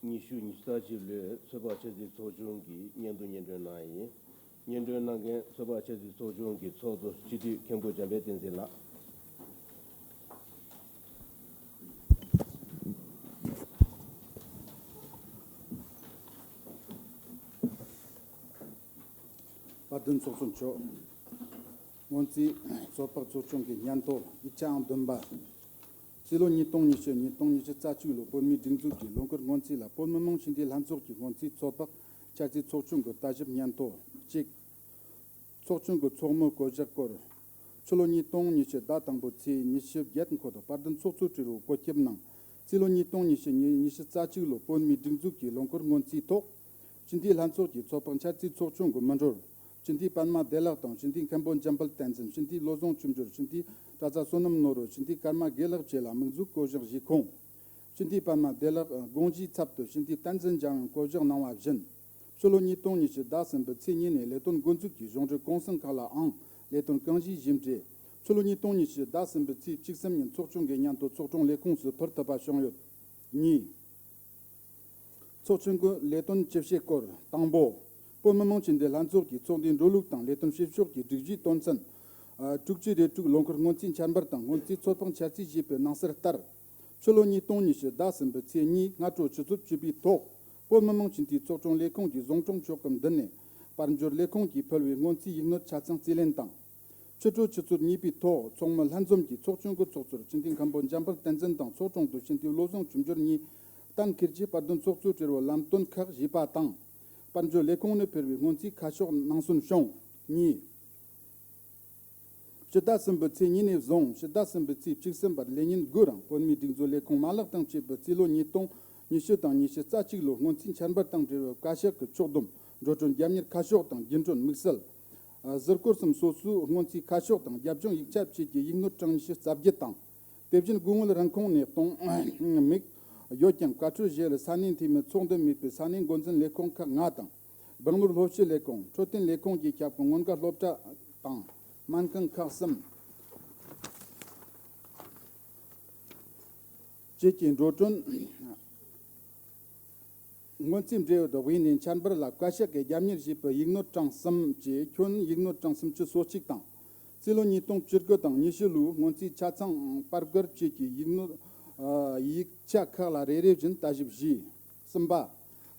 ཉི་ཤུ་ཉི་ཤུ་རྩ་གཅིག་ལོའི་ཚོད་དཔག་འཆར་རྩིས་ཚོགས་ཆུང་གི་སྙན་ཐོ་སྙན་སྒྲོན་གནང་ཡིན། སྙན་སྒྲོན་གནང་མཁན་ཚོད་དཔག་འཆར་རྩིས་ཚོགས་ཆུང་གི་ཚོགས་གཙོ་སྤྱི་འཐུས་མཁན་པོ་འཇམ་དཔལ་བསྟན་འཛིན་ལགས། དཔལ་ལྡན་ཚོགས་གཙོ་མཆོག་སྔོན་རྩིས་ཚོད་དཔག་ཚོགས་ཆུང་གི་སྙན་ཐོ་ཡིག་ཆ་ཨང་བདུན་པ། རྩིས་ལོ་ཉིས་སྟོང་ཉི་ཤུ་ཉིས་སྟོང་ཉི་ཤུ་རྩ་གཅིག་ལོའི་བོད་མིའི་སྒྲིག་འཛུགས་ཀྱི་ལོ་འཁོར་སྔོན་རྩིས་ལ་བོད་མི་མང་སྤྱི་འཐུས་ལྷན་ཚོགས་ཀྱི་སྔོན་རྩིས་ཚོད་དཔག་འཆར་རྩིས་ཚོགས་ཆུང་གི་ལྟ་ཞིབ་སྙན་ཐོ་གཅིག། ཚོགས་ཆུང་གི་ཚོགས་མི་བསྐོ་གཞག་སྐོར། ཕྱི་ལོ་ཉིས་སྟོང་ཉི་ཤུ་ཟླ་དང་པོའི་ཚེས་ཉི་ཤུ་བརྒྱད་འཁོད་དུ་དཔལ་ལྡན་ཚོགས་གཙོ་སྤྲུལ་བའི་བཀོད་ཁྱབ་གནང་། རྩིས་ལོ་ཉིས་སྟོང་ཉི་ཤུ་ཉི་ཉི་ཤུ་རྩ་གཅིག་ལོ་བོད་མིའི་སྒྲིག་འཛུགས་ཀྱི་ལོ་འཁོར་སྔོན་རྩིས་ཐོག་སྤྱི་འཐུས་ལྷན་ཚོགས་ཀྱི་ཚོད་དཔག་འཆར་རྩིས་ཚོགས་ཆུང་གི་མི་འགྲོར། སྤྱི་འཐུས་པདྨ་བདེ་ལེགས་དང་། སྤྱི་འཐུས་མཁན་པོ་འཇམ་དཔལ་བསྟན་འཛིན། སྤྱི་འཐུས་བློ་བཟང་ཆོས་འབྱོར། སྤྱི་འཐུས་གྲྭ་ཚང་བསོད་ནམས་ནོར་བུ། སྤྱི་འཐུས་ཀརྨ་དགེ་ལེགས་བཅས་ལ་དམིགས་འཛུགས་བསྐོ་གཞག་བཞེས་ཁུངས། སྤྱི་འཐུས་པདྨ་བདེ་ལེགས་དགོངས་གཞིའི་ཚབ་ཏུ་སྤྱི་འཐུས་བསྟན་འཛིན་འཇམ་དབྱངས་བསྐོ་གཞག་གནང་བ་བཞིན། ཕྱི་ལོ་ཉིས་སྟོང་ཉི་ཤུ་ཟླ་གསུམ་པའི་ཚེས་གཉིས་ནས་ལས་དོན་འགོ་འཛུགས་ཀྱིས་གཞུང་འབྲེལ་གུང་སེང་ཁག་ལའང་ལས་དོན་གང་ཞིག་བཞིན་སྤྲད། ཕྱི་ལོ་ཉིས་སྟོང་ཉི་ཤུ་ཟླ་གསུམ་པའི་ཚེས་བཅུ་གསུམ་ཉིན་ཚོགས་ཆུང་གི་སྙན་ཐོ་ཚོགས་དྲུང་ལས་ཁུངས་སུ་ཕུལ་ཐུབ་པ་བྱུང་ཡོད། གཉིས། ཚོགས་ཆུང་གི་ལས་དོན་ཇི་བྱེད་སྐོར། དང་པོ། བོད་མི་མང་སྤྱི་འཐུས་ལྷན་ཚོགས་ཀྱིས་ཚོགས་འདུའི་འགྲོ་ལུགས་དང་ལས་དོན་བྱེད་ཕྱོགས་ཀྱི་སྒྲིག་གཞིའི་དོན་ཚན། ཨ། དྲུག་ཅུ་རེ་དྲུག་ལོ་འཁོར་སྔོན་རྩིས་འཆར་འབུལ་དང་སྔོན་རྩིས་ཚོད་དཔག་འཆར་རྩིས་ཞེས་པའི་ནང་གསལ་ལྟར། ཕྱི་ལོ་ཉིས་སྟོང་ཉི་ཤུ་ཟླ་གསུམ་པའི་ཚེས་གཉིས་སྔ་དྲོ་ཆུ་ཚོད་བཅུ་པའི་ཐོག་བོད་མི་མང་སྤྱི་འཐུས་ཚོགས་དྲུང་ལས་ཁུངས་ཀྱི་བཟོ་སྐྲུན་ཕྱོགས་ཀྱི་མདུན་ནས་དཔལ་འབྱོར་ལས་ཁུངས་ཀྱིས་ཕུལ་བའི་སྔོན་རྩིས་ཡིག་སྣོད་ཆ་ཚང་རྩིས་ལེན་དང་། ཕྱི་དྲོ་ཆུ་ཚོད་གཉིས་པའི་ཐོག་ཚོགས་མི་ལྷན་འཛོམས་ཀྱིས་ཚོགས་ཆུང་གི་ཚོགས་གཙོར་སྤྱི་འཐུས་མཁན་པོ་འཇམ་དཔལ་བསྟན་འཛིན་དང་ཚོགས་དྲུང་དུ་སྤྱི་འཐུས་བློ་བཟང་ཆོས་འབྱོར་གཉིས་གཏན་འཁེལ་གྱིས་དཔལ་ལྡན་ཚོགས་གཙོ་སྤྲུལ་བའི་ལམ་སྟོན་ཁག་ཞེས་པ་དང་། དཔལ་འབྱོར་ལས་ཁུངས་ནས་ཕུལ་བའི་སྔོན་རྩིས་ཁ་ཕྱོགས་ནང་གསན་བྱུང་། གཉིས། སྤྱི་ཟླ་གསུམ་པའི་ཚེས་གཉིས་ནས་བཟུང་སྤྱི་ཟླ་གསུམ་པའི་ཚེས་བཅུ་གསུམ་བར་ལས་ཉིན་དགུ་རིང་བོད་མིའི་སྒྲིག་འཛུགས་ལས་ཁུངས་མ་ལག་དང་བཅས་པའི་རྩིས་ལོ་ཉིས་སྟོང་ཉི་ཤུ་དང་ཉི་ཤུ་རྩ་གཅིག་ལོའི་སྔོན་རྩིས་འཆར་འབུལ་དང་འབྲེལ་བའི་བཀའ་ཤག་གི་ཕྱོགས་བསྡོམས་འགྲོ་གྲོན་རྒྱབ་གཉེར་ཁ་ཕྱོགས་དང་རྒྱུན་གྲོན་དམིགས་བསལ། ཟུར་སྐོར་གསུམ་སོ་སོའི་སྔོན་རྩིས་ཁ་ཕྱོགས་དང་རྒྱབ་ལྗོངས་ཡིག་ཆ་བཅས་ཀྱི་ཡིག་སྣོད་གྲངས་ཉི་ཤུ་རྩ་བརྒྱད་དང་། དེ་བཞིན་དགོས་ངེས་རིན་གོང་ནས་གཏོང་དམིགས་ཡོད་ཀྱང་བཀའ་འཁྲོལ་བཞེས་ལ་ས་གནས་འཐུས་མི་ཚོགས་འདུ་དམིགས་པའི་ས་གནས་འགོ་འཛིན་ལས་ཁུངས་ཁག་ལྔ་དང་། སྦེང་ལོར་སློབ་སྤྱི་ལས་ཁུངས། འཕྲོད་བསྟེན་ལས་ཁུངས་ཀྱི་ཁྱབ་ཁོངས་སྔོན་དགའ་སློབ་གྲྭ་དང་སྨན་ཁང་ཁག་གསུམ་བཅས་ཀྱི་འགྲོ་གྲོན། སྔོན་རྩིས་འབྲེལ་ཡོད་དབྱེ་ནས་འཆར་འབུལ་ལ་བཀའ་ཤག་གིས་རྒྱབ་གཉེར་བྱས་པའི་ཡིག་སྣོད་གྲངས་གསུམ་བཅས་ཁྱོན་ཡིག་སྣོད་གྲངས་སུམ་ཅུ་སོ་གཅིག་དང་། རྩིས་ལོ་ཉིས་སྟོང་བཅུ་དགུ་དང་ཉི་ཤུ་ལོའི་སྔོན་རྩིས་ཆ་ཚང་པར་བསྐུར་བཅས་ཀྱི་ཡིག་སྣོད། ཨ། ཡིག་ཆ་ཁག་ལ་རེ་རེ་བཞིན་ལྟ་ཞིབ་བྱས། གསུམ་པ།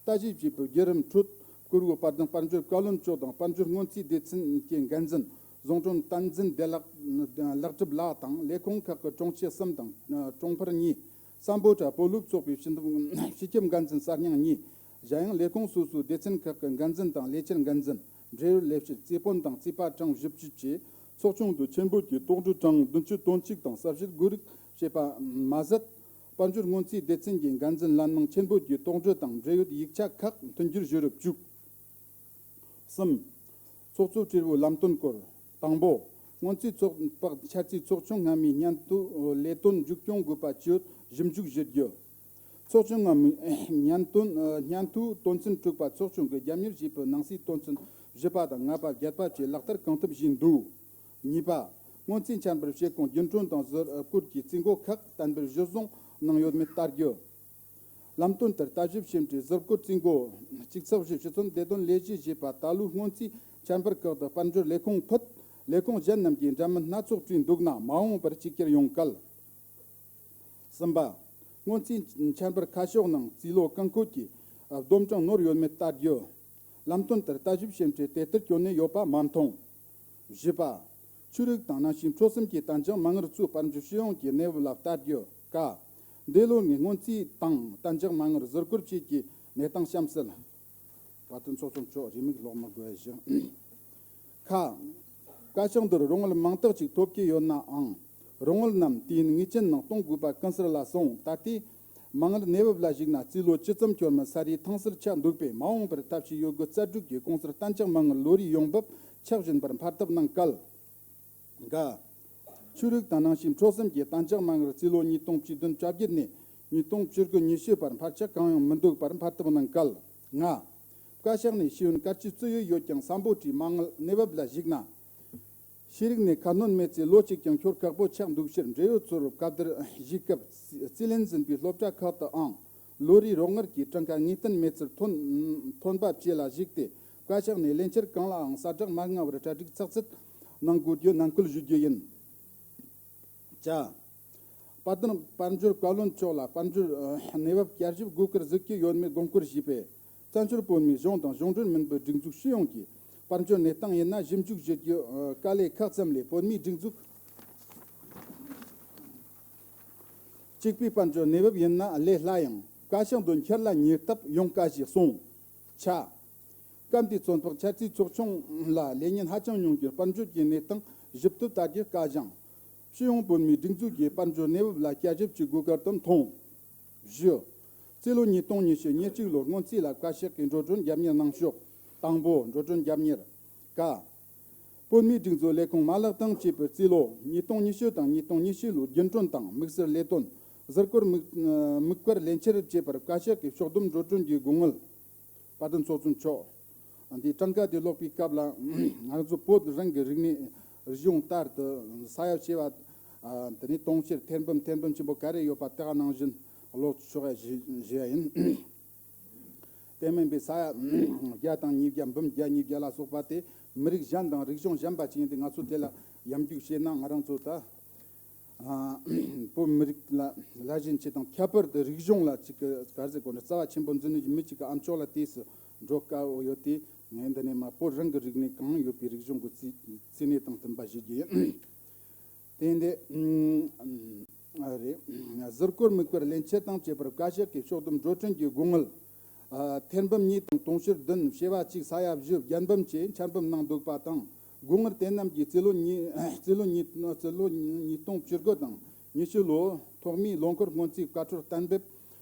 ལྟ་ཞིབ་བྱས་པའི་བརྒྱུད་རིམ་ཁྲོད་བཀུར་འོས་དཔལ་ལྡན་དཔལ་འབྱོར་བཀའ་བློན་མཆོག་དང་དཔལ་འབྱོར་སྔོན་རྩིས་སྡེ་ཚན་གྱི་འགན་འཛིན་རྫོང་དྲུང་བསྟན་འཛིན་བདེ་ལེགས་ལེགས་གྲུབ་ལགས་དང་ལས་ཁུངས་ཁག་གི་དྲུང་ཆེ་གསུམ་དང་གྲོང་འཕེལ་གཉིས། སམ་བྷོ་ཊ་བོད་ལུགས་ཚོགས་པའི་སྤྱི་འདོམས་སྤྱི་ཁྱབ་འགན་འཛིན་གསར་རྙིང་གཉིས། གཞན་ཡང་ལས་ཁུངས་སོ་སོའི་སྡེ་ཚན་ཁག་གི་འགན་འཛིན་དང་ལས་འཆར་འགན་འཛིན། འབྲེལ་ཡོད་ལས་བྱེད་རྩིས་དཔོན་དང་རྩིས་པ་གྲངས་བཞི་བཅུ་བཅས་ཚོགས་ཆུང་དུ་ཆེན་པོ་གྱི་དོགས་འདྲི་གྲངས་བདུན་ཅུ་དོན་གཅིག་དང་གསལ་བཤད་དགོས་རིགས་བྱས་པ་མ་ཟད། དཔལ་འབྱོར་སྔོན་རྩིས་སྡེ་ཚན་གྱི་འགན་འཛིན་ལན་མང་ཆེན་པོ་གྱི་དོགས་འདྲི་དང་འབྲེལ་ཡོད་ཡིག་ཆ་ཁག་མཐུན་འགྱུར་ཞུ་རུ་བཅུག་གསུམ། ཚོགས་གཙོ་སྤྲུལ་བའི་ལམ་སྟོན་སྐོར། དང་པོ། སྔོན་རྩིས་ཚོད་དཔག་འཆར་རྩིས་ཚོགས་ཆུང་སྔ་མའི་སྙན་ཐོའི་ལས་དོན་མཇུག་སྐྱོང་དགོས་པ་བཅས་ཞིབ་འཇུག་ཞུ་རྒྱུ། ཚོགས་ཆུང་སྔ་མའི་སྙན་དོན་སྙན་ཐོའི་དོན་ཚན་དྲུག་པ་ཚོགས་ཆུང་གིས་རྒྱབ་གཉེར་བྱས་པའི་ནང་གསེས་དོན་ཚན་བཞི་པ་དང་ལྔ་པ་བརྒྱད་པ་བཅས་ལག་བསྟར་གང་ཐུབ་བྱས་འདུག་གཉིས་པ། སྔོན་རྩིས་འཆར་འབུལ་བྱེད་ཁུངས་རྒྱུན་གྲོན་དང་ཟུར་བཀོད་ཀྱི་རྩིས་འགོ་ཁག་གཏན་འབེབས་གཞིར་བཟུང་གནང་ཡོད་མེད་བལྟ་རྒྱུ། ལམ་སྟོན་ལྟར་ལྟ་ཞིབ་ཞིབ་ཁྲའི་ཟུར་བཀོད་རྩིས་འགོ་གཅིག་ཚེག་བཞི་ཕྱི་ཚོན་སྡེ་དོན་ལས་གཞི་ཞེས་པ་ད་ལོའི་སྔོན་རྩིས་འཆར་འབུལ་ཁག་ཏུ་དཔལ་འབྱོར་ལས་ཁུངས་ཕུད་ལས་ཁུངས་གཞན་རྣམས་ཀྱིས་འདྲ་མིན་སྣ་ཚོགས་བྲིས་འདུག་ན་མ་འོངས་པར་གཅིག་གྱུར་ཡོང་གལ། གསུམ་པ། སྔོན་རྩིས་འཆར་འབུལ་ཁ་ཕྱོགས་ནང་རྩིས་ལོ་གང་འཁོད་ཀྱི་བསྡོམས་གྲངས་ནོར་ཡོད་མེད་ལྟ་རྒྱུ། ལམ་སྟོན་ལྟར་ལྟ་ཞིབ་ཞིབ་ཁྲའི་དེབ་ཐེར་བསྐྱོན་ནས་ཡོད་པ་མ་མཐོང་། བཞི་པ། ཆོས་རིག་དང་གནམ་གཤིས་འཕྲོ་གསུམ་གྱི་གཏན་འཇགས་མ་དངུལ་གཙོས་དཔལ་འབྱོར་སྤྱི་ཡོངས་ཀྱི་གནས་བབ་ལ་ལྟ་རྒྱུ་ཀ། འདས་ལོ་ལྔའི་སྔོན་རྩིས་དང་གཏན་འཇགས་མ་དངུལ་ཟུར་བཀོད་བཅས་ཀྱི་གནས་སྟངས་གཤམ་གསལ། བར་དུ་ཚོགས་ཆུང་མཆོག་རེའུ་མིག་སློག་མི་དགོས་ཞིང་། ཁ། བཀའ་ཤག་འདིར་རོགས་དངུལ་མང་དག་ཅིག་ཐོབ་ཀྱི་ཡོད་ནའང་། རོགས་དངུལ་རྣམས་དུས་ཡུན་ངེས་ཅན་ནང་གཏོང་དགོས་པ་ཀུན་གསལ་ལ་སོང་། ད་ལྟའི་མ་དངུལ་གནས་བབ་ལ་གཞིགས་ན་རྩིས་ལོ་བཅུ་ཙམ་འཁྱོལ་མིན་ས་རིས་ཐང་སར་ཆགས་འདུག་པས། མ་འོངས་པར་ཐབས་ཤེས་ཡོད་དགུ་རྩལ་སྤྲུགས་ཀྱིས་གོང་གསལ་གཏན་འཇགས་མ་དངུལ་ལོ་རེའི་ཡོང་འབབ་ཆག་བཞིན་པར་འཕར་ཐབས་གནང་གལ། འགའ། ཆོས་རིག་དང་གནམ་གཤིས་འཕྲོ་གསུམ་གྱི་གཏན་འཇགས་མ་དངུལ་རྩིས་ལོ་ཉིས་སྟོང་བཅུ་བདུན་བཅོ་བརྒྱད་ནས་ཉིས་སྟོང་བཅུ་དགུ་ཉི་ཤུ་བར་འཕར་ཆག་གང་ཡང་མི་འདུག་པར་འཕར་ཐབས་གནང་གལ། ལྔ། བཀའ་ཤག་ནས་ཤེས་ཡོན་བཀའ་སྤྱི་གཙོ་ཡོད་ཡོད་ཀྱང་སམ་བྷོ་ཊའི་མ་དངུལ་གནས་བབ་ལ་གཞིགས་ན། ཤེས་རིག་ནས་ཁ་སྣོན་མེད་ཚེ་ལོ་གཅིག་ཀྱང་འཁྱོལ་ཁག་པོ་ཆགས་འདུག་ཕྱིར། འབྲེལ་ཡོད་ཚོར་སྐབས་དེར་གཞིས་ཁབ་རྩིས་ལེན་ཟིན་པའི་སློབ་གྲྭ་ཁག་ཏུའང་ལོ་རེའི་རོགས་དངུལ་གྱི་གྲངས་ཀ་ངེས་གཏན་མེད་ཚུལ་ཐོན་ཐོན་པ་བཅས་ལ་གཞིགས་ཏེ། བཀའ་ཤག་ནས་ལས་འཆར་གང་ལའང་གསལ་བསྒྲགས་མ་སྔ་བར་གྲ་སྒྲིག་ཚགས་ཚུད་གནང་དགོས་རྒྱུ་ནན་སྐུལ་ཞུ་རྒྱུ་ཡིན། བཅའ། དཔལ་ལྡན་དཔལ་འབྱོར་བཀའ་བློན་མཆོག་ལ་དཔལ་འབྱོར་ཨ་གནས་བབ་བསྐྱར་ཞིབ་དགོས་སྐོར་གཟིགས་ཀྱི་ཡོད་མེད་དགོངས་སྐོར་ཞུས་པས། བཙན་བྱོལ་བོད་མིའི་གཞུང་དང་གཞུང་འབྲེལ་མིན་པའི་སྒྲིག་འཛུགས་སྤྱི་ཡོངས་ཀྱི་དཔལ་འབྱོར་གནས་སྟངས་ཡིན་ན་ཞིབ་འཇུག་བྱེད་རྒྱུ་ཨ་དཀའ་ལས་ཁག་ཙམ་ལས། བོད་མིའི་སྒྲིག་འཛུགས་གཅིག་པའི་དཔལ་འབྱོར་གནས་བབ་ཡིན་ན་ལས་སླ་ཡང་བཀའ་ཤག་འདོན་འཆར་ལ་ཉེ་སྟབས་ཡོང་དཀའ་ཞེས་གསུངས། ཆ། སྐབས་དེའི་ཚོད་དཔག་འཆར་རྩིས་ཚོགས་ཆུང་ལ་ལས་ཉིན་ཧ་ཅང་ཉུང་གིས་དཔལ་འབྱོར་གྱི་གནས་སྟངས་ཞིབ་ཏུ་ལྟ་རྒྱུ་དཀའ་ཞིང་། སྤྱི་ཡོངས་བོད་མིའི་སྒྲིག་འཛུགས་ཀྱི་དཔལ་འབྱོར་གནས་བབ་ལ་བསྐྱར་ཞིབ་བྱེད་དགོས་སྐབས་དུ་མཐོང་། བཞི། རྩིས་ལོ་ཉིས་སྟོང་ཉི་ཤུ་ཉེར་གཅིག་ལོར་སྔོན་རྩིས་ལ་བཀའ་ཤག་གིས་འགྲོ་གྲོན་རྒྱབ་གཉེར་གནང་ཕྱོགས། དང་པོ། འགྲོ་གྲོན་རྒྱབ་གཉེར། ཀ། བོད་མིའི་སྒྲིག་འཛུགས་ལས་ཁུངས་མ་ལག་སྟངས་བཅས་པའི་རྩིས་ལོ་ཉིས་སྟོང་ཉི་ཤུ་དང་ཉིས་སྟོང་ཉི་ཤུ་ལོའི་རྒྱུན་གྲོན་དང་དམིགས་བསལ་ལས་དོན། ཟུར་བཀོད་དམིགས་དམིགས་བཀར་ལས་འཆར་བཅས་པར་བཀའ་ཤག་གིས་ཕྱོགས་བསྡོམས་འགྲོ་གྲོན་གྱི་དགོས་དངུལ། དཔལ་ལྡན་ཚོགས་གཙོ་མཆོག་འདིའི་གྲངས་ཀ་དེ་ཀློག་པའི་སྐབས་ལ་ང་ཚོ་བོད་རང་གི་རིག་གནས་རིག་གཞུང་ལྟར་དུ་ས་ཡ་བྱེ་བ་དེ་ནས་དུང་ཕྱུར་ཐེར་འབུམ་ཐེར་འབུམ་ཆེན་པོ་ག་རེ་ཡོད་པ་དེ་ག་ནང་བཞིན་ཀློག་ཆོག་ཡ་ཞུ་ཞུ་ཡ་ཡིན། དེ་མིན་པའི་ས་ཡ་བརྒྱ་དང་ཉིས་བརྒྱ་འབུམ་བརྒྱ་ཉིས་བརྒྱ་ལ་སོགས་པ་དེ་མི་རིགས་གཞན་དང་རིག་གཞུང་གཞན་པ་ཅིག་ཡིན་ཏེ། ང་ཚོ་དེ་ལ་ཡམ་རྒྱུག་བྱས་ན་ང་རང་ཚོ་ད་ཨ་བོད་མི་རིགས་ལ་ལ་ཞེན་ཆེ་དང་ཁྱད་པར་དུ་རིག་གཞུང་ལ་ཅིག་གི་ག་རེ་ཟེར་དགོས་ན། རྩ་བ་ཆེན་པོ་འཛིན་ནས་མི་གཅིག་གི་ཨམ་ཅོག་ལ་དུས་སུ་འགྲོ་དཀའ་བོ་ཡོད་དེ། ངས་འདི་ནས་མ་བོད་རང་གི་རིག་གནས་གང་ཡོད་པའི་རིག་གཞུང་གི་རྩིས་རྩིས་གནས་དང་མཐུན་པ་ཞུ་རྒྱུ་ཡིན། དེ་འདི་ཨ་རེད། ཟུར་བཀོད་དམིགས་བཀར་ལས་འཆར་དང་བཅས་པར་བཀའ་ཤག་གིས་ཕྱོགས་བསྡོམས་འགྲོ་གྲོན་གྱི་དགོས་དངུལ་ཨ་ཐེར་འབུམ་གཉིས་དང་དུང་ཕྱུར་བདུན། བྱེ་བ་གཅིག་ས་ཡ་བཞི། བརྒྱད་འབུམ་བཅས་འཆར་འབུམ་གནང་འདུག་པ་དང་། དགོས་དངུལ་དེ་རྣམས་ཀྱིས་རྩིས་ལོ་ཉིས་རྩིས་ལོ་ཉིས་རྩིས་ལོ་ཉིས་སྟོང་བཅུ་དགུ་དང་ཉི་ཤུ་ལོའི་ཐོག་མའི་ལོ་འཁོར་སྔོན་རྩིས་བཀའ་འཁྲོལ་གཏན་འབེབས་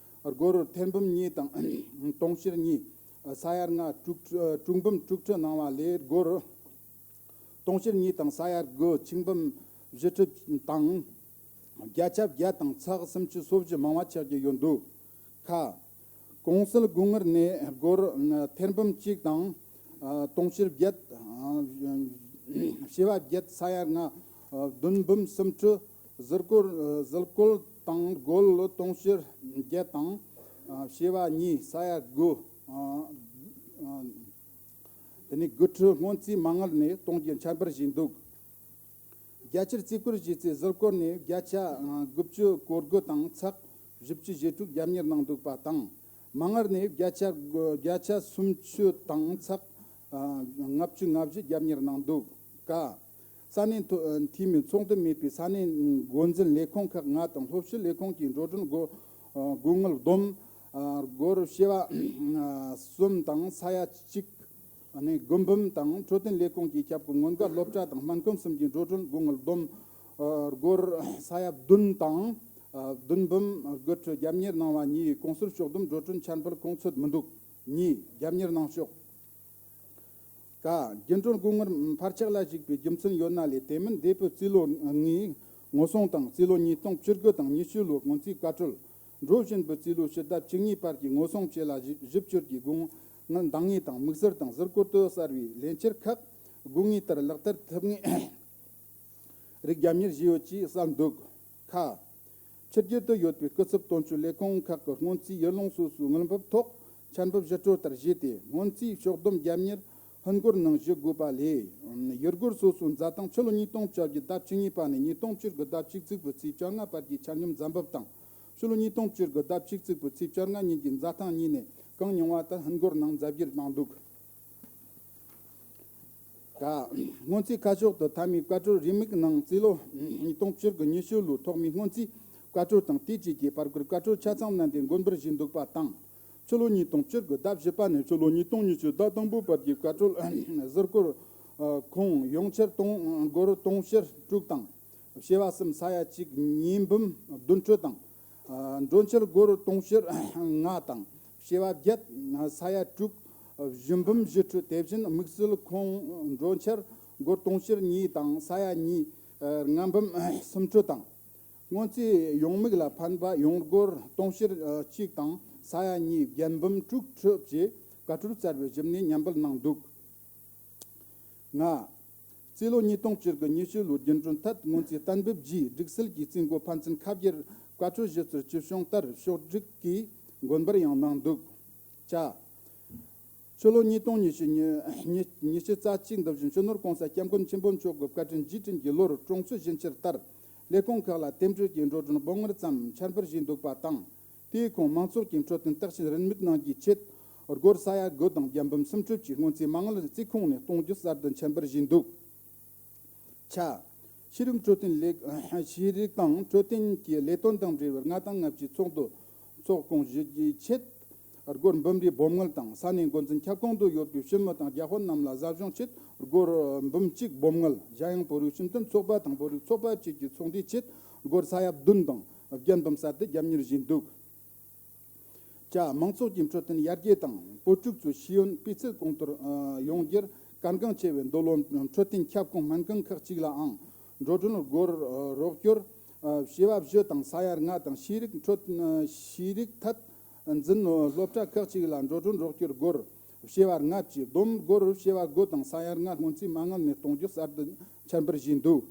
སྒོར་ཐེར་འབུམ་གཉིས་དང་དུང་ཕྱུར་གཉིས། ས་ཡ་ལྔ་དྲུག་དྲུག་འབུམ་དྲུག་ཁྲི་གནང་བ་ལས། སྒོར་དུང་ཕྱུར་གཉིས་དང་ས་ཡ་དགུ་ཆིག་འབུམ་བཞི་ཁྲི་དང་། བརྒྱ་ཆ་བརྒྱ་དང་ཚེག་སུམ་ཅུ་སོ་བཞི་མང་བ་ཆགས་ཀྱི་ཡོད་འདུག་ཁ། གོང་གསལ་དགོས་དངུལ་ནས་སྒོར་ཐེར་འབུམ་གཅིག་དང་དུང་ཕྱུར་བརྒྱད། བྱེ་བ་བརྒྱད། ས་ཡ་ལྔ་བདུན་འབུམ་སུམ་ཁྲི། ཟུར་བཀོད་ཟུར་བཀོད་དང་སྒོར་དུང་ཕྱུར་བརྒྱད་དང་བྱེ་བ་གཉིས། ས་ཡ་དགུ། དེ་ནས་དགུ་ཁྲི་སྔོན་རྩིས་མ་དངུལ་ནས་གཏོང་རྒྱུ་འཆར་འབུལ་བྱས་འདུག་རྒྱ་ཆེར་རྩིས་བཀོད་བྱས་ཚེ་ཟུར་བཀོད་ནས་བརྒྱ་ཆ་དགུ་བཅུ་གོ་དགུ་དང་ཚེག་བཞི་བཅུ་ཞེ་དྲུག་རྒྱབ་གཉེར་གནང་འདུག་པ་དང་། མ་དངུལ་ནས་བརྒྱ་ཆ་བརྒྱ་ཆ་སུམ་ཅུ་དང་ཚེག་ལྔ་བཅུ་ང་བཞི་རྒྱབ་གཉེར་གནང་འདུག་ཀ། ས་གནས་འཐུས་མི་ཚོགས་འདུ་མེད་པའི་ས་གནས་འགོ་འཛིན་ལས་ཁུངས་ཁག་ལྔ་དང་སློབ་ཕྱི་ལས་ཁུངས་ཀྱི་འགྲོ་གྲོན་དགོས་དགོས་དངུལ་བསྡོམས་སྒོར་བྱེ་བ་གསུམ་དང་ས་ཡ་གཅིག་ནས་དགུ་འབུམ་དང་། འཕྲོད་བསྟེན་ལས་ཁུངས་ཀྱི་ཁྱབ་ཁོངས་སྔོན་འགོག་སློབ་གྲྭ་དང་སྨན་ཁང་གསུམ་གྱི་འགྲོ་གྲོན་དགོས་དངུལ་བསྡོམས་སྒོར་ས་ཡ་བདུན་དང་བདུན་འབུམ་དགུ་ཁྲི་རྒྱབ་གཉེར་གནང་བ་གཉིས་གོང་གསལ་ཕྱོགས་བསྡོམས་འགྲོ་གྲོན་འཆར་འབུལ་གོང་ཚོད་མི་འདུག་གཉིས། རྒྱབ་གཉེར་གནང་ཕྱོགས། ཀ། རྒྱུན་གྲོན་དགོས་དངུལ་འཕར་ཆག་ལ་གཞིགས་པའི་རྒྱུ་མཚན་ཡོད་ན་ལས། དེ་མིན་འདས་པའི་རྩིས་ལོ་ལྔའི་ངོ་སྲུང་དང་རྩིས་ལོ་ཉིས་སྟོང་བཅུ་དགུ་དང་ཉི་ཤུ་ལོའི་སྔོན་རྩིས་བཀའ་འཁྲོལ། འགྲོ་བཞིན་པའི་རྩིས་ལོའི་ཕྱི་ཟླ་བཅུ་གཉིས་བར་གྱི་ངོ་སྲུང་བཅས་ལ་གཞི་གཞི་བཅོལ་གྱི་དགོས་དངུལ་འདང་ངེས་དང་དམིགས་བསལ་དང་ཟུར་བཀོད་དུ་གསལ་བའི་ལས་འཆར་ཁག་དགོས་ངེས་ལྟར་ལག་བསྟར་ཐུབ་ངེས་རིགས་རྒྱབ་གཉེར་བྱས་ཡོད་ཅེས་གསལ་འདུག་ཁ། ཕྱི་རྒྱལ་དུ་ཡོད་པའི་སྐུ་ཚབ་དོན་གཅོད་ལས་ཁུངས་ཁག་གི་སྔོན་རྩིས་ཡུལ་ལུང་སོ་སོའི་དངུལ་འབབ་ཐོག་འཆར་འབབ་ཞིབ་ཕྲ་ལྟར་བཞེས་ཏེ། སྔོན་རྩིས་ཕྱོགས་བསྡོམས་རྒྱབ་གཉེར་ཧིན་སྒོར་ནང་ཞུ་དགོས་པ་ལས། ཡུལ་སྒོར་སོ་སོའི་འཛའ་ཐང་ཕྱི་ལོ་ཉིས་སྟོང་བཅོ་བརྒྱད་ཟླ་བཅུ་གཉིས་པ་ནས་ཉིས་སྟོང་བཅུ་དགུ་ཟླ་བཅུ་གཅིག་པའི་ཚེས་བཅོ་ལྔ་བར་གྱི་ཆ་སྙོམས་འཛའ་འབབ་དང་། ཕྱི་ལོ་ཉིས་སྟོང་བཅུ་དགུ་ཟླ་བཅུ་གཅིག་པའི་ཚེས་བཅོ་ལྔ་ཉིན་གྱི་འཛའ་ཐང་གཉིས་ནས་གང་ཉུང་བ་ལྟར་ཧིན་སྒོར་ནང་ཟླ་བསྒྱུར་གནང་འདུག། ཀ། སྔོན་རྩིས་ཁ་ཕྱོགས་དུ་མཐའ་མའི་བཀའ་འཁྲོལ་རེའུ་མིག་ནང་རྩིས་ལོ་ཉིས་སྟོང་བཅུ་དགུ་ཉི་ཤུ་ལོའི་ཐོག་མའི་སྔོན་རྩིས་བཀའ་འཁྲོལ་དང་དེའི་རྗེས་ཀྱི་བར་སྐོར་བཀའ་འཁྲོལ་ཆ་ཚང་མནན་ཏེ་འགོད་འབུལ་ཞུས་འདུག་པ་དང་། ཕྱི་ལོ་ཉིས་སྟོང་བཅུ་དགུ་ཟླ་བཞི་པ་ནས་ཕྱི་ལོ་ཉིས་སྟོང་ཉི་ཤུ་ཟླ་དང་པོའི་བར་གྱི་བཀའ་འཁྲོལ་ཟུར་བཀོལ་ཁུངས་ཡོངས་ཁྱབ་སྒོར་དུང་ཕྱུར་དྲུག་དང་། བྱེ་བ་གསུམ་ས་ཡ་གཅིག་ཉིས་འབུམ་བདུན་ཁྲི་དང་། འགྲོ་འཆར་སྒོར་དུང་ཕྱུར་ལྔ་དང་། བྱེ་བ་བརྒྱད་ས་ཡ་དྲུག་བཞི་འབུམ་བཞི་ཁྲི། དེ་བཞིན་དམིགས་བསལ་ཁུངས་འགྲོ་འཆར་སྒོར་དུང་ཕྱུར་གཉིས་དང་ས་ཡ་གཉིས་ལྔ་འབུམ་སུམ་ཁྲི་དང་། སྔོན་རྩིས་ཡོང་དམིགས་ལ་ཕན་པ་ཡོང་སྒོར་དུང་ཕྱུར་གཅིག་དང་ས་ཡ་གཉིས་བརྒྱད་འབུམ་དྲུག་ཁྲི་བཅས་བཀའ་འཁྲོལ་གསར་པའི་ཞིབ་ནས་སྙན་འབུལ་གནང་འདུག། ལྔ། རྩིས་ལོ་ཉིས་སྟོང་བཅུ་དགུ་ཉི་ཤུ་ལོའི་རྒྱུན་གྲོན་ཐད་སྔོན་རྩིས་གཏན་འབེབས་རྗེས་སྒྲིག་སྲོལ་གྱི་རྩིས་འགོ་ཕན་ཚུན་ཁ་བསྒྱུར་བཀའ་འཁྲོལ་ཞུ་སྲོལ་ཇི་བྱུང་ལྟར་ཕྱོགས་སྒྲིག་གིས་འགོད་འབུལ་ཡང་གནང་འདུག། ཅ། ཕྱི་ལོ་ཉིས་སྟོང་ཉི་ཤུ་ཉི་ཉི་ཉི་ཤུ་རྩ་གཅིག་འདི་བཞིན་སྤྱི་ནོར་༸གོང་ས་༸སྐྱབས་མགོན་ཆེན་པོ་མཆོག་གི་བཀའ་དྲིན་རྗེས་དྲན་གྱི་ལོར་གྲོང་ཚོ་བཞིན་སྤྱིར་ལྟར་ལས་ཁུངས་ཁག་ལ་རྟེན་འབྲེལ་གྱི་འགྲོ་གྲོན་སྦོམ་ངར་ཙམ་འཆར་འབུལ་བྱས་འདུག་པ་དང་། དེའི་ཁོངས་མང་ཚོགས་ཀྱི་འཕྲོད་བསྟེན་བརྟག་དཔྱད་རིན་མེད་གནང་རྒྱུའི་ཆེད་སྒོར་ས་ཡ་དགུ་དང་བརྒྱད་འབུམ་སུམ་ཁྲི་བཅས་སྔོན་རྩིས་མ་དངུལ་རྩིས་ཁོངས་ནས་གཏོང་རྒྱུ་གསར་དུ་འཆར་འབུལ་བྱས་འདུག། ཆ། ཤེས་རིག་འཕྲོད་བསྟེན་ལས་ཤེས་རིག་དང་འཕྲོད་བསྟེན་གྱི་ལས་དོན་དང་འབྲེལ་བའི་ལྔ་དང་ལྔ་བཅུའི་ཚོགས་འདུ་ཚོགས་སྐོང་ཞུ་རྒྱུའི་ཆེད། སྒོར་འབུམ་རེའི་སྦོམ་དངུལ་དང་ས་གནས་འགོ་འཛིན་ཁྱབ་ཁོངས་སུ་ཡོད་པའི་ཕྱི་མི་དང་རྒྱ་ཧོར་རྣམས་ལ་ཟབ་སྦྱོང་ཆེད་སྒོར་འབུམ་གཅིག་སྦོམ་དངུལ། གཞན་ཡང་བོད་རིགས་སྤྱི་མཐུན་ཚོགས་པ་དང་བོད་རིགས་ཚོགས་པ་བཅས་ཀྱི་ཚོགས་འདུའི་ཆེད་སྒོར་ས་ཡ་བདུན་དང་བརྒྱད་འབུམ་ས་དེ་རྒྱབ་གཉེར་བྱས་འདུག། ཅ། མང་ཚོགས་ཀྱི་འཕྲོད་བསྟེན་ཡར་རྒྱས་དང་བོད་ཕྲུག་ཚོའི་ཤེས་ཡོན་སྤུས་ཚད་གོང་མཐོར་ཡོང་རྒྱུར་གལ་འགངས་ཆེ་བའི་འདོད་བློ་འཕྲོད་བསྟེན་ཁྱབ་ཁོངས་སྨན་ཁང་ཁག་ཅིག་ལའང་འགྲོ་གྲོན་སྒོར་རོགས་སྐྱོར་བྱེ་བ་བཞི་དང་ས་ཡ་ལྔ་དང་། ཤེས་རིག་འཕྲོད་ཤེས་རིག་ཐད་འཛིན་སློབ་གྲྭ་ཁག་ཅིག་ལ་འགྲོ་གྲོན་རོགས་སྐྱོར་སྒོར་བྱེ་བ་ལྔ་བཅས་བསྡོམས་སྒོར་བྱེ་བ་དགུ་དང་ས་ཡ་ལྔ་སྔོན་རྩིས་མ་དངུལ་ནས་གཏོང་རྒྱུ་གསར་དུ་འཆར་འབུལ་བྱས་འདུག།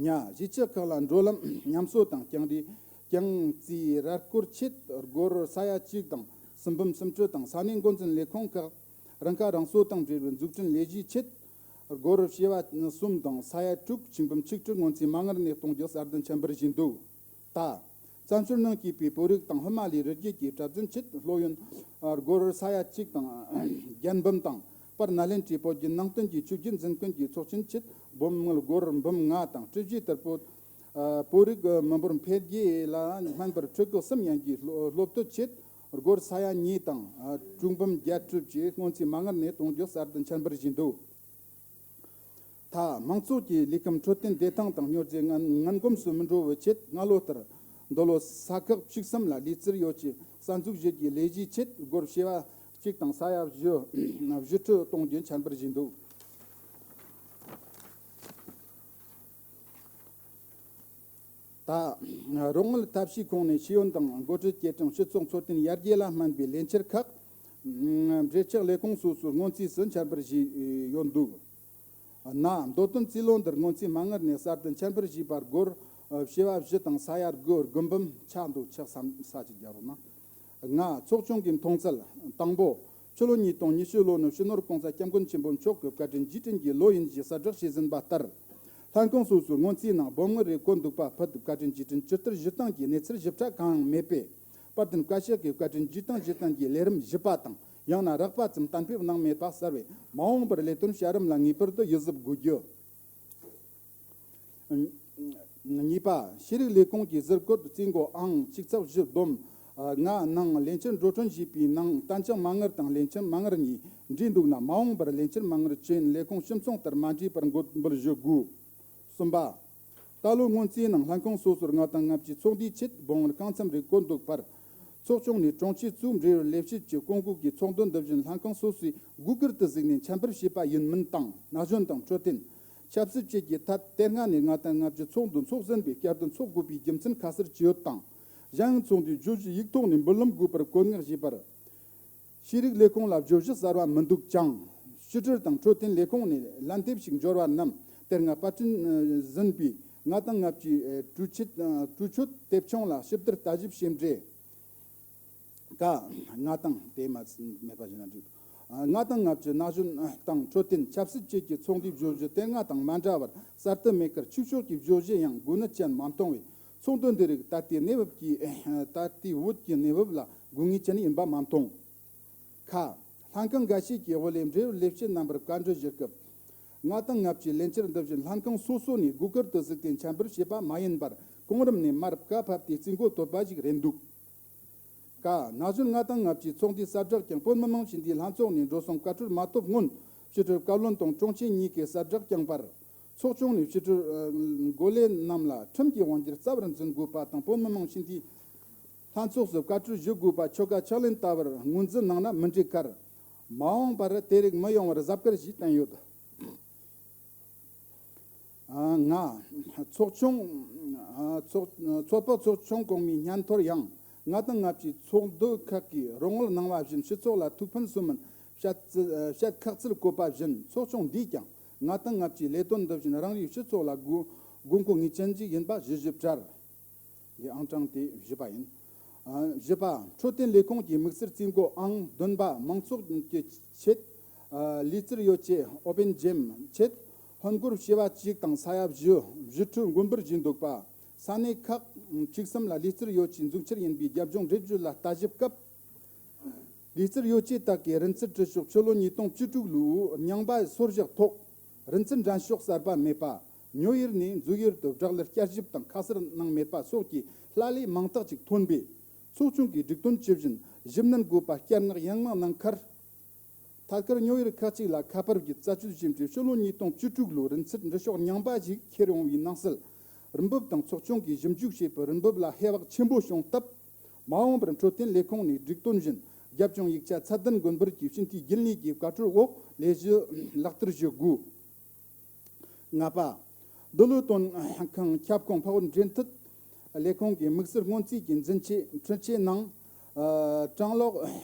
ཉ། གཞིས་ཆགས་ཁག་ལ་འགྲོ་ལམ་ཉམས་གསོ་དང་རྐྱང་རེ་རྐྱང་རྩིས་ར་སྐོར་ཆེད་སྒོར་ས་ཡ་གཅིག་དང་སུམ་འབུམ་སུམ་ཁྲི་དང་། ས་གནས་འགོ་འཛིན་ལས་ཁུངས་ཁག་རང་ཁ་རང་གསོ་དང་འབྲེལ་བའི་འཛུགས་སྐྲུན་ལས་གཞིའི་ཆེད་སྒོར་བྱེ་བ་གསུམ་དང་ས་ཡ་དྲུག་ཆིག་འབུམ་ཆིག་ཁྲི་སྔོན་རྩིས་མ་དངུལ་ནས་གཏོང་རྒྱུ་གསར་དུ་འཆར་འབུལ་བྱས་འདུག། ད། བཙན་བྱོལ་ནང་སྐྱེས་པའི་བོད་རིགས་དང་ཧི་མ་ལའི་རི་རྒྱུད་ཀྱི་གྲྭ་བཙུན་ཆེད་སློབ་ཡོན་སྒོར་ས་ཡ་གཅིག་དང་བརྒྱད་འབུམ་དང་། པར་ནཱ་ལེནྡྲའི་བོད་བརྒྱུད་ནང་བསྟན་གྱི་ཆོས་བརྒྱུད་འཛིན་སྐྱོང་གི་ཚོགས་ཆེན་ཆེད་སྦོམ་དངུལ་སྒོར་འབུམ་ལྔ་དང་། བཀྲ་ཤིས་ལྟར་བོད་བོད་རིགས་མི་འབོར་འཕེལ་རྒྱས་ལ་སྨན་པར་ཕྲུ་གུ་གསུམ་ཡན་གྱི་སློབ་སློབ་དེབ་ཆེད་སྒོར་ས་ཡ་གཉིས་དང་དྲུག་འབུམ་བརྒྱད་ཁྲི་བཅས་སྔོན་རྩིས་མ་དངུལ་ནས་གཏོང་རྒྱུ་གསར་དུ་འཆར་འབུལ་བྱས་འདུག། ད། མང་ཚོགས་ཀྱི་ལུས་ཁམས་འཕྲོད་བསྟེན་བདེ་ཐང་དང་སྨྱོ་རྫས་ངན་ངན་གོམས་སུ་མི་འགྲོ་བའི་ཆེད་སྔ་ལོ་ལྟར་མདོ་ལྷོ་ས་ཁག་བཅུ་གསུམ་ལ་ལུས་རྩལ་ཡོ་བྱད་གསར་འཛུགས་བྱེད་རྒྱུའི་ལས་གཞིའི་ཆེད་སྒོར་བྱེ་བ་གཅིག་དང་ས་ཡ་བཞི་བཞི་ཁྲི་གཏོང་རྒྱུ་འཆར་འབུལ་བྱས་འདུག། ད། རོགས་དངུལ་ཐབས་ཤེས་ཁོངས་ནས་ཤེས་ཡོན་དང་འགོ་ཁྲིད་སྐྱེད་སྲིང་སྤྱི་ཚོགས་འཚོ་རྟེན་ཡར་རྒྱས་ལ་སྨན་པའི་ལས་འཆར་ཁག་འབྲེལ་ཆགས་ལས་ཁུངས་སོ་སོའི་སྔོན་རྩིས་སུ་འཆར་འབུལ་བྱས་ཡོད་འདུག། ན། མདོ་དོན་རྩིས་ལོ་འདིར་སྔོན་རྩིས་མ་དངུལ་ནས་གསར་དུ་འཆར་འབུལ་བྱས་པ་སྒོར་བྱེ་བ་བཞི་དང་ས་ཡ་དགུ་དགུ་འབུམ་ཆགས་འདུག། ཆགས་སམ་ས་ཅིག་རྒྱག་རོགས་གནང་། ལྔ། ཚོགས་ཆུང་གི་མཐོང་ཚུལ། དང་པོ། ཕྱི་ལོ་ཉིས་སྟོང་ཉི་ཤུ་ལོ་ནི་སྤྱི་ནོར་༸གོང་ས་༸སྐྱབས་མགོན་ཆེན་པོ་མཆོག་གི་བཀའ་དྲིན་རྗེས་དྲན་གྱི་ལོ་ཡིན་ཞེས་གསལ་བསྒྲགས་བྱས་ཟིན་པ་ལྟར། ལྷན་ཁང་སོ་སོའི་སྔོན་རྩིས་ནང་སྦོམ་དངུལ་རེ་བཀོད་འདུག་པ་ཕུད་བཀའ་དྲིན་རྗེས་དྲན་ཇི་ལྟར་ཞུ་སྟངས་ཀྱི་གནས་ཚུལ་ཞིབ་ཕྲ་གང་ཡང་མེད་པས། དཔལ་ལྡན་བཀའ་ཤག་གིས་བཀའ་དྲིན་རྗེས་དྲན་ཞུ་སྟངས་ཀྱི་ལས་རིམ་ཞིབ་པ་དང་ཡང་ན་རགས་པ་ཙམ་གཏན་འབེབས་གནང་མེད་པ་གསལ་བས། མ་འོངས་པར་ལས་དོན་བྱ་རིམ་ལ་ངེས་པར་དུ་གཞི་བཟུང་དགོས་རྒྱུ། གཉིས་པ། ཤེས་རིག་ལས་ཁུངས་ཀྱི་ཟུར་བཀོད་རྩིས་འགོ་ཨང་གཅིག་ཚེག་བཞི་བསྡོམས་ལྔ་ནང་ལེན་ཆེད་འགྲོ་གྲོན་ཞེས་པའི་ནང་གཏན་འཇགས་མ་དངུལ་དང་ལེན་ཆེད་མ་དངུལ་གཉིས་འདྲེས་འདུག་ན། མ་འོངས་པར་ལེན་ཆེད་མ་དངུལ་ཅན་ལས་ཁུངས་སྤྱི་མཚུངས་ལྟར་མ་འདྲེས་པར་འགོད་འབུལ་ཞུ་དགོས། གསུམ་པ། ད་ལོའི་སྔོན་རྩིས་ནང་ལྷན་ཁང་སོ་སོར་ལྔ་དང་ལྔ་བཅུའི་ཚོགས་འདུའི་ཆེད་སྦོམ་དངུལ་གང་འཚམ་རེ་བཀོད་འདུག་པར། ཚོགས་ཆུང་ནས་དྲུང་ཆེ་གཙོས་འབྲེལ་ཡོད་ལས་བྱེད་ཀྱིས་སྐོང་འགུག་གི་ཚོགས་འདུ་འདི་བཞིན་ལྷན་ཁང་སོ་སོས་Google་དུ་གཟིགས་ནས་འཆར་འབུལ་བྱས་པ་ཡིན་མིན་དང་། ན་གཞོན་དང་འཕྲོད་བསྟེན། ཆབ་སྲིད་བཅས་ཀྱི་ཐད་དེ་སྔ་ནས་ལྔ་དང་ལྔ་བཅུ་ཚོགས་འདུ་འཚོགས་ཟིན་པས་བསྐྱར་དུ་འཚོགས་དགོས་པའི་རྒྱུ་མཚན་ཁ་གསལ་ཅི་ཡོད་དང་། གཞན་ཡང་ཚོགས་འདུའི་བརྗོད་གཞི་ཡིག་ཐོག་ནས་འབུལ་ལམ་དགོས་པར་བཀོད་མངགས་བྱས་པར། ཤེས་རིག་ལས་ཁུངས་ལ་བརྗོད་གཞི་གསར་བ་མི་འདུག་ཅིང་། ཕྱི་དྲིལ་དང་འཕྲོད་བསྟེན་ལས་ཁུངས་ནས་ལན་འདེབས་ཤིག་འབྱོར་བ་རྣམས་དེ་སྔ་པར་སྐྲུན་ཟིན་པའི་ ལྔ་དང་ལྔ་བཅུའི་ཨེ་གྲོས་ཆོད་ཨ་གྲོས་ཆོད་དེབ་ཆུང་ལ་ཞིབ་བསྡུར་ལྟ་ཞིབ་བྱས་འབྲས། ཀ། ལྔ་དང་དེ་མ་མེད་པ་ཞིག་ན་འགྲིག་ལྔ་དང་ལྔ་བཅུ་ན་གཞོན་དང་འཕྲོད་བསྟེན་ཆབ་སྲིད་བཅས་ཀྱི་ཚོགས་འདུའི་བརྗོད་གཞི་དེ་སྔ་དང་མ་འདྲ་བར་གསར་དུ་མེད་ཁར་ཆོས་ཕྱོགས་ཀྱི་བརྗོད་གཞི་ཡང་དགོས་གནད་ཅན་མ་མཐོང་བས། ཚོགས་འདུ་འདི་རིགས་ད་ལྟའི་གནས་བབ་ཀྱི་ད་ལྟའི་བོད་ཀྱི་གནས་བབ་ལ་དགོས་ངེས་ཅན་ཡིན་པ་མ་མཐོང་། ཁ། ལྷན་ཁང་འགའ་ཤས་ཀྱི་འོག་ལས་འབྲེལ་ཡོད་ལས་བྱེད་རྣམ་པར་བཀའ་འདྲི་ཞུ་སྐབས། ལྔ་དང་ལྔ་བཅུའི་ལས་འཆར་འདི་བཞིན་ལྷན་ཁང་སོ་སོ་ནས་དགོས་ཁུལ་དུ་གཟིགས་ཏེ་འཆར་འབུལ་བྱས་པ་མ་ཡིན་པར་གོང་རིམ་ནས་མར་བཀའ་ཕབ་སྟེ་རྩིས་འགོ་བསྟོད་པ་ཞིག་རེད་འདུག་ཀ། ན་གཞོན་ལྔ་དང་ལྔ་བཅུའི་ཚོགས་འདུའི་གསལ་བསྒྲགས་ཀྱང་བོད་མི་མང་སྤྱི་འཐུས་ལྷན་ཚོགས་ནས་འགྲོ་སོང་བཀའ་འཁྲོལ་མ་ཐོབ་སྔོན་ཕྱི་དྲིལ་བཀའ་བློན་དང་དྲུང་ཆེ་གཉིས་ཀས་གསལ་བསྒྲགས་བསྐྱངས་པར། ཚོགས་ཆུང་ནས་ཕྱི་དྲིལ་འགོ་ལས་རྣམས་ལ་ཁྲིམས་ཀྱི་དབང་སྒྱུར་རྩ་བར་འཛིན་དགོས་པ་དང་བོད་མི་མང་སྤྱི་འཐུས་ལྷན་ཚོགས་སུ་བཀའ་འཁྲོལ་ཞུ་དགོས་པ་ཆོ་ག་ཕྱག་ལེན་ལྟ་བུར་ངོས་འཛིན་གནང་ན་མི་འགྲིག་ཁར། མ་འོངས་པར་དེ་རིགས་མི་ཡོང་བར་གཟབ་དཀར་ཞིག་བསྟན་ཡོད། ལྔ། ཚོགས་ཆུང་། ཚོགས་ཚོགས་པ་ཚོགས་ཆུང་གོང་མའི་སྙན་ཐོར་ཡང་ལྔ་དང་ལྔ་བཅུའི་ཚོགས་འདུ་ཁག་གིས་རོགས་དངུལ་གནང་བ་བཞིན་སྤྱི་ཚོགས་ལ་ཐུགས་ཕན་གསོས་མིན་བཤད་བཤད་ཁག་རྩལ་བཀོད་པ་བཞིན་ཚོགས་ཆུང་འདིས་ཀྱང་ལྔ་དང་ལྔ་བཅུའི་ལས་དོན་འདི་བཞིན་རང་རེའི་སྤྱི་ཚོགས་ལ་དགོས་དགོས་མཁོ་ངེས་ཅན་ཞིག་ཡིན་པ་ཞུ་ཞུ་བྱར། འདི་ཨང་གྲངས་དེ་བཞི་པ་ཡིན། བཞི་པ། འཕྲོད་བསྟེན་ལས་ཁུངས་ཀྱི་དམིགས་བསལ་རྩིས་འགོ་ཨང་བདུན་པ་མང་ཚོགས་ཀྱི་ཆེད། ལུས་རྩལ་ཡོ་བྱད་open gym ཆེད། ཧོན་སྒོར་བྱེ་བ་གཅིག་དང་ས་ཡ་བཞི། བཞི་ཁྲི་དགོན་པར་བཞེངས་འདུག་པ། ས་གནས་ཁག་བཅུ་གསུམ་ལ་ལུས་རྩལ་ཡོ་བྱད་འཛུགས་འཆར་ཡིན་པའི་རྒྱབ་ལྗོངས་འགྲེལ་བརྗོད་ལ་ལྟ་ཞིབ་སྐབས། ལུས་རྩལ་ཡོ་བྱད་དག་གི་རིན་ཚད་དྲི་ཤོག་ཕྱི་ལོ་ཉིས་སྟོང་བཅུ་དྲུག་ལོའི་རྙིང་པ་སོར་བཞག་ཐོག་རིན་ཚད་འགྲན་ཤོག་གསར་པ་མེད་པ། ཉོ་ཡུལ་ནས་འཛུལ་ཡུལ་དུ་བསྒྲགས་ལས་བསྐྱར་ཞིབ་དང་ཁ་གསལ་གནང་མེད་པ་སོགས་ཀྱི་ལྷག་ལུས་མང་དག་ཅིག་ཐོན་པས། ཚོགས་ཆུང་གིས་སྒྲིག་དོན་ཇི་བཞིན་ཞིབ་ནན་དགོས་པ་བསྐྱར་མངགས་ཡང་མངགས་གནང་ཁར། ཐད་ཀར་ཉོ་ཡུལ་ཁག་ཅིག་ལ་ཁ་པར་བརྒྱུད་རྩད་གཅོད་བྱས་ཏེ་ཕྱི་ལོ་ཉིས་སྟོང་བཅུ་དྲུག་ལོའི་རིན་ཚད་འདྲི་ཤོག་རྙིང་པ་ཞིག་ཁྱེར་ཡོང་བའི་ནང་གསལ། རིན་འབབ་དང་ཚོགས་ཆུང་གིས་ཞིབ་འཇུག་བྱས་པའི་རིན་འབབ་ལ་ཧེ་བག་ཆེན་པོ་བྱུང་སྟབས། མ་འོངས་པར་འཕྲོད་བསྟེན་ལས་ཁུངས་ནས་སྒྲིག་དོན་བཞིན་རྒྱབ་ལྗོངས་ཡིག་ཆ་ཚད་ལྡན་དགོན་པར་གྱི་སྤྱི་འཐུས་རྒྱུན་ལས་ཀྱི་བཀའ་འཁྲོལ་འོག་ལས་གཞི་ལག་བསྟར་ཞུ་དགོས། ལྔ་པ། འདི་ལོའི་དོན་ཁང་ཁྱབ་ཁོངས་འཕགས་བོད་འབྲེལ་མཐུད་ལས་ཁུངས་ཀྱི་དམིགས་བསལ་སྔོན་རྩིས་ཀྱི་འཛིན་ཆས་འཕྲུལ་ཆས་ནང་། ཨ། གྲང་གློག་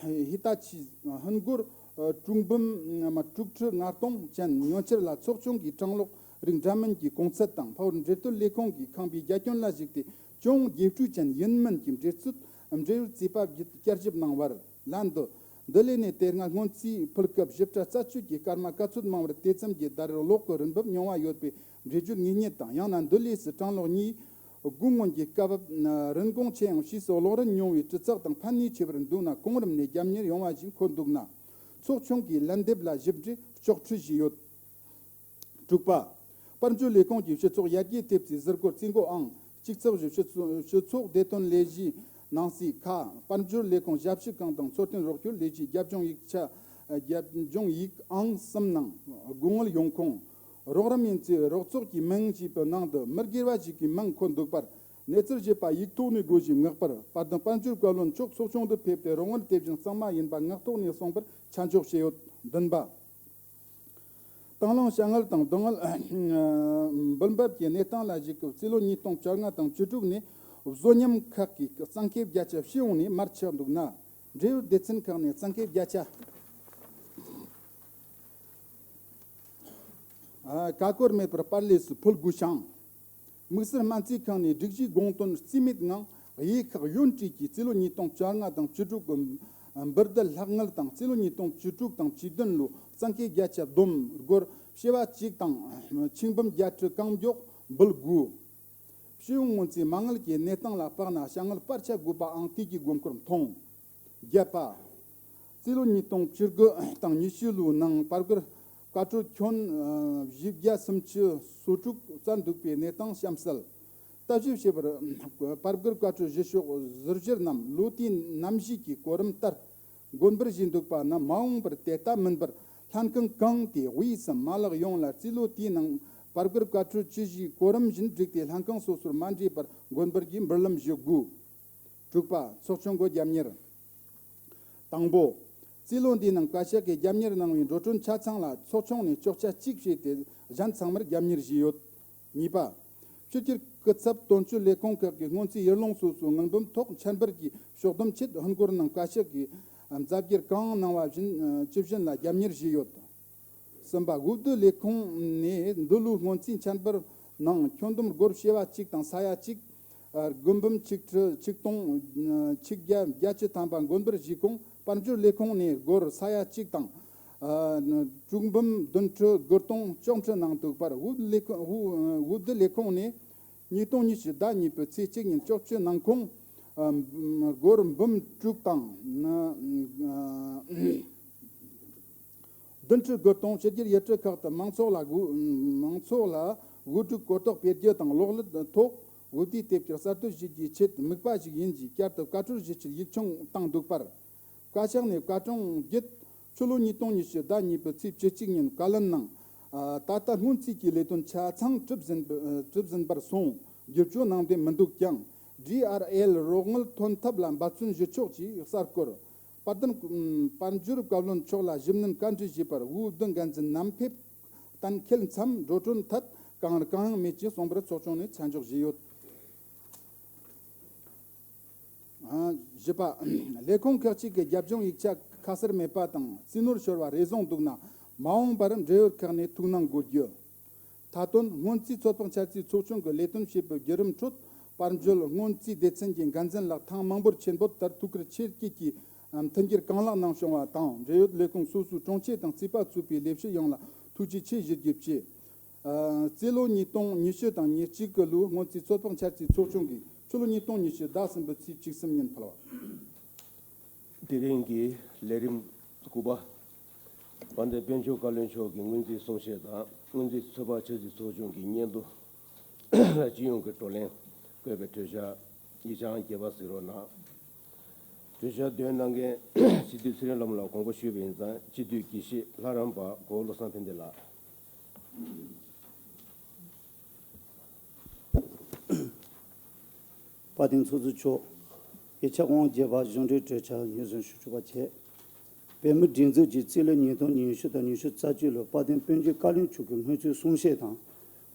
ཧི་ཏ་ཆི་ཧོན་སྒོར་ཨ་དྲུག་འབུམ་ཨ་དྲུག་ཁྲི་ལྔ་སྟོང་ཅན་ཉོ་འཆར་ལ་ཚོགས་ཆུང་གིས་གྲང་གློག་རིགས་འདྲ་མིན་གྱི་གོང་ཚད་དང་འཕགས་བོད་འབྲེལ་མཐུད་ལས་ཁུངས་ཀྱིས་ཁང་པའི་རྒྱ་ཁྱོན་ལ་གཞིགས་ཏེ་ཅུང་རྒྱས་སྤྲོས་ཅན་ཡིན་མིན་གྱི་འགྲེལ་བརྗོད་འབྲེལ་ཡོད་རྩིས་པ་བརྒྱུད་བསྐྱར་ཞིབ་གནང་བར་ལན་དུ། འདི་ལས་ནས་དེ་སྔ་སྔོན་རྩིས་ཕུལ་སྐབས་ཞིབ་ཕྲ་རྩད་གཅོད་ཀྱི་སྐར་མ་ག་ཚོད་མང་བར་དེ་ཙམ་གྱིས་ད་རེས་གློག་གི་རིན་འབབ་ཉུང་བ་ཡོད་པའི་འགྲེལ་བརྗོད་ངེས་རྙེད་དང་། ཡང་ན་འདི་ལས་སུ་གྲང་གློག་གཉིས་དགུང་སྔོན་གྱི་སྐབས་རིན་གོང་ཆེ་ཡང་ཕྱིས་སུ་གློག་རིན་ཉུང་བའི་དྲི་ཚགས་དང་ཕན་ནུས་ཆེ་བར་འདུག་ན་གོང་རིམ་ནས་རྒྱབ་གཉེར་ཡོང་བ་ཞིག་མཁོ་འདུག་ན། ཚོགས་ཆུང་གིས་ལན་འདེབས་ལ་ཞིབ་འབྲི་ལྕོགས་འཕྲི་ཞུས་ཡོད། དྲུག་པ། དཔལ་འབྱོར་ལས་ཁུངས་ཀྱི་སྤྱི་ཚོགས་ཡར་རྒྱས་ཐེབས་རྩའི་ཟུར་བཀོད་རྩིས་འགོ་ཨང་གཅིག་ཚེག་བཞི། སྤྱི་ཚོགས་སྤྱི་ཚོགས་བདེ་དོན་ལས་གཞིའི་ནང་གསེས་ཁ། དཔལ་འབྱོར་ལས་ཁུངས་ཞབས་ཞུ་ཁང་དང་འཚོ་རྟེན་རོགས་སྐྱོར་ལས་གཞིའི་རྒྱབ་ལྗོངས་ཡིག་ཆ། རྒྱབ་ལྗོངས་ཡིག་ཨང་གསུམ་ནང་དགོས་དངུལ་ཡོང་ཁུངས། རོགས་རམ་ཡིན་ཚེ་རོགས་ཚོགས་ཀྱི་མིང་ཞེས་པའི་ནང་དུ་མི་སྒེར་བ་ཞིག་གི་མིང་འཁོད་འདུག་པར་གནས་ཚུལ་ཞིབ་པ་ཡིག་ཐོག་ནས་དགོས་ཞེས་མངགས་པར་དཔལ་ལྡན་དཔལ་འབྱོར་བཀའ་བློན་མཆོག་ཚོགས་ཆུང་དུ་ཕེབས་ཏེ་རོགས་དངུལ་དེ་བཞིན་གཙང་མ་ཡིན་པ་ངག་ཐོག་ནས་གསུངས་པར་ཆ་འཇོག་བྱས་ཡོད། བདུན་པ། དང་བླངས་ཞྭ་དངུལ་དང་སྡོང་དངུལ་འབུལ་འབབ་ཀྱི་གནས་སྟངས་ལ་གཞིགས་སྐབས་རྩིས་ལོ་ཉིས་སྟོང་བཅོ་ལྔ་དང་བཅུ་དྲུག་ནས་བཟོ་ཉམས་ཁག་གི་གཙང་ཁེབས་བརྒྱ་ཆ་ཕྱི་ཡོང་ནས་མར་ཆག་འདུག་ན། འབྲེལ་ཡོད་སྡེ་ཚན་ཁག་ནས་གཙང་ཁེབས་བརྒྱ་ཆ་ཀ་ཀོར་མེད་པར་པར་ལས་སུ་ཕུལ་དགོས་ཤིང་། དམིགས་བསལ་སྨན་རྩིས་ཁང་ནས་སྒྲིག་གཞིའི་དགོངས་དོན་རྩིས་མེད་ངང་དབྱེ་ཁག་ཡོངས་བཀྲུས་ཀྱིས་རྩིས་ལོ་ཉིས་སྟོང་བཅོ་ལྔ་དང་བཅུ་དྲུག་གི་འབུལ་སྡུད་ལྷག་དངུལ་དང་རྩིས་ལོ་ཉིས་སྟོང་བཅུ་དྲུག་དང་བཅུ་བདུན་ལོའི་གཙང་ཁེ་བརྒྱ་ཆ་བསྡོམས་སྒོར་བྱེ་བ་གཅིག་དང་ཆིག་འབུམ་བརྒྱད་ཁྲི་གང་མགྱོགས་འབུལ་དགོས། ཕྱི་ཡོང་སྔོན་རྩིས་མ་དངུལ་གྱི་གནས་སྟངས་ལ་དཔག་ན་ཞྭ་དངུལ་སྤར་ཆ་དགོས་པའང་དེ་གི་དགོས་མཁོར་མཐོང་། བརྒྱད་པ། རྩིས་ལོ་ཉིས་སྟོང་བཅུ་དགུ་དང་ཉི་ཤུ་ལོའི་ནང་པར་སྒུར་བཀའ་འཁྲོལ་ཁྱོན་བཞི་བརྒྱ་སུམ་ཅུ་སོ་དྲུག་བཙལ་འདུག་པའི་གནས་སྟངས་གཤམ་གསལ། ལྟ་ཞིབ་བྱས་པར་པར་སྒུར་བཀའ་འཁྲོལ་བཞི་ཤོག་ཟུར་བཞིར་རྣམས་ལོ་དེའི་གནམ་གཤིས་ཀྱི་གོ་རིམ་ལྟར་དགོན་པར་བཞེངས་འདུག་པ་རྣམས་མ་འོངས་པར་དེ་ལྟ་མིན་པར་ལྷན་ཁང་གང་དེ་དབུས་སམ་མ་ལག་ཡོངས་ལ་རྩིས་ལོ་དེའི་ནང་པར་སྒུར་བཀའ་འཁྲོལ་ཇི་བཞིན་གོ་རིམ་བཞིན་བསྒྲིགས་ཏེ་ལྷན་ཁང་སོ་སོར་མ་འདྲེས་པར་དགོན་པར་གྱི་འབུལ་ལམ་ཞུ་དགོས། དྲུག་པ། ཚོགས་ཆུང་གི་རྒྱབ་གཉེར། དང་པོ། རྩིས་ལོ་འདིའི་ནང་བཀའ་ཤག་གིས་རྒྱབ་གཉེར་གནང་བའི་འགྲོ་གྲོན་ཆ་ཚང་ལ་ཚོགས་ཆུང་ནས་གཅོག་ཆ་གཅིག་བྱས་ཏེ་གཞན་ཚང་མར་རྒྱབ་གཉེར་ཞུས་ཡོད། གཉིས་པ། ཕྱི་རྒྱལ་སྐུ་ཚབ་དོན་གཅོད་ལས་ཁུངས་ཁག་གི་སྔོན་རྩིས་ཡུལ་ལུང་སོ་སོའི་དངུལ་འབུམ་ཐོག་འཆར་འབུལ་གྱི་ཕྱོགས་བསྡོམས་ཆེད་ཧོན་སྒོར་ནང་བཀའ་ཤག་གིས་མཛད་སྒེར་གང་གནང་བ་བཞིན་ཇི་བཞིན་ལ་རྒྱབ་གཉེར་ཞུས་ཡོད། གསུམ་པ། འོས་བསྡུ་ལས་ཁུངས་ནས་འདི་ལོའི་སྔོན་རྩིས་འཆར་འབུལ་ ནང་ཁྱོན་བསྡོམས་སྒོར་བྱེ་བ་གཅིག་དང་ས་ཡ་གཅིག་ཨ། སྒོར་འབུམ་ཆིག་ཁྲི་ཆིག་སྟོང་ཆིག་བརྒྱ་བརྒྱད་ཅུ་ཐམ་པ་འགོ་འབུར་བཞེས་གོང་དཔལ་འབྱོར་ལས་ཁུངས་ནས་སྒོར་ས་ཡ་གཅིག་དང་། ཨ། དྲུག་འབུམ་བདུན་ཁྲི་དགུ་སྟོང་བཅུ་ཁྲི་གནང་འདུག་པར། དབུས་བདེ་ལས་ཁུངས་དབུས་བདེ་ལས་ཁུངས་ནས་ཉིས་སྟོང་ཉི་ཤུ་ཟླ་གཉིས་པའི་ཚེས་གཅིག་ཉིན་བཅུ་གཅིག་ནང་ཁོངས། ཨ། སྒོར་འབུམ་དྲུག་དང་། ཨ། བདུན་ཁྲི་དགུ་སྟོང་ཕྱི་རྒྱལ་ཡུལ་གྲུ་ཁག་ཏུ་མང་ཚོགས་ལ་དགོས། མང་ཚོགས་ལ་དབུལ་སྒྲོལ་གོ་རྟོགས་སྤེལ་རྒྱུ་དང་གློག་ཀླད་ཐོག་དབུལ་བདེའི་དེབ་སྐྱེལ་གསར་གཏོད་བྱེད་རྒྱུའི་ཆེད་དམིགས་པ་ཞིག་ཡིན་ཞེས་བསྐྱར་དུ་བཀའ་འཁྲོལ་ཞུ་ཕྱིར་ཡིག་ཆུང་བཏང་འདུག་པར། བཀའ་ཤག་ནས་བཀའ་དྲུང་བརྒྱུད། ཕྱི་ལོ་ཉིས་སྟོང་ཉི་ཤུ་ཟླ་གཉིས་པའི་ཚེས་བཅུ་གཅིག་ཉིན་བཀའ་བློན་ནང་། ཨ། ད་ལྟ་སྔོན་རྩིས་ཀྱི་ལས་དོན་ཆ་ཚང་གྲུབ་ཟིན་པ། གྲུབ་ཟིན་པར་སོང་བསྒྱུར་བཅོས་གནང་འདོད་མི་འདུག་ཀྱང་། ཌི་ཨར་ཨེལ་རོགས་དངུལ་ཐོན་ཐབས་ལ་འབད་བརྩོན་ཞུ་ཆོག་ཅེས་གསར་འགོད། དཔལ་ལྡན་དཔལ་འབྱོར་བཀའ་བློན་མཆོག་ལ་ཞུ་སྣོན་བཀའ་འདྲི་ཞུས་པར། དབུས་བདེ་འགན་འཛིན་རྣམ་ཕེབས་གཏན་འཁེལ་མཚམས་འགྲོ་གྲོན་ཐད་གང་གང་ཡང་མེད་ཅེས་གསུངས་པར་ཚོགས་ཆུང་ནས་མཚན་འཇོག་བྱས་ཡོད། ཨ། བཞི་པ། ལས་ཁུངས་ཁག་ཅིག་གི་རྒྱབ་ལྗོངས་ཡིག་ཆ་ཁ་གསལ་མེད་པ་དང་རྩིས་ནོར་ཤོར་བ་རེ་ཟུང་འདུག་ན། མ་འོངས་པར་འབྲེལ་ཡོད་ཁག་ནས་ཐུགས་སྣང་དགོས་རྒྱུ། མཐའ་དོན། སྔོན་རྩིས་ཚོད་དཔག་འཆར་རྩིས་ཚོགས་ཆུང་གི་ལས་དོན་བྱེད་པའི་བརྒྱུད་རིམ་ཁྲོད། དཔལ་འབྱོར་སྔོན་རྩིས་སྡེ་ཚན་གྱི་འགན་འཛིན་ལགས་ཐེངས་མང་པོར་ཆེད་འབོད་ལྟར་ཐུགས་ཁུར་ཆེར་བསྐྱེད་ཀྱིས་མཐུན་འགྱུར་གང་ལེགས་གནང་བྱུང་བ་དང་། འབྲེལ་ཡོད་ལས་ཁུངས་སོ་སོའི་དྲུང་ཆེ་དང་རྩིས་པ་ཚུད་པའི་ལས་བྱེད་ཡོངས་ལ་ཐུགས་རྗེ་ཆེ་ཞུ་རྒྱུ་བཅས། ཨ། རྩིས་ལོ་ཉིས་སྟོང་ཉི་ཤུ་དང་ཉེར་གཅིག་གི་ལོའི་སྔོན་རྩིས་ཚོད་དཔག་འཆར་རྩིས་ཚོགས་ཆུང་གིས་ཕྱི་ལོ་ཉིས་སྟོང་ཉི་ཤུ་ཟླ་གསུམ་པའི་ཚེས་བཅུ་གསུམ་ཉིན་ཕུལ་བ། དེ་རིང་གི་ལས་རིམ་དགུ་པ། དཔལ་ལྡན་དཔལ་འབྱོར་བཀའ་བློན་མཆོག་གིས་སྔོན་རྩིས་གསུང་བཤད་དང་སྔོན་རྩིས་ཚོད་དཔག་འཆར་རྩིས་ཚོགས་ཆུང་གི་སྙན་ཐོ་ལ་སྤྱི་ཡོངས་ཀྱི་བགྲོ་གླེང་བཀོད་པའི་གྲོས་འཆར་ཡིག་ཆའང་རྒྱས་པ་གཟིགས་རོགས་གནང་། གྲོས་འཆར་འདོན་གནང་མཁན་སྤྱི་འཐུས་ཚེ་རིང་ལྷ་མོ་ལགས་དགོངས་པ་ཞུས་པ་ཡིན་ཙང་། སྤྱི་འཐུས་དགེ་བཤེས་ལྷ་རམས་པ་གོ་བོ་བློ་བཟང་ཕན་བདེ་ལགས། དཔལ་ལྡན་ཚོགས་གཙོ་མཆོག་ཡིག་ཆ་དབང་རྒྱས་པ་གཞུང་འབྲེལ་གྲོས་འཆར་ཉོ་ཟོན་ཞུ་ཆོག་པ་བྱས། བོད་མིའི་སྒྲིག་འཛུགས་ཀྱི་རྩིས་ལོ་ཉིས་སྟོང་ཉི་ཤུ་དང་ཉི་ཤུ་རྩ་གཅིག་ལོར་དཔལ་ལྡན་དཔལ་འབྱོར་བཀའ་བློན་མཆོག་གིས་སྔོན་རྩིས་གསུང་བཤད་དང་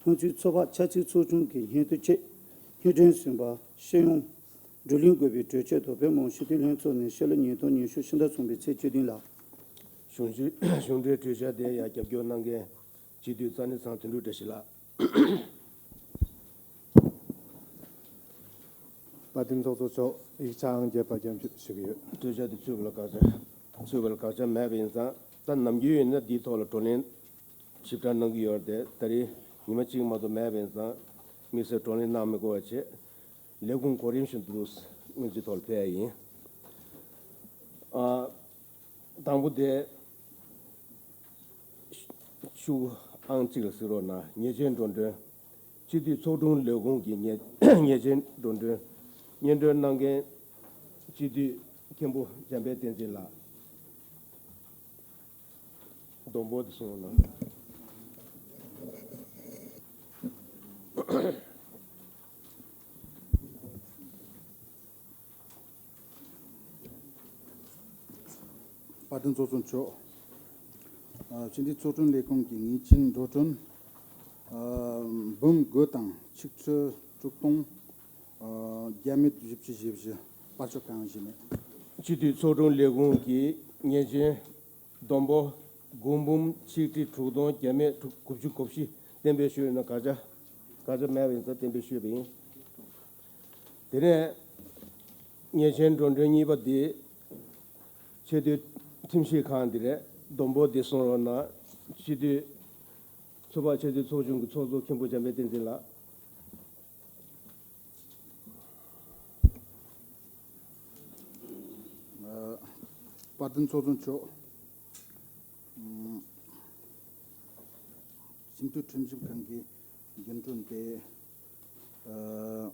སྔོན་རྩིས་ཚོད་དཔག་འཆར་རྩིས་ཚོགས་ཆུང་གི་སྙན་ཐོའི་ཆེད་སྙན་སྒྲོན་ཟིན་པ་སྤྱི་ཡོངས་བགྲོ་གླེང་དགོས་པའི་གྲོས་ཆོད་དུ་བོད་མི་མང་སྤྱི་འཐུས་ལྷན་ཚོགས་ནས་ཕྱི་ལོ་ཉིས་སྟོང་ཉི་ཤུ་ཕྱི་ཟླ་གསུམ་པའི་ཚེས་བཅུ་བདུན་ལ། གཞུང་འབྲེལ་གྲོས་འཆར་དེ་ཡང་རྒྱབ་སྐྱོར་གནང་མཁན་སྤྱི་འཐུས་རྩ་ནས་ཚང་དོན་གྲུབ་བཀྲ་ཤིས་ལགས། དཔལ་ལྡན་ཚོགས་གཙོ་མཆོག་ཡིག་ཆའང་རྒྱས་པ་རྒྱབ་སྐྱོར་ཞུ་གི་ཡོད། གྲོས་འཆར་དེ་ཚུད་པ་ལ་དགག་བྱ། ཚུད་པ་ལ་དགག་བྱ་མེད་པ་ཡིན་ཙང་། ད་ནམ་རྒྱུན་ཡིན་ན་འདིའི་ཐོག་ལ་བགྲོ་གླེང་ཞིབ་ཕྲ་གནང་གི་ཡོད་རེད་དེ། ད་རེས་ཉི་མ་གཅིག་མ་གཏོགས་མེད་པ་ཡིན་ཙང་། དམིགས་བསལ་བགྲོ་གླེང་གནང་མི་དགོས་པ་བྱས། ལས་ཁུངས་གོ་རིམ་བཞིན་དུ་སྔོན་རྩིས་ཐོག་ལ་ཕེབས་ཡ་ཡིན། ཨ། དང་པོ་དེ། ཤུགས་ཨང་གཅིག་ལ་གཟིགས་རོགས་གནང་། ཉེས་ཅན་འགྲོ་གྲོན། སྤྱི་འཐུས་ཚོགས་དྲུང་ལས་ཁུངས་ཀྱི་ཉེས་ཉེས་ཅན་འགྲོ་གྲོན་སྙན་སྒྲོན་གནང་མཁན་སྤྱི་འཐུས་མཁན་པོ་འཇམ་དཔལ་བསྟན་འཛིན་ལགས། སྡོང་པོ་དེ་སོང་ན། དཔལ་ལྡན་ཚོགས་གཙོ་མཆོག་ཨ། སྤྱི་འཐུས་ཚོགས་དྲུང་ལས་ཁུངས་ཀྱི་ཉེས་ཅན་འགྲོ་གྲོན། ཨ། འབུམ་དགུ་དང་ཆིག་ཁྲི་དྲུག་སྟོང་། ཨ། བརྒྱ་མེད་བཞི་བཅུ་ཞེ་བཞི། བར་ཆད་གང་ཡང་བྱས་མེད། སྤྱི་འཐུས་ཚོགས་དྲུང་ལས་ཁུངས་ཀྱི་ཉེས་ཅན། བསྡོམས་པ་དགུ་འབུམ་ཆིག་ཁྲི་དྲུག་སྟོང་བརྒྱ་མེད་དགུ་བཅུ་གོ་བཞི་གཏན་འབེབས་ཞུས་ཡོད་ན། དགག་བྱ། དགག་བྱ་མེད་པ་ཡིན་ཙང་གཏན་འབེབས་ཞུས་པ་ཡིན། དེ་ནས་ཉེས་ཅན་འགྲོ་གྲོན་གཉིས་པ་འདི་ཆེས་མཐོའི་ཁྲིམས་ཞིབ་ཁང་འདི་རེད། བསྡོམས་པ་འདི་གསུང་རོགས་གནང་། སྤྱི་འཐུས་ཚོགས་པ་ཆེས་མཐོའི་ཚོགས་ཆུང་གི་ཚོགས་གཙོ་མཁན་པོ་འཇམ་དཔལ་བསྟན་འཛིན་ལགས། ཨ། དཔལ་ལྡན་ཚོགས་གཙོ་མཆོག་ཨ། སྤྱི་འཐུས་ཁྲིམས་ཞིབ་ཁང་གི་རྒྱུན་གྲོན་དེ། ཨ།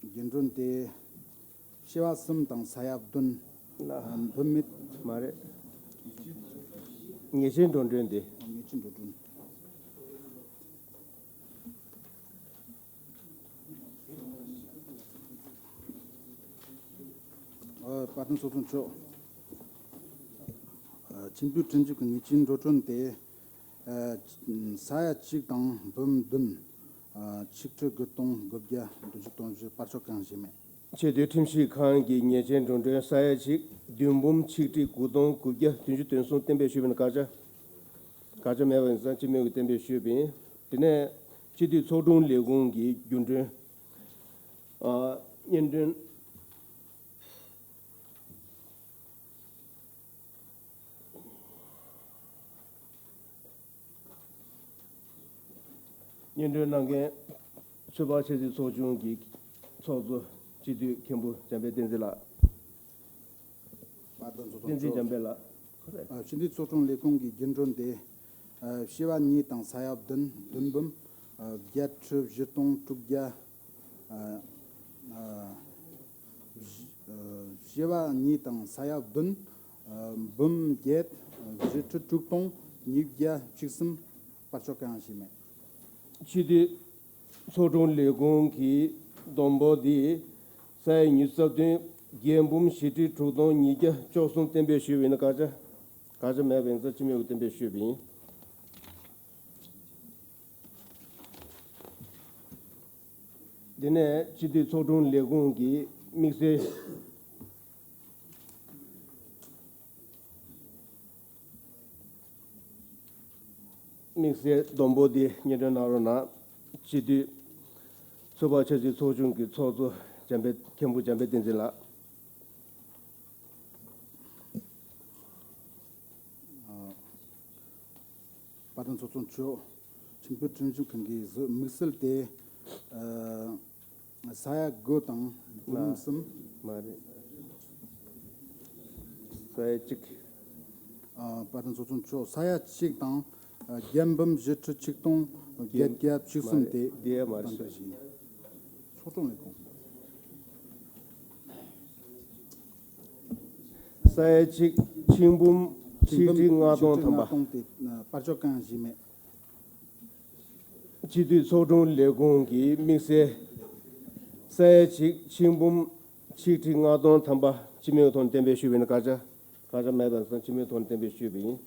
རྒྱུན་གྲོན་དེ་བྱེ་བ་གསུམ་དང་ས་ཡ་བདུན། ལ། ཨ། འབུམ་མེད། མ་རེད། ཉེས་ཅན་འགྲོ་གྲོན་དེ། ཉེས་ཅན་འགྲོ་གྲོན། ཨ། དཔལ་ལྡན་ཚོགས་གཙོ་མཆོག་ཨ། སྤྱི་འཐུས་ཁྲིམས་ཞིབ་ཀྱི་ཉེས་ཅན་འགྲོ་གྲོན་དེ། ཨ། ས་ཡ་གཅིག་དང་འབུམ་བདུན། ཨ། ཆིག་ཁྲི་དགུ་སྟོང་དགུ་བརྒྱ་བདུན་ཅུ་དོན་བཞི། བར་ཆད་གང་ཡང་བྱས་མེད། ཆེས་མཐོའི་ཁྲིམས་ཞིབ་ཁང་གི་ཉེས་ཅན་འགྲོ་གྲོན་ས་ཡ་གཅིག་བདུན་འབུམ་ཆིག་ཁྲི་དགུ་སྟོང་དགུ་བརྒྱ་བདུན་ཅུ་དོན་གསུམ་གཏན་འབེབས་ཞུས་པ་ཡིན་ན། དགག་བྱ། དགག་བྱ་མེད་པ་ཡིན་ཙང་སྤྱི་མོས་ཀྱིས་གཏན་འབེབས་ཞུས་པ་ཡིན། དེ་ནས་ སྤྱི་འཐུས་ཚོགས་དྲུང་ལས་ཁུངས་ཀྱི་རྒྱུན་གྲོན། ཨ། སྙན་སྒྲོན། སྙན་སྒྲོན་གནང་མཁན་ཚོད་དཔག་ཆབ་སྲིད་ཚོགས་ཆུང་གི་ཚོགས་གཙོ་སྤྱི་འཐུས་མཁན་པོ་འཇམ་དཔལ་བསྟན་འཛིན་ལགས། བཀའ་དྲིན་གསོ་བཏང་བསྟན་འཛིན་ཆོག་འཇམ་དཔལ་ལགས། ཨ། སྤྱི་འཐུས་ཚོགས་དྲུང་ལས་ཁུངས་ཀྱི་རྒྱུན་གྲོན་དེ། ཨ། བྱེ་བ་གཉིས་དང་ས་ཡ་བདུན། བདུན་འབུམ། ཨ། བརྒྱད་ཁྲི་བཞི་སྟོང་དྲུག་བརྒྱ། ཨ། ཨ། བྱེ་བ་གཉིས་དང་ས་ཡ་བདུན། ཨ། འབུམ་བརྒྱད། བཞི་ཁྲི་དྲུག་སྟོང་ཉིས་བརྒྱ་བཅུ་གསུམ། བར་ཆད་གང་ཡང་བྱས་མེད། སྤྱི་འཐུས་ཚོགས་དྲུང་ལས་ཁུངས་ཀྱི་བསྡོམས་འབོར་འདི་ས་ཡ་ཉི་ཤུ་རྩ་བདུན། བརྒྱད་འབུམ་བཞི་ཁྲི་དྲུག་སྟོང་ཉིས་བརྒྱ་བཅུ་གསུམ་གཏན་འབེབས་ཞུས་པ་ཡིན་ན། བཀག་ཆ། བཀག་ཆ་མེད་པ་ཡིན་ཙང་སྤྱི་མོས་ཀྱིས་གཏན་འབེབས་ཞུས་པ་ཡིན། དེ་ནས་སྤྱི་འཐུས་ཚོགས་དྲུང་ལས་ཁུངས་ཀྱི་དམིགས་བསལ། དམིགས་བསལ་བསྡོམས་འབོར་འདི་སྙན་སྒྲོན་གནང་རོགས་གནང་། སྤྱི་འཐུས་ཚོད་དཔག་ཆབ་སྲིད་ཚོགས་ཆུང་གི་ཚོགས་གཙོ་འཇམ་དཔལ། མཁན་པོ་འཇམ་དཔལ་བསྟན་འཛིན་ལགས། ཨ། བཀའ་དྲིན་གསོ་བཏང་ཆོག་ཁྲིམས་དོན་ཁྲིམས་ཞིབ་ཁང་གི་གཟུ་དམིགས་བསལ་དེ། ཨ། ས་ཡ་དགུ་དང་འབུམ་གསུམ། མ་རེད། ས་ཡ་གཅིག་ཨ། བཀའ་དྲིན་གསོ་བཏང་ཆོག་ས་ཡ་གཅིག་དང་། ཨ། བརྒྱད་འབུམ་བཞི་ཁྲི་ཆིག་སྟོང་བརྒྱད་བརྒྱ་བཅུ་གསུམ་དེ། དེ་མ་རེད། ཚོགས་དྲུང་ལས་ཁུངས། ས་ཡ་གཅིག་ཆིག་འབུམ་ཆིག་ཁྲི་ལྔ་སྟོང་ཐམ་པ། ཆིག་ཁྲི་ལྔ་སྟོང་དེ། ཨ། བར་ཆད་གང་ཡང་བྱས་མེད། སྤྱི་འཐུས་ཚོགས་དྲུང་ལས་ཁུངས་ཀྱི་དམིགས་བསལ་ས་ཡ་གཅིག་ཆིག་འབུམ་ཆིག་ཁྲི་ལྔ་སྟོང་ཐམ་པ་སྤྱི་མོས་ཐོག་ནས་གཏན་འབེབས་ཞུས་པ་ཡིན་ན། བཀག་ཆ། བཀག་ཆ་མེད་པ་ཡིན་ཙང་སྤྱི་མོས་ཐོག་ནས་གཏན་འབེབས་ཞུས་པ་ཡིན།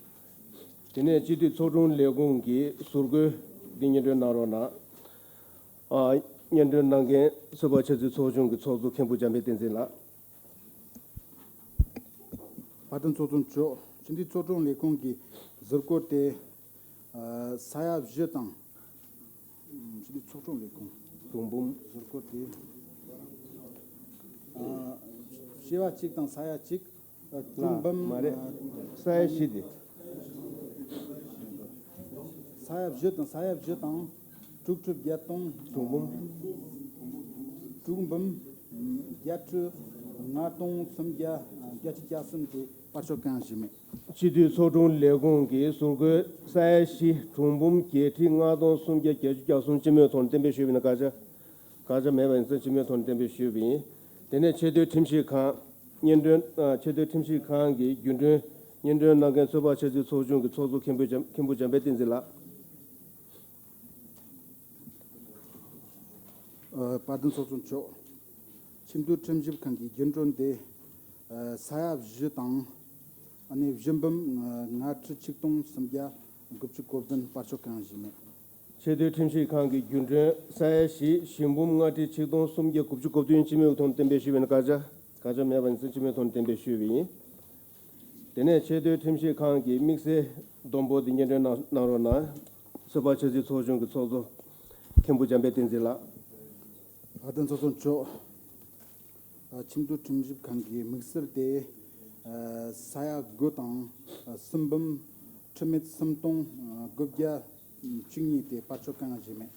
དེ་ནས་སྤྱི་འཐུས་ཚོགས་དྲུང་ལས་ཁུངས་ཀྱི་ཟུར་བཀོད་འདི་སྙན་སྒྲོན་གནང་རོགས་གནང་། ཨ། སྙན་སྒྲོན་གནང་མཁན་ཚོད་དཔག་ཆབ་སྲིད་ཚོགས་ཆུང་གི་ཚོགས་གཙོ་མཁན་པོ་འཇམ་དཔལ་བསྟན་འཛིན་ལགས། བཀའ་དྲིན་གསོ་བཏང་ཆོག་སྤྱི་འཐུས་ཚོགས་དྲུང་ལས་ཁུངས་ཀྱི་ཟུར་བཀོད་དེ། ཨ། ས་ཡ་བཞི་དང་། སྤྱི་འཐུས་ཚོགས་དྲུང་ལས་ཁུངས། དྲུག་འབུམ། ཟུར་བཀོད་དེ། ཨ། བྱེ་བ་གཅིག་དང་ས་ཡ་གཅིག་ཨ། དྲུག་འབུམ། མ་རེད། ཨ། ས་ཡ་བཞི་དེ། ས་ཡ་བཞི་དང་། ས་ཡ་བཞི་དང་། དྲུག་ཁྲི་བརྒྱད་སྟོང་། དྲུག་འབུམ། དྲུག་འབུམ། བརྒྱད་ཁྲི་ལྔ་སྟོང་སུམ་བརྒྱ་བརྒྱད་ཅུ་གྱ་གསུམ་དེ་བར་ཆད་གང་ཡང་བྱས་མེད། སྤྱི་འཐུས་ཚོགས་དྲུང་ལས་ཁུངས་ཀྱི་ཟུར་བཀོད་ས་ཡ་བཞི་དྲུག་འབུམ་བརྒྱད་ཁྲི་ལྔ་སྟོང་སུམ་བརྒྱ་བརྒྱད་ཅུ་གྱ་གསུམ་སྤྱི་མོས་ཐོག་ནས་གཏན་འབེབས་ཞུས་པ་ཡིན་ན། བཀག་ཆ། བཀག་ཆ་མེད་པ་ཡིན་ཙང་སྤྱི་མོས་ཐོག་ནས་གཏན་འབེབས་ཞུས་པ་ཡིན། དེ་ནས་ཆེས་མཐོའི་ཁྲིམས་ཞིབ་ཁང་། སྙན་སྒྲོན། ཨ། ཆེས་མཐོའི་ཁྲིམས་ཞིབ་ཁང་གི་རྒྱུན་གྲོན་སྙན་སྒྲོན་གནང་མཁན་ཚོད་དཔག་ཆབ་སྲིད་ཚོགས་ཆུང་གི་ཚོགས་གཙོ་མཁན་པོ་འཇམ། མཁན་པོ་འཇམ་དཔལ་བསྟན་འཛིན་ལགས། ཨ། བཀའ་དྲིན་གསོ་བཏང་ཆོག་ཁྲིམས་དོན་ཁྲིམས་ཞིབ་ཁང་གི་རྒྱུན་གྲོན་དེ། ཨ། ས་ཡ་བཞི་དང་། ཨ་ནི་བཞི་འབུམ་ལྔ་ཁྲི་ཆིག་སྟོང་སུམ་བརྒྱ་དགུ་བཅུ་གོ་བདུན། བར་ཆད་གང་ཡང་བྱས་མེད། ཆེས་མཐོའི་ཁྲིམས་ཞིབ་ཁང་གི་རྒྱུན་གྲོན་ས་ཡ་བཞི་བཞི་འབུམ་ལྔ་ཁྲི་ཆིག་སྟོང་སུམ་བརྒྱ་དགུ་བཅུ་གོ་བདུན་སྤྱི་མོས་ཐོག་ནས་གཏན་འབེབས་ཞུས་པ་ཡིན་ན། བཀག་ཆ། བཀག་ཆ་མེད་པ་ཡིན་ཙང་སྤྱི་མོས་ཐོག་ནས་གཏན་འབེབས་ཞུས་པ་ཡིན། དེ་ནས་ཆེས་མཐོའི་ཁྲིམས་ཞིབ་ཁང་གི་དམིགས་བསལ་བསྡོམས་འབོར་འདི་སྙན་སྒྲོན་གནང་། གནང་རོགས་གནང་། ཚོད་དཔག་ཆབ་སྲིད་ཚོགས་ཆུང་གི་ཚོགས་གཙོ་མཁན་པོ་འཇམ་དཔལ་བསྟན་འཛིན་ལགས། བཀའ་དྲིན་གསོ་བཏང་ཆོག་ཨ། ཁྲིམས་དོན་ཁྲིམས་ཞིབ་ཁང་གི་དམིགས་བསལ་དེ། ཨ། ས་ཡ་དགུ་དང་། ཨ། གསུམ་འབུམ་ཁྲི་མེད་སུམ་སྟོང་དགུ་བརྒྱ་བཅུ་གཉིས་དེ་བར་ཆད་གང་ཡང་བྱས་མེད།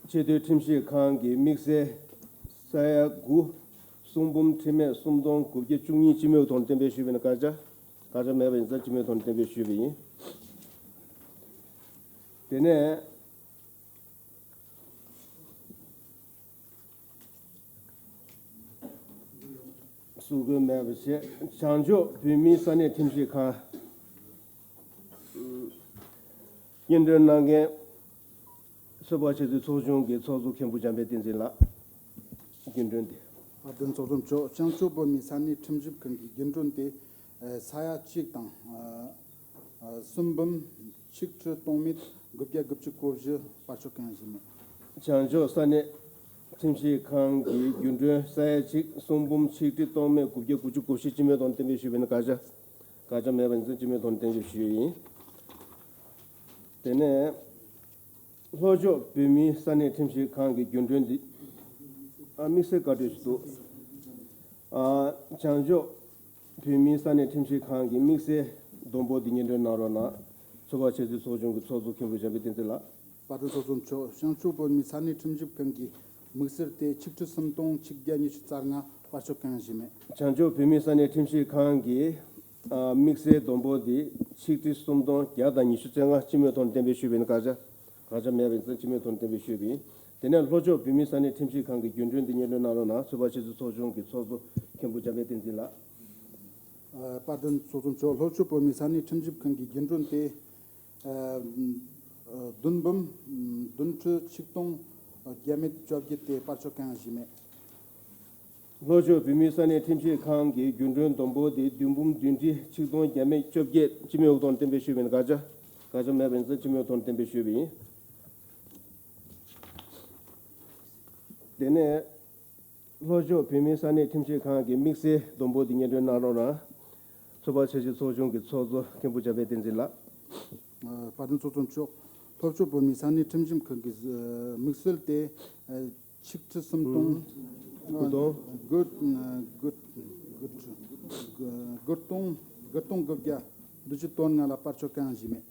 ཆེས་མཐོའི་ཁྲིམས་ཞིབ་ཁང་གི་དམིགས་བསལ་ས་ཡ་དགུ། གསུམ་འབུམ་ཁྲི་མེད་སུམ་སྟོང་དགུ་བརྒྱ་བཅུ་གཉིས་སྤྱི་མོས་ཐོག་ནས་གཏན་འབེབས་ཞུས་པ་ཡིན་ན། བཀག་ཆ། བཀག་ཆ་མེད་པ་ཡིན་ཙང་སྤྱི་མོས་ཐོག་ནས་གཏན་འབེབས་ཞུས་པ་ཡིན། དེ་ནས། ཟུར་བཀོད་མེད་པ་བྱས། བྱང་ཕྱོགས་བོད་མིའི་ས་གནས་ཁྲིམས་ཞིབ་ཁང་། སྙན་སྒྲོན་གནང་མཁན་ཚོད་དཔག་ཆབ་སྲིད་ཚོགས་ཆུང་གི་ཚོགས་གཙོ་མཁན་པོ་འཇམ་དཔལ་བསྟན་འཛིན་ལགས། རྒྱུན་གྲོན་དེ། བཀའ་དྲིན་གསོ་བཏང་ཆོག་བྱང་ཕྱོགས་བོད་མིའི་ས་གནས་ཁྲིམས་ཞིབ་ཁང་གི་རྒྱུན་གྲོན་དེ། ཨ། ས་ཡ་གཅིག་དང་། ཨ། ཨ། གསུམ་འབུམ་ཆིག་ཁྲི་སྟོང་མེད་དགུ་བརྒྱ་དགུ་བཅུ་གོ་བཞི། བར་ཆད་གང་ཡང་བྱས་མེད། བྱང་ཕྱོགས་ས་གནས་ཁྲིམས་ཞིབ་ཁང་གི་རྒྱུན་གྲོན་ས་ཡ་གཅིག་གསུམ་འབུམ་ཆིག་ཁྲི་སྟོང་མེད་དགུ་བརྒྱ་དགུ་བཅུ་གོ་བཞི་སྤྱི་མོས་ཐོག་ནས་གཏན་འབེབས་ཞུས་པ་ཡིན་ན། བཀག་ཆ། བཀག་ཆ་མེད་པ་ཡིན་ཙང་སྤྱི་མོས་ཐོག་ནས་གཏན་འབེབས་ཞུས་ཡིན། དེ་ནས། ལྷོ་ཕྱོགས་བོད་མིའི་ས་གནས་ཁྲིམས་ཞིབ་ཁང་གི་རྒྱུན་གྲོན་འདི། ཨ། དམིགས་བསལ་བཀའ་འཁྲོལ་ཞིག་འདུག་ཨ། བྱང་ཕྱོགས་བོད་མིའི་ས་གནས་ཁྲིམས་ཞིབ་ཁང་གི་དམིགས་བསལ་བསྡོམས་འབོར་འདི་སྙན་སྒྲོན་གནང་རོགས་གནང་། ཚོད་དཔག་འཆར་གཞི་ཚོགས་ཆུང་གི་ཚོགས་གཙོ་མཁན་པོ་འཇམ་དཔལ་བསྟན་འཛིན་ལགས། བཀའ་དྲིན་ཚོགས་གཙོ་མཆོག་བྱང་ཕྱོགས་བོད་མིའི་ས་གནས་ཁྲིམས་ཞིབ་ཁང་གི་དམིགས་བསལ་དེ་ཆིག་ཁྲི་སུམ་སྟོང་ཆིག་བརྒྱ་ཉི་ཤུ་རྩ་ལྔ། དཔར་ཕྱོགས་གང་ཡང་བཞེས་མེད། བྱང་ཕྱོགས་བོད་མིའི་ས་གནས་ཁྲིམས་ཞིབ་ཁང་གི། ཨ། དམིགས་བསལ་བསྡོམས་འབོར་དེ་ཆིག་ཁྲི་སུམ་སྟོང་བརྒྱ་དང་ཉི་ཤུ་རྩ་ལྔ། སྤྱི་མོས་ཐོག་ནས་གཏན་འབེབས་ཞུས་པ་ཡིན་ན་བཀག་ཆ། བཀག་ཆ་མེད་པ་ཡིན་ཙང་སྤྱི་མོས་ཐོག་ནས་གཏན་འབེབས་ཞུས་པ་ཡིན། དེ་ནས་ལྷོ་ཕྱོགས་བོད་མིའི་ས་གནས་ཁྲིམས་ཞིབ་ཁང་གི་རྒྱུན་གྲོན་དེ་སྙན་སྒྲོན་གནང་རོགས་གནང་། ཚོད་དཔག་འཆར་གཞི་ཚོགས་ཆུང་གི་ཚོགས་གཙོ་མཁན་པོ་འཇམ་དཔལ་བསྟན་འཛིན་ལགས། ཨ། བཀའ་དྲིན་ཚོགས་གཙོ་མཆོག་ལྷོ་ཕྱོགས་བོད་མིའི་ས་གནས་ཁྲིམས་ཞིབ་ཁང་གི་རྒྱུན་གྲོན་དེ། ཨ། བདུན་འབུམ་བདུན་ཁྲི་ཆིག་སྟོང་བརྒྱ་མེད་བཅོ་བརྒྱད་དེ། དཔར་ཕྱོགས་གང་ཡང་བཞེས་མེད། ལྷོ་ཕྱོགས་བོད་མིའི་ས་གནས་ཁྲིམས་ཞིབ་ཁང་གི་རྒྱུན་གྲོན་བསྡོམས་འབོར་དེ་བདུན་འབུམ་བདུན་ཁྲི་ཆིག་སྟོང་བརྒྱ་མེད་བཅོ་བརྒྱད། སྤྱི་མོས་ཐོག་ནས་གཏན་འབེབས་ཞུས་པ་ཡིན་ན་བཀག་ཆ། བཀག་ཆ་མེད་པ་ཡིན་ཙང་སྤྱི་མོས་ཐོག་ནས་གཏན་འབེབས་ཞུས་པ་ཡིན། དེ་ནས་ལྷོ་ཕྱོགས་བོད་མིའི་ས་གནས་ཁྲིམས་ཞིབ་ཁང་གི་དམིགས་བསལ་བསྡོམས་འབོར་དེ་སྙན་སྒྲོན་གནང་རོགས་གནང་། ཚོད་དཔག་འཆར་གཞི་ཚོགས་ཆུང་གི་ཚོགས་གཙོ་མཁན་པོ་འཇམ་དཔལ་བསྟན་འཛིན་ལགས། ཨ། བཀའ་དྲིན་ཚོགས་གཙོ་མཆོག་ལྷོ་ཕྱོགས་བོད་མིའི་ས་གནས་ཁྲིམས་ཞིབ་ཁང་གི་དམིགས་བསལ་དེ། ཨ། ཆིག་ཁྲི་སུམ་སྟོང་། ཨ། དགུ་སྟོང་། དགུ་དགུ་དགུ་སྟོང་དགུ་བརྒྱ་བདུན་ཅུ་དོན་ལྔ་ལ། དཔར་ཕྱོགས་གང་ཡང་བཞེས་མེད།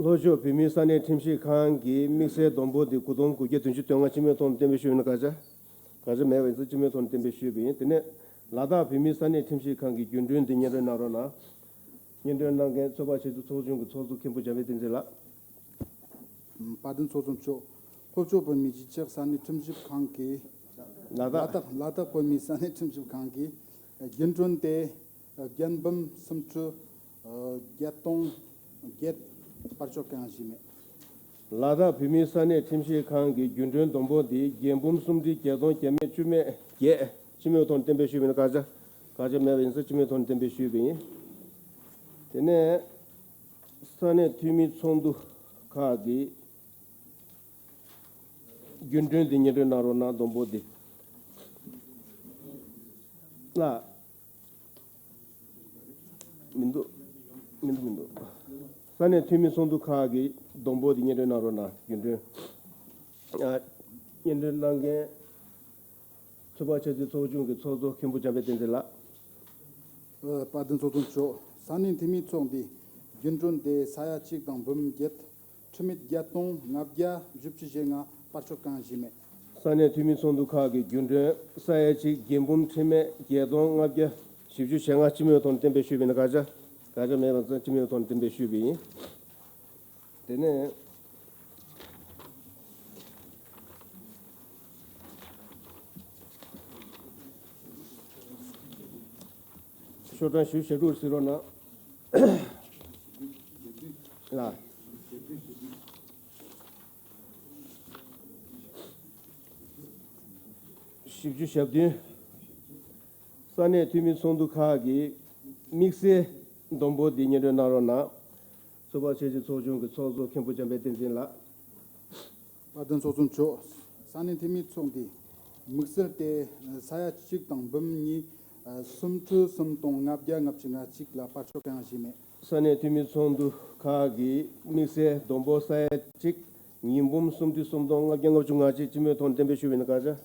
ལྷོ་ཕྱོགས་བོད་མིའི་ས་གནས་ཁྲིམས་ཞིབ་ཁང་གི་དམིགས་བསལ་བསྡོམས་འབོར་དེ་དགུ་སྟོང་དགུ་བརྒྱ་བདུན་ཅུ་དོན་ལྔ། སྤྱི་མོས་ཐོག་ནས་གཏན་འབེབས་ཞུས་ཡོད་ན་བཀག་ཆ། བཀག་ཆ་མེད་པ་ཡིན་ཙང་སྤྱི་མོས་ཐོག་ནས་གཏན་འབེབས་ཞུས་པ་ཡིན། དེ་ནས་ལ་དྭགས་བོད་མིའི་ས་གནས་ཁྲིམས་ཞིབ་ཁང་གི་རྒྱུན་གྲོན་དེ་སྙན་སྒྲོན་གནང་རོགས་གནང་། སྙན་སྒྲོན་གནང་མཁན་ཚོད་དཔག་འཆར་གཞི་ཚོགས་ཆུང་གི་ཚོགས་གཙོ་མཁན་པོ་འཇམ་དཔལ་བསྟན་འཛིན་ལགས། བཀའ་དྲིན་ཚོགས་གཙོ་མཆོག་ལྷོ་ཕྱོགས་བོད་མིའི་གཞིས་ཆགས་ས་གནས་ཁྲིམས་ཞིབ་ཁང་གི། ལ་ལ་དྭགས། དྭགས། ལ་དྭགས་བོད་མིའི་ས་གནས་ཁྲིམས་ཞིབ་ཁང་གི་རྒྱུན་གྲོན་དེ་བརྒྱད་འབུམ་སུམ་ཁྲི་བརྒྱད་སྟོང་བརྒྱད། དཔར་ཕྱོགས་གང་ཡང་བཞེས་མེད། ལ་དྭགས་བོད་མིའི་ས་གནས་ཁྲིམས་ཞིབ་ཁང་གི་རྒྱུན་གྲོན་བསྡོམས་འབོར་དེ་བརྒྱད་འབུམ་སུམ་ཁྲི་བརྒྱད་སྟོང་བརྒྱ་མེད་བཅུ་མེད་བརྒྱད། སྤྱི་མོས་ཐོག་ནས་གཏན་འབེབས་ཞུས་པ་ཡིན་ན་བཀག་ཆ། བཀག་ཆ་མེད་པ་ཡིན་ཙང་སྤྱི་མོས་ཐོག་ནས་གཏན་འབེབས་ཞུས་པ་ཡིན། དེ་ནས་ས་གནས་འཐུས་མི་ཚོགས་འདུ་ཁག་གི་རྒྱུན་གྲོན་དེ་སྙན་སྒྲོན་གནང་རོགས་གནང་། བསྡོམས་འབོར་དེ། ལ། མི་འདུག་མི་འདུག་མི་འདུག་ས་གནས་འཐུས་མི་ཚོགས་འདུ་ཁག་གི་བསྡོམས་འབོར་དེ་སྙན་སྒྲོན་གནང་རོགས་གནང་། རྒྱུན་གྲོན། ཨ། སྙན་སྒྲོན་གནང་མཁན་ཚོད་དཔག་འཆར་གཞི་ཚོགས་ཆུང་གི་ཚོགས་གཙོ་མཁན་པོ་འཇམ་དཔལ་བསྟན་འཛིན་ལགས། ཨ། བཀའ་དྲིན་ཚོགས་གཙོ་མཆོག་ས་གནས་འཐུས་མི་ཚོགས་འདུའི་རྒྱུན་གྲོན་དེ་ས་ཡ་གཅིག་དང་འབུམ་བརྒྱད། ཁྲི་མེད་བརྒྱད་སྟོང་ལྔ་བརྒྱ་བཞི་བཅུ་ཞེ་ལྔ། དཔར་ཕྱོགས་གང་ཡང་བཞེས་མེད། ས་གནས་འཐུས་མི་ཚོགས་འདུ་ཁག་གི་རྒྱུན་གྲོན་ས་ཡ་གཅིག་བརྒྱད་འབུམ་ཁྲི་མེད་བརྒྱད་སྟོང་ལྔ་བརྒྱ་བཞི་བཅུ་ཞེ་ལྔ། སྤྱི་མོས་ཐོག་ནས་གཏན་འབེབས་ཞུས་པ་ཡིན་ན་བཀག་ཆ། བཀག་ཆ་མེད་པ་ཙང་སྤྱི་མོས་ཐོག་ནས་གཏན་འབེབས་ཞུས་པ་ཡིན། དེ་ནས་ཤོག་གྲངས་བཞི་བཅུ་ཞེ་དྲུག་གཟིགས་རོགས་གནང་། ལ། བཞི་བཅུ་ཞེ་བདུན། ས་གནས་འཐུས་མི་ཚོགས་འདུ་ཁག་གི་དམིགས་བསལ་བསྡོམས་འབོར་འདི་སྙན་སྒྲོན་གནང་རོགས་གནང་། ཚོད་དཔག་འཆར་གཞི་ཚོགས་ཆུང་གི་ཚོགས་གཙོ་མཁན་པོ་འཇམ་དཔལ་བསྟན་འཛིན་ལགས། བཀའ་དྲིན་ཚོགས་གཙོ་མཆོག་ས་གནས་འཐུས་མི་ཚོགས་འདུའི་དམིགས་བསལ་དེ་ས་ཡ་གཅིག་དང་འབུམ་གཉིས། སུམ་ཁྲི་སུམ་སྟོང་ལྔ་བརྒྱ་ལྔ་བཅུ་ང་གཅིག་ལ། དཔར་ཕྱོགས་གང་ཡང་བཞེས་མེད། ས་གནས་འཐུས་མི་ཚོགས་འདུ་ཁག་གི་དམིགས་བསལ་བསྡོམས་འབོར་ས་ཡ་གཅིག་ཉིས་འབུམ་སུམ་ཁྲི་སུམ་སྟོང་ལྔ་བརྒྱ་ལྔ་བཅུ་ང་གཅིག། སྤྱི་མོས་ཐོག་ནས་གཏན་འབེབས་ཞུས་པ་ཡིན་ན་བཀག་ཆ།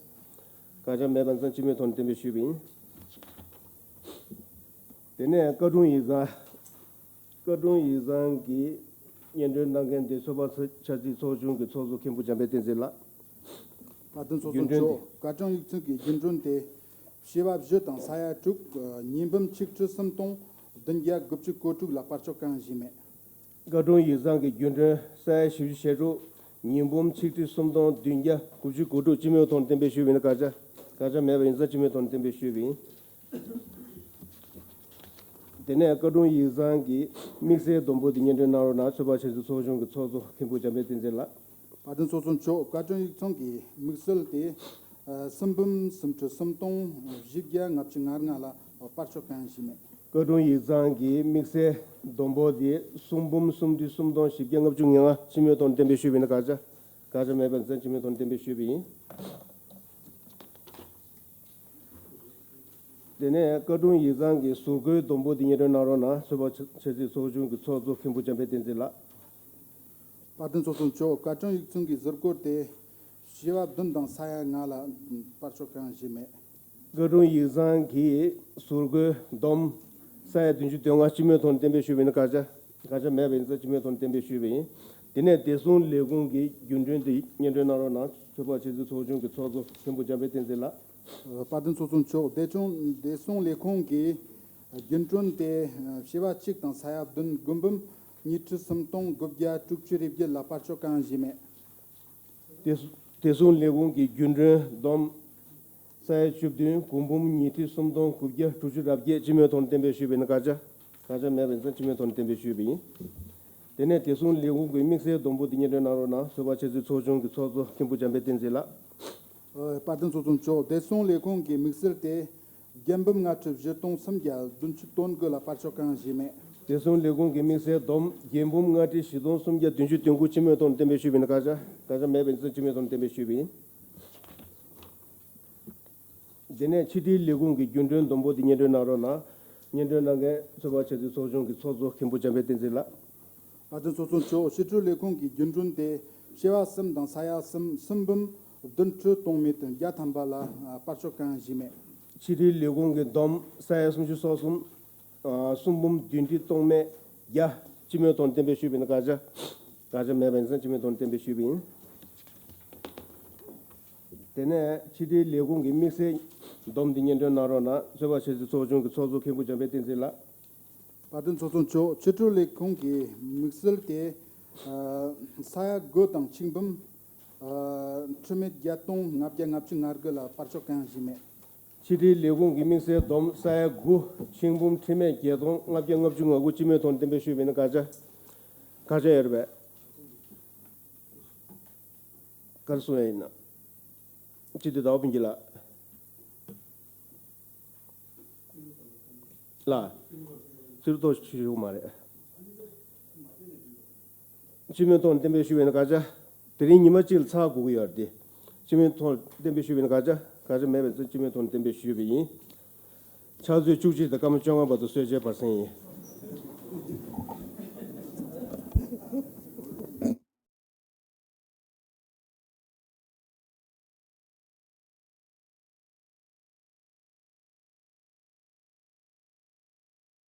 བཀག་ཆ་མེད་པ་ཙང་སྤྱི་མོས་ཐོག་ནས་གཏན་འབེབས་ཞུས་པ་ཡིན། དེ་ནས་བཀའ་དྲུང་ཡིག་ཚང་། བཀའ་དྲུང་ཡིག་ཚང་གི་སྙན་སྒྲོན་གནང་མཁན་དེ་ཚོད་དཔག་འཆར་གཞི་ཚོགས་ཆུང་གི་ཚོགས་གཙོ་མཁན་པོ་འཇམ་དཔལ་བསྟན་འཛིན་ལགས། བཀའ་དྲིན་ཚོགས་གཙོ་མཆོག་རྒྱུན་གྲོན་དེ། བཀའ་དྲུང་ཡིག་ཚང་གི་རྒྱུན་གྲོན་དེ་བྱེ་བ་བཞི་དང་ས་ཡ་དྲུག་ཉིས་འབུམ་ཆིག་ཁྲི་སུམ་སྟོང་བདུན་བརྒྱ་དགུ་བཅུ་གོ་དྲུག་ལ། དཔར་ཕྱོགས་གང་ཡང་བཞེས་མེད། བཀའ་དྲུང་ཡིག་ཚང་གི་རྒྱུན་གྲོན་ས་ཡ་བཞི་བཅུ་ཞེ་དྲུག་ཉིས་འབུམ་ཆིག་ཁྲི་སུམ་སྟོང་བདུན་བརྒྱ་དགུ་བཅུ་གོ་དྲུག། སྤྱི་མོས་ཐོག་ནས་གཏན་འབེབས་ཞུས་པ་ཡིན་ན་བཀག་ཆ། བཀག་ཆ་མེད་པ་ཡིན་ཙང་སྤྱི་མོས་ཐོག་ནས་གཏན་འབེབས་ཞུས་པ་ཡིན། དེ་ནས་བཀའ་དྲུང་ཡིག་ཚང་གི་དམིགས་བསལ་བསྡོམས་འབོར་དེ་སྙན་སྒྲོན་གནང་རོགས་གནང་། ཚོད་དཔག་འཆར་གཞི་ཚོགས་ཆུང་གི་ཚོགས་གཙོ་མཁན་པོ་འཇམ་དཔལ་བསྟན་འཛིན་ལགས། བཀའ་དྲིན་ཚོགས་གཙོ་མཆོག་བཀའ་དྲུང་ཡིག་ཚང་གི་དམིགས་བསལ་དེ་སུམ་འབུམ་སུམ་ཁྲི་སུམ་སྟོང་བཞི་བརྒྱ་ལྔ་བཅུ་ང་ལྔ་ལ། དཔར་ཕྱོགས་གང་ཡང་བཞེས་མེད། བཀའ་དྲུང་ཡིག་ཚང་གི་དམིགས་བསལ་བསྡོམས་འབོར་དེ་སུམ་འབུམ་སུམ་ཁྲི་སུམ་སྟོང་བཞི་བརྒྱ་ལྔ་བཅུ་ང་ལྔ། སྤྱི་མོས་ཐོག་ནས་གཏན་འབེབས་ཞུས་པ་ཡིན་ན་བཀག་ཆ། བཀག་ཆ་མེད་པ་ཙང་སྤྱི་མོས་ཐོག་ནས་གཏན་འབེབས་ཞུས་པ་ཡིན། དེ་ནས་བཀའ་དྲུང་ཡིག་ཚང་གི་ཟུར་བཀོལ་བསྡོམས་འབོར་དེ་སྙན་སྒྲོན་གནང་རོགས་གནང་། ཚོད་དཔག་འཆར་གཞི་ཚོགས་ཆུང་གི་ཚོགས་གཙོ་མཁན་པོ་འཇམ་དཔལ་བསྟན་འཛིན་ལགས། དཔལ་ལྡན་ཚོགས་གཙོ་མཆོག་བཀའ་དྲུང་ཡིག་ཚང་གི་ཟུར་བཀོད་དེ་བྱེ་བ་བདུན་དང་ས་ཡ་ལྔ་ལ་པར་ཤོག་གང་ཡང་བཞེས་མེད། བཀའ་དྲུང་ཡིག་ཚང་གི་ཟུར་བཀོད་བསྡོམས་ས་ཡ་བདུན་ཅུ་དོན་ལྔ་སྤྱི་མོས་ཐོག་ནས་གཏན་འབེབས་ཞུས་པ་ཡིན་ན་བཀའ་རྒྱ། བཀའ་རྒྱ་མེད་པ་ཡིན་ཙང་སྤྱི་མོས་ཐོག་ནས་གཏན་འབེབས་ཞུས་པ་ཡིན། དེ་ནས་བདེ་སྲུང་ལས་ཁུངས་ཀྱི་རྒྱུན་གྲོན་དེ་སྙན་སྒྲོན་གནང་རོགས་གནང་། ཚོད་དཔག་ཆེད་འཛིན་ཚོགས་ཆུང་གི་ཚོགས་གཙོ་མཁན་པོ་འཇམ་དཔལ་བསྟན་འཛིན་ལགས། དཔལ་ལྡན་ཚོགས་གཙོ་མཆོག་བདེ་སྲུང་བདེ་སྲུང་ལས་ཁུངས་ཀྱི་རྒྱུན་གྲོན་དེ་བྱེ་བ་གཅིག་དང་ས་ཡ་བདུན། སྒོར་འབུམ་ཉིས་ཁྲི་སུམ་སྟོང་དགུ་བརྒྱ་དྲུག་ཅུ་རེ་བརྒྱད་ལ་པར་ཤོག་གང་ཡང་བཞེས་མེད། བདེ་བདེ་སྲུང་ལས་ཁུངས་ཀྱི་རྒྱུན་གྲོན་བསྡོམས་ས་ཡ་བཅུ་བདུན། སྒོར་འབུམ་ཉིས་ཁྲི་སུམ་སྟོང་དགུ་བརྒྱ་དྲུག་ཅུ་རེ་བརྒྱད་སྤྱི་མོས་ཐོག་ནས་གཏན་འབེབས་ཞུས་པ་ཡིན་ན་བཀའ་རྒྱ། བཀའ་རྒྱ་མེད་པ་ཡིན་ཙང་སྤྱི་མོས་ཐོག་ནས་གཏན་འབེབས་ཞུས་པ་ཡིན། དེ་ནས་བདེ་སྲུང་ལས་ཁུངས་ཀྱི་དམིགས་བསལ་བསྡོམས་པོ་དེ་སྙན་སྒྲོན་གནང་རོགས་གནང་། ཚོད་དཔག་ཆེད་འཛིན་ཚོགས་ཆུང་གི་ཚོགས་གཙོ་མཁན་པོ་འཇམ་དཔལ་བསྟན་འཛིན་ལགས། ཨ། དཔལ་ལྡན་ཚོགས་གཙོ་མཆོག་བདེ་སྲུང་ལས་ཁུངས་ཀྱི་དམིགས་བསལ་དེ་བརྒྱ་འབུམ་ལྔ་ཁྲི་བཞི་སྟོང་སུམ་བརྒྱ་བདུན་ཅུ་དོན་དགུ་ལ་པར་ཤོག་གང་ཡང་བཞེས་མེད། བདེ་སྲུང་ལས་ཁུངས་ཀྱི་དམིགས་བསལ་བསྡོམས་བརྒྱ་འབུམ་ལྔ་ཁྲི་བཞི་སྟོང་སུམ་བརྒྱ་བདུན་ཅུ་དོན་དགུ་སྤྱི་མོས་ཐོག་ནས་གཏན་འབེབས་ཞུས་པ་ཡིན་ན་བཀའ་རྒྱ། བཀའ་རྒྱ་མེད་པ་ཡིན་ཙང་སྤྱི་མོས་ཐོག་ནས་གཏན་འབེབས་ཞུས་པ་ཡིན། དེ་ནས་ཕྱི་དྲིལ་ལས་ཁུངས་ཀྱི་རྒྱུན་གྲོན་བསྡོམས་པོ་དེ་སྙན་སྒྲོན་གནང་རོགས་གནང་། སྙན་སྒྲོན་གནང་མཁན་ཚོད་དཔག་ཆེད་འཛིན་ཚོགས་ཆུང་གི་ཚོགས་གཙོ་མཁན་པོ་འཇམ་དཔལ་བསྟན་འཛིན་ལགས། དཔལ་ལྡན་ཚོགས་གཙོ་མཆོག་ཕྱི་དྲིལ་ལས་ཁུངས་ཀྱི་རྒྱུན་གྲོན་དེ་བྱེ་བ་གསུམ་དང་ས་ཡ་གསུམ། སུམ་འབུམ་བདུན་ཁྲི་སྟོང་མེད་དོན་བརྒྱ་ཐམ་པ་ལ་ཨ་པར་ཤོག་གང་ཡང་བཞེས་མེད། ཕྱི་དྲིལ་ལས་ཁུངས་ཀྱི་བསྡོམས་ས་ཡ་སུམ་ཅུ་སོ་གསུམ། ཨ་སུམ་འབུམ་བདུན་ཁྲི་སྟོང་མེད་བརྒྱ་སྤྱི་མོས་ཐོག་ནས་གཏན་འབེབས་ཞུས་པ་ཡིན་ན་བཀའ་རྒྱ། བཀའ་རྒྱ་མེད་པ་ཡིན་ཙང་སྤྱི་མོས་ཐོག་ནས་གཏན་འབེབས་ཞུས་པ་ཡིན། དེ་ནས་ཕྱི་དྲིལ་ལས་ཁུངས་ཀྱི་དམིགས་བསལ་བསྡོམས་དེ་སྙན་སྒྲོན་གནང་རོགས་གནང་། ཚོད་དཔག་ཆེད་འཛིན་ཚོགས་ཆུང་གི་ཚོགས་གཙོ་མཁན་པོ་འཇམ་དཔལ་བསྟན་འཛིན་ལགས། དཔལ་ལྡན་ཚོགས་གཙོ་མཆོག་ཕྱི་དྲིལ་ལས་ཁུངས་ཀྱི་དམིགས་བསལ་དེ་ཨ་ས་ཡ་དགུ་དང་ཆིག་འབུམ་ཨ་ཁྲི་མེད་བརྒྱད་སྟོང་ལྔ་བརྒྱ་ལྔ་བཅུ་ང་དགུ་ལ་པར་ཤོག་གང་ཡང་བཞེས་མེད། ཕྱི་དྲིལ་ལས་ཁུངས་ཀྱི་དམིགས་བསལ་བསྡོམས་ས་ཡ་དགུ། ཆིག་འབུམ་ཁྲི་མེད་བརྒྱད་སྟོང་ལྔ་བརྒྱ་ལྔ་བཅུ་ང་དགུ་སྤྱི་མོས་ཐོག་ནས་གཏན་འབེབས་ཞུས་པ་ཡིན་ན་བཀའ་རྒྱ། བཀའ་རྒྱ་ཡོད་རེད་པས། ག་རེ་གསུང་ཡ་ཡིན་ན། སྤྱི་འཐུས་ཟླ་བ་ཕུན་སྐྱིད་ལགས། ལགས། ཚུར་ཐོག་ཞུ་ཞུ་མ་རེད། སྤྱི་མོས་ཐོག་ནས་གཏན་འབེབས་ཞུས་པ་ཡིན་ན་བཀའ་རྒྱ། དེ་རིང་ཉི་མ་གཅིག་ལ་ཚར་དགོས་ཀྱི་ཡོད་རེད་དེ། སྤྱི་མོས་ཐོག་གཏན་འབེབས་ཞུས་པ་ཡིན་ན་བཀའ་རྒྱ། བཀའ་རྒྱ་མེད་པ་ཡིན་ཙང་སྤྱི་མོས་ཐོག་ནས་གཏན་འབེབས་ཞུས་པ་ཡིན། ཕྱག་ཚོད་བཅུ་གཅིག་དང་སྐར་མ་བཅོ་ལྔ་བར་དུ་གསོལ་ཇའི་བར་གསེང་ཡིན།